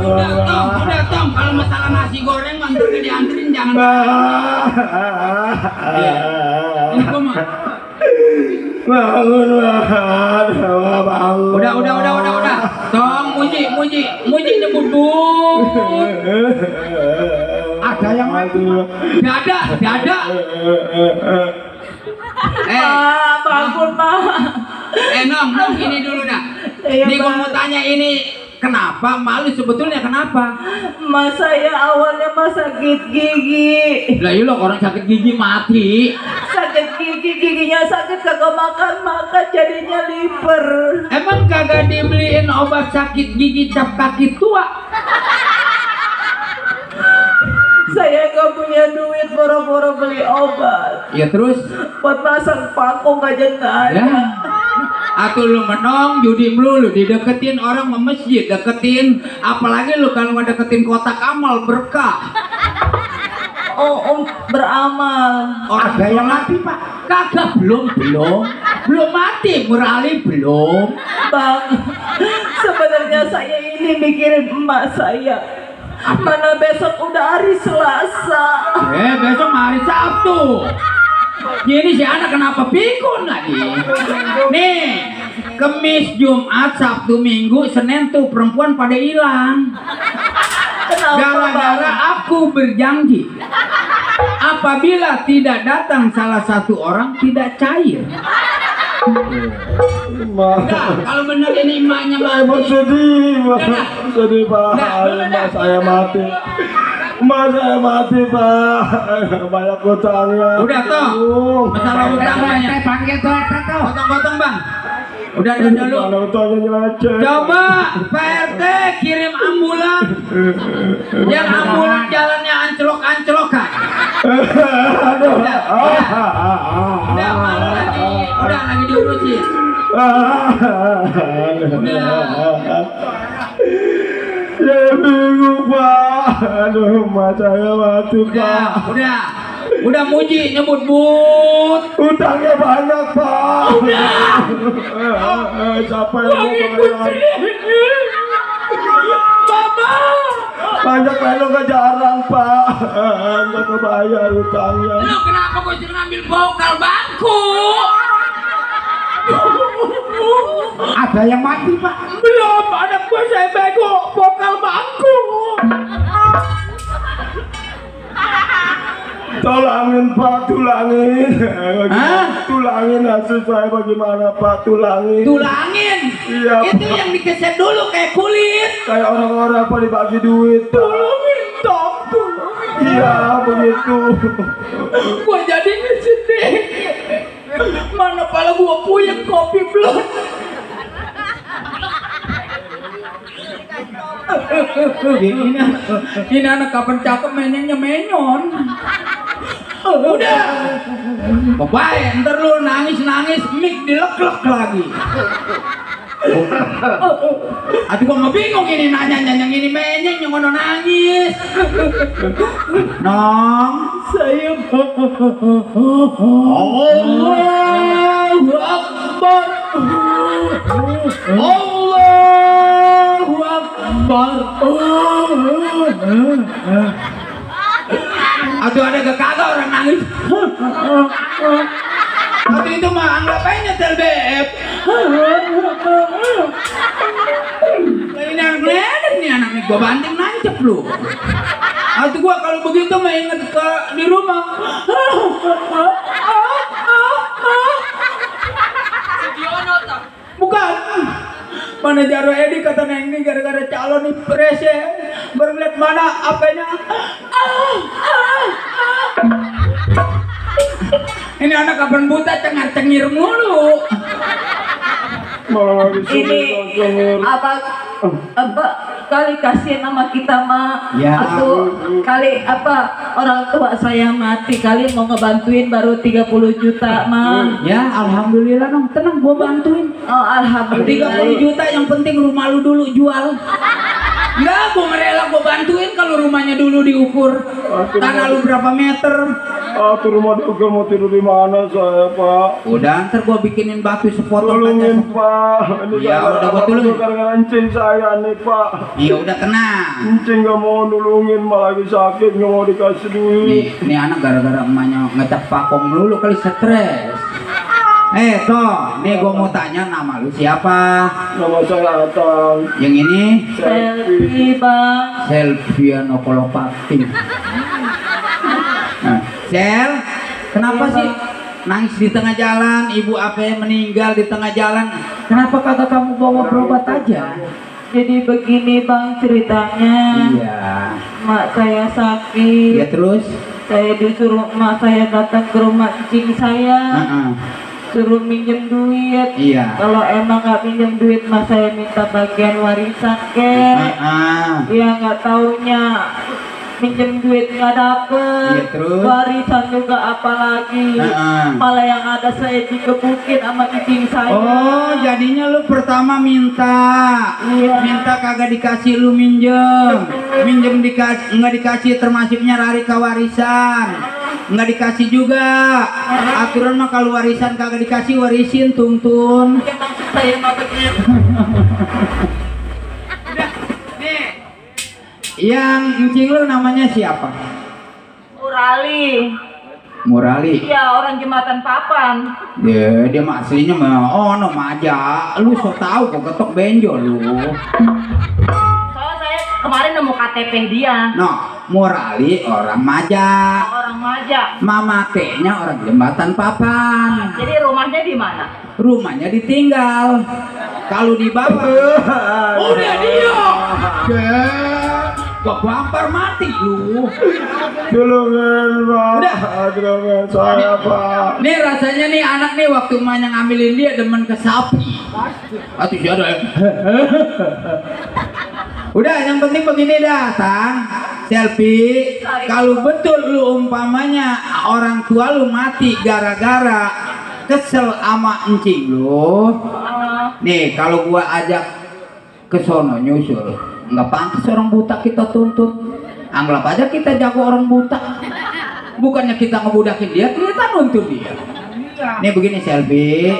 Udah tong, kalau masalah nasi goreng mantur ke dianterin jangan. Ini kok mah. Bangun. Udah. Tong, muji nyebut but. Ada yang mati. Gak ada. Bangun, Ma. Nong, ini dulu dah. Ini gua mau tanya ini kenapa malu sebetulnya kenapa? Ma saya awalnya sakit gigi. Lah iya orang sakit gigi mati. Sakit giginya sakit kagak makan jadinya liver. Emang kagak dibeliin obat sakit gigi cap kaki tua? Saya gak punya duit boro-boro beli obat. Ya terus? Buat masang pakung aja nggak ada. Ya. Atuh lu menong judi lu dideketin orang ke masjid, deketin apalagi lu kalau ngedeketin kotak amal berkah. Beramal. Ada yang mati, Pak. Kagak belum mati, murali belum. Bang, sebenarnya saya ini mikirin emak saya. Mana besok udah hari Selasa. Besok hari Sabtu. Ini si anak kenapa pikun lagi? Nih, Kemis, Jumat, Sabtu, Minggu, Senin tuh perempuan pada hilang. Gara-gara aku berjanji, apabila tidak datang salah satu orang tidak cair. Nah, kalau bener ini emaknya mati. Sedih, sedih Pak. Emak saya mati. Emak saya mati Pak. Banyak utangnya. Udah toh, masalah utang banyak. Potong-potong bang. Udah dulu. Coba Pak RT kirim ambulan. Yang ambulan jalannya anclok-anclokan. Udah malu lagi. Udah lagi diurusin. Ya bingung Pak. Aduh, emak saya mati Pak. Udah muji nyebut but. Utangnya banyak Pak. Siapa yang mau bayar? Mama. Banyak lalu gak jarang Pak. Gak kebayar utangnya. Lu kenapa gue suruh ngambil bokal bangku? Ada yang mati Pak. Belum, anak gue saya bego bokal bangku. Tulangin Pak, tulangin. Tulangin hasil saya bagaimana Pak, tulangin. Tulangin? Iya, itu Pak. yang dikeset dulu kayak kulit. Kayak orang-orang Pak dibagi duit. Tulangin dong, tulangin. Iya, begitu. Gue jadi sedih. Mana pala gue puyeng kopi belum. Ini anak kapan cakep mainnya menyon. Udah. Bye, ntar lu nangis-nangis mic dilek-lek lagi. Aduh gua nggak bingung ini nanya yang ini menyeng yang ngono nangis. Nong, saya Allahu Akbar. Allahu Akbar. Aduh ada kagak orang nangis. Aduh itu mah anggap aja nyetel BF. Ini anak ledek nih anak nih, gua banting nancep lu. Aduh gua kalau begitu mah inget ke di rumah. Bukan. Mana Jaro Edi kata Neng ini gara-gara calon nih prese. Baru lihat mana apanya. Ini anak kapan buta cengar-cengir mulu. Ini apa kali kasih nama kita mah Ya. atau kali apa orang tua saya mati kali mau ngebantuin baru 30 juta mah. Ya alhamdulillah dong, tenang gua bantuin. Oh alhamdulillah. 30 juta yang penting rumah lu dulu jual. Enggak, gua ngerela gua bantuin kalau rumahnya dulu diukur. Tanah lu berapa meter? Tuh rumah diukur mau tidur di mana saya Pak? Udah, ntar gua bikinin batu sepotong Tolongin aja. Pak. Ini Ya, udah gua tolongin. gara-gara encing saya nih Pak. Iya udah tenang. Encing gak mau nulungin malah lagi sakit gak mau dikasih duit. Nih anak gara-gara emaknya ngecap pakom dulu kali stres. Toh, nih gua mau tanya nama lu siapa? Nama saya Atang. Yang ini Selfie bang. Selviano Kolopati. Nah, Sel, kenapa sih nangis di tengah jalan? Ibu apa yang meninggal di tengah jalan? Kenapa kagak kamu bawa berobat aja? Jadi begini bang ceritanya. Iya. Mak saya sakit. Ya terus? Saya disuruh mak saya datang ke rumah cing saya. Suruh minjem duit. Iya. Kalau emang nggak minjem duit mas saya minta bagian warisan Dia nggak taunya minjem duit nggak dapet. Iya, terus? Warisan juga apalagi. Malah yang ada saya dikebukin sama cicing saya. Oh, jadinya lu pertama minta. Iya. Minta kagak dikasih lu minjem. Minjem nggak dikasih termasuknya lari ke warisan. Nggak dikasih juga. Aturan mah kalau warisan kagak dikasih warisin tuntun. Ya, maksud saya mah begitu. Yang encing lu namanya siapa? Urali. Murali. Iya, orang jembatan papan. Dia mah aslinya mah ono maja. Lu so tahu kok ketok benjol lu. Soalnya saya kemarin nemu KTP dia. No, Murali orang maja. Orang Maja. Mama keknya orang jembatan papan. Jadi rumahnya di mana? Rumahnya ditinggal. Kalau di bawah udah dia. Gua bampar mati lu. Tolongan Pak. Udah. Tolongan saya Pak. Nih rasanya nih anak nih waktu emaknya ngambilin dia demen ke sapi. Atau sih ada. Udah yang penting begini dah, Tang. Selfie. Kalau betul lu umpamanya orang tua lu mati gara-gara kesel sama encing lu. Nih kalau gua ajak ke sono nyusul, nggak pantas orang buta kita tuntut. Anggap aja kita jago orang buta. Bukannya kita ngebudakin dia, kita nuntut dia. Nih begini Selfie.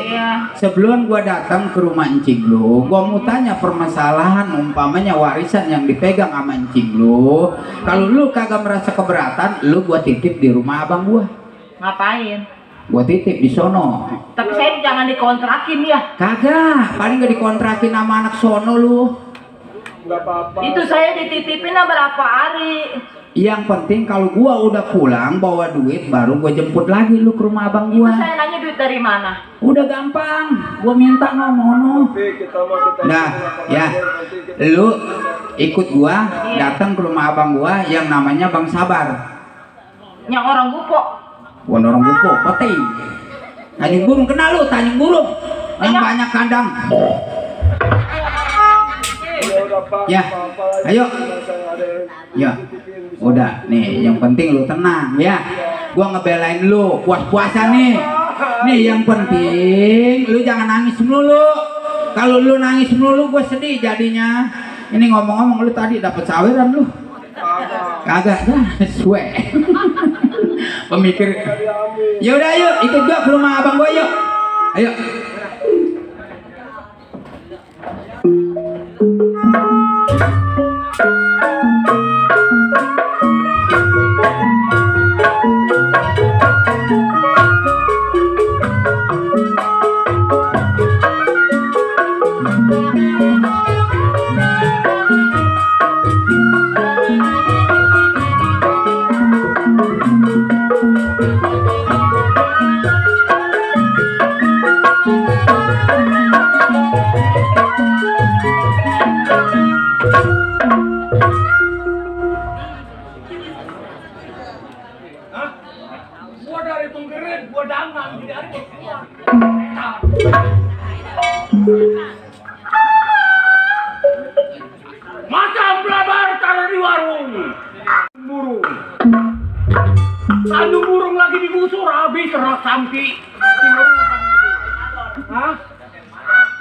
Sebelum gua datang ke rumah encing lu, gua mau tanya permasalahan umpamanya warisan yang dipegang sama encing lu. Kalau lu kagak merasa keberatan, lu gua titip di rumah abang gua. Ngapain? Gua titip di sono. Tapi saya jangan dikontrakin ya. Kagak, paling gak dikontrakin sama anak sono lu. Enggak apa-apa. Itu saya dititipin berapa hari? Yang penting kalau gua udah pulang bawa duit baru gua jemput lagi lu ke rumah abang Itu gua. saya nanya duit dari mana? Udah gampang, gua minta ngomong. Nah, ya, lu ikut gua datang ke rumah abang gua yang namanya Bang Sabar. Yang orang Gupo. Bukan orang Bupo, Peting. Tanjung Burung kenal lu, Tanjung Burung. Yang banyak kandang. Ya, ayo. Ya, udah nih. Yang penting lu tenang ya. Gua ngebelain lu, puas-puasan nih. Nih yang penting lu jangan nangis melulu. Kalau lu nangis melulu, gua sedih jadinya. Ini ngomong-ngomong lu tadi dapat saweran lu. Kagak dah, suwe. Pemikir. Ya udah ayo ikut gua ke rumah abang gua yuk. Ayo. Gua dari Tunggerit, gua dangan di hari keluar. Macam belabar taruh di warung. Burung. Tanjung Burung lagi digusur habis rak sampi. Hah?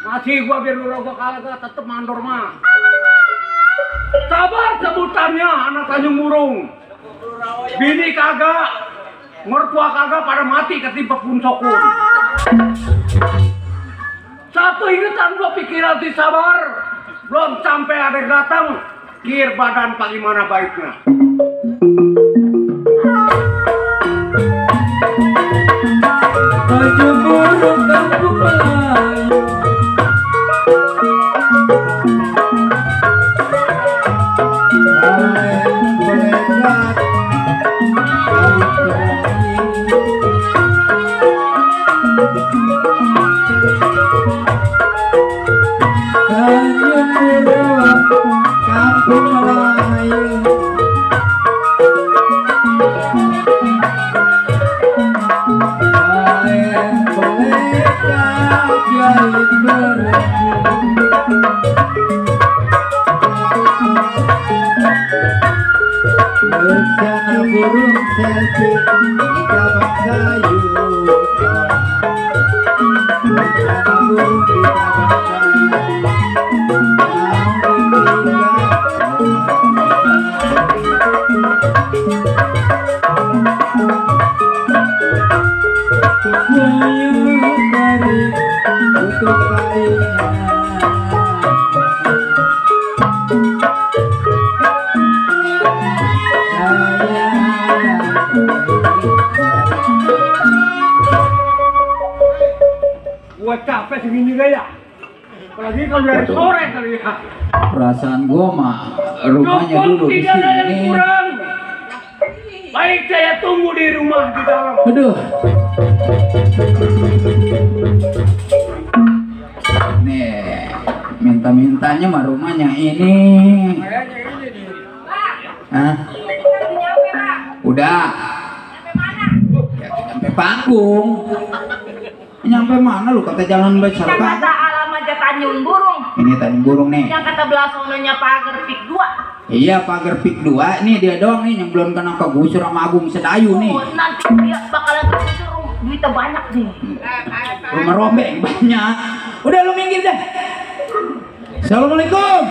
Masih gua biar lu rogo kagak tetep mandor mah. Sabar sebutannya anak Tanjung Burung. Bini kagak, mertua kagak pada mati ketimpa puncokun. Satu ingatan gua pikiran si sabar, belum sampai ada yang datang, kir badan pak gimana baiknya. Tanjung Burung kampung Melayu. Tanjung Burung kampung Melayu. Bersama burung selfie di cabang kayu. Bersama burung di cabang kayu. Kayu dari untuk kalian. Gua capek segini gaya. Apalagi kalau dari sore kali ya. Perasaan gua mah rumahnya dulu di Tidak ada yang sini. kurang. Baik, saya tunggu di rumah di dalam. Aduh. Nih, minta-mintanya mah rumahnya ini. Hah? Udah. Ya, sampai panggung. Nyampe mana lu kata jalan besar Yang kan? kata alamat Tanjung Burung. Ini Tanjung Burung nih. Yang kata belah sononya pagar pik 2. Iya, pagar pik 2 nih dia doang nih yang belum kena kegusur sama Agung Sedayu nih. Oh, nanti dia bakalan tergusur duitnya banyak nih. Rumah rombeng banyak. Udah lu minggir deh. Assalamualaikum.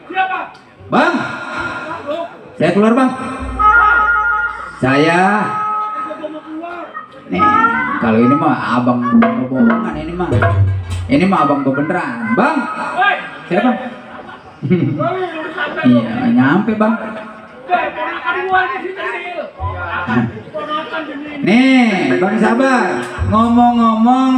Siapa? Bang. Saya keluar, Bang. Saya. Nih, kalau ini mah abang bohongan ini mah. Ini mah abang beneran. Bang. Woi, Siapa? Iya, nggak nyampe, Bang. ponakan gua di sini. Ponakan di sini. Nih, Bang Sabar, ngomong-ngomong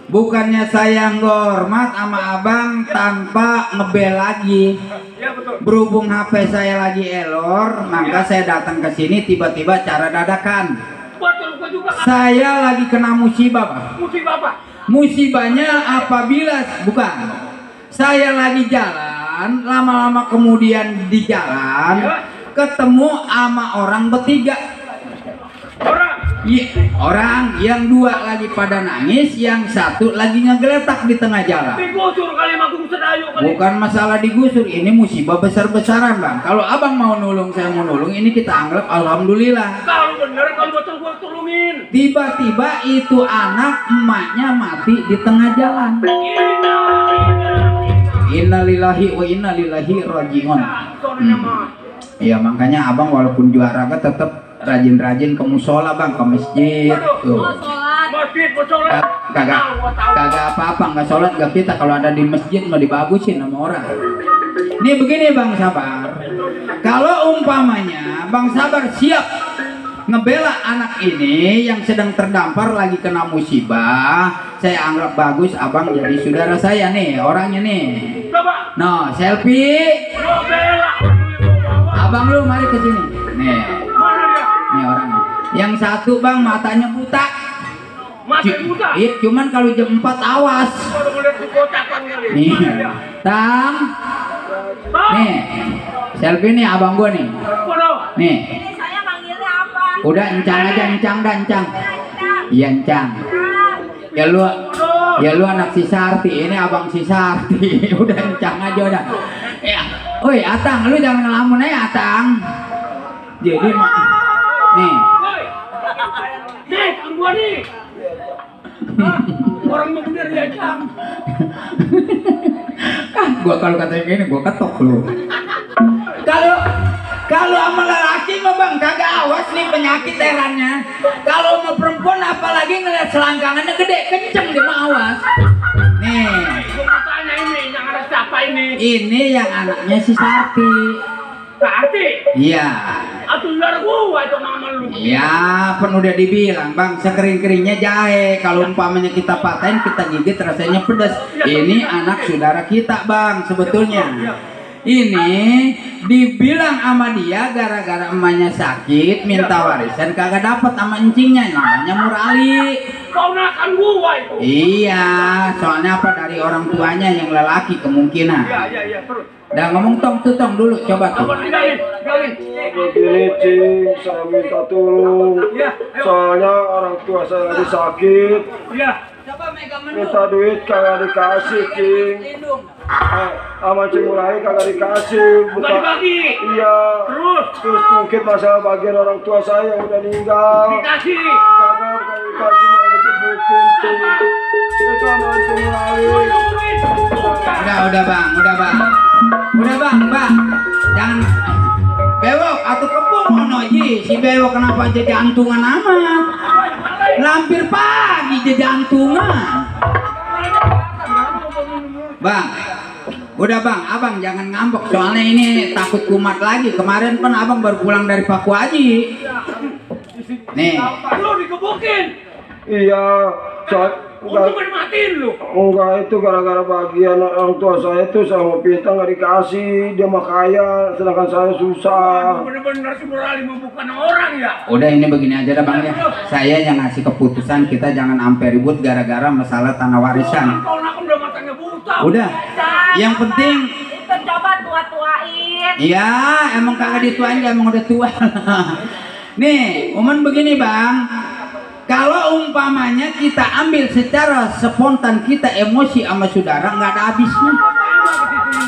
bukannya saya ngormat sama abang tanpa ngebel lagi. Ya betul. Berhubung HP saya lagi error, maka saya datang ke sini tiba-tiba cara dadakan. Betul, gua juga kan. Saya lagi kena musibah, Bang. Musibah apa? Musibahnya apabila bukan saya lagi jalan, lama-lama kemudian di jalan ketemu sama orang bertiga. Orang. Iya, orang yang dua lagi pada nangis, yang satu lagi ngegeletak di tengah jalan. Digusur kali Agung Sedayu kali. Bukan masalah digusur, ini musibah besar-besaran, Bang. Kalau abang mau nolong, saya mau nolong, ini kita anggap alhamdulillah. Kalau bener, kalau betul gua tolongin. Tiba-tiba itu anak emaknya mati di tengah jalan. Innalillahi wa innalillahi rajiun. Soalnya mah. Iya, makanya abang walaupun juara tetap rajin-rajin ke musola, Bang, ke masjid. Tuh. Masjid, musola. Kagak apa-apa, nggak sholat nggak kita, kalau ada di masjid mau dibagusin sama orang. Ini begini, Bang Sabar, kalau umpamanya Bang Sabar siap ngebela anak ini yang sedang terdampar lagi kena musibah, saya anggap bagus abang jadi saudara saya nih, orangnya nih. Coba. No, selfie. Lo bela. Abang lu mari ke sini. Nih, Mana dia? nih orangnya. Yang satu, Bang, matanya buta. Mati buta. Iya, cuman kalau jam 4 awas. Kalau boleh tuh kocakan kali. Nih, Mana dia? Tang. Bang. Nih, selfie nih abang gua nih. Waduh. Nih, Ini saya manggilnya apa? udah encang aja, encang dah, encang. Iya, encang. Ya lu anak si Sarti, ini abang si Sarti. Udah encang aja udah. Ya, oi Atang, lu jangan ngelamun aja Atang. Jadi nih, Woi. Nih, kan gua nih. Hah? Orang mau bener ya, Jam. gua kalau katanya gini, gua ketok lu. Kalau sama lelaki mah, Bang, kagak awas nih penyakit herannya. Kalau sama perempuan apalagi ngeliat selangkangannya gede, kenceng dia mah awas. Nih, Gua mau tanya ini, yang ada siapa ini? ini yang anaknya si Sarti. Sarti. Iya. Atau saudara gua itu nama lu. Iya, pun udah dibilang, Bang, sekering-keringnya jahe. Kalau umpamanya kita patahin, kita gigit rasanya pedas. Ini anak saudara kita, Bang, sebetulnya. Ini dibilang sama dia gara-gara emaknya sakit, minta warisan kagak dapat sama encingnya, namanya Murali. Ponakan gua itu. Iya, soalnya apa, dari orang tuanya yang lelaki kemungkinan. Iya, terus. Udah ngomong tong dulu, coba tuh. Coba tinggalin. Begini, Cing, saya minta tolong. Iya, ayo. Soalnya orang tua saya lagi sakit. Iya. Minta duit kagak dikasih, Cing. Sama Cing Mulai kagak dikasih. Bukan dibagi. Iya. Terus Mungkin masalah bagian orang tua saya yang udah meninggal. dikasih. Kagak dikasih, mau digebukin, Cing. Itu sama Cing Mulai. Udah Bang. Udah Bang. Jangan bewok atau kepung ono ji. Si bewok kenapa jadi jantungan amat? Lampir pagi jadi jantungan. Bang. Udah Bang, abang jangan ngambek soalnya ini takut kumat lagi. Kemarin kan abang baru pulang dari Paku Haji. Nih. Lu dikebukin. Iya, Untung gak dimatiin lu. Enggak, itu gara-gara bagian orang tua saya tuh sama Pita nggak dikasih, dia mah kaya, sedangkan saya susah. Bener-bener si Murali bukan orang ya. Udah ini begini aja dah Bang ya. Saya yang ngasih keputusan kita jangan sampai ribut gara-gara masalah tanah warisan. Kalau aku udah matanya buta. Udah. Yang penting Itu coba tua-tuain. iya, emang kagak dituain, emang udah tua. Nih, momen begini Bang. Kalau umpamanya kita ambil secara spontan, kita emosi sama saudara, nggak ada habisnya.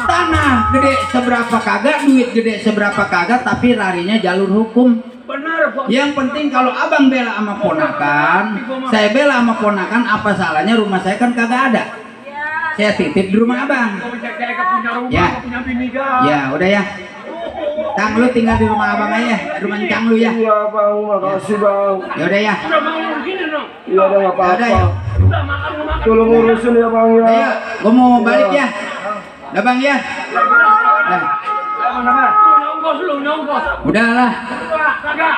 Tanah gede seberapa kagak, duit gede seberapa kagak, tapi larinya jalur hukum. Bener, Bos. Yang penting kalau abang bela sama ponakan, saya bela sama ponakan, apa salahnya rumah saya kan kagak ada. Saya titip di rumah abang. Kau bisa kayak punya rumah, Ya. kau punya bini kan. Ya udah ya. Kang lu tinggal di rumah abang aja, rumah Kang lu ya. Iya bang, makasih bang. Ya udah ya. Udah bangun begini dong. Iya udah nggak Udah ya. apa-apa. Udah makan lu makan. Tolong urusin ya bang ya. Ayo, gua mau balik ya. Udah Bang ya. Nah, Lu nyongkos lu nyongkos. udahlah. Kagak.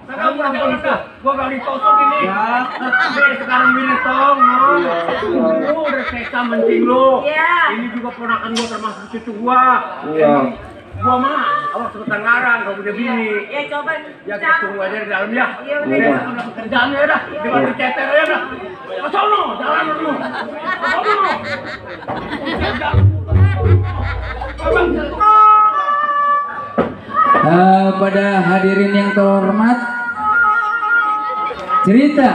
Kagak pulang dah. Gua gak ditosok ini. Nih sekarang bini tong, no. Lu udah seka menting lu. Iya. Ini juga ponakan gua termasuk cucu gua. Iya. Gua mah awas ketanggaran gak punya bini. Ya coba Ya kita tunggu aja di dalam ya. Iya, udah. Udah udah pekerjaan ya dah. Jangan diceter ya dah. Ke sono, jalan dulu. Ke sono. Pada hadirin yang terhormat, cerita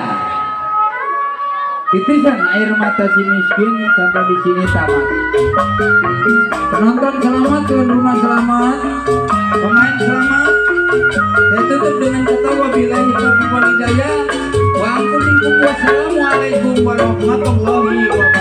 titisan air mata si miskin sampai di sini tamat. Penonton selamat, tuan rumah selamat, pemain selamat. Saya tutup dengan kata wabillahi taufiq wal hidayah. Wassalamualaikum warahmatullahi wabarakatuh.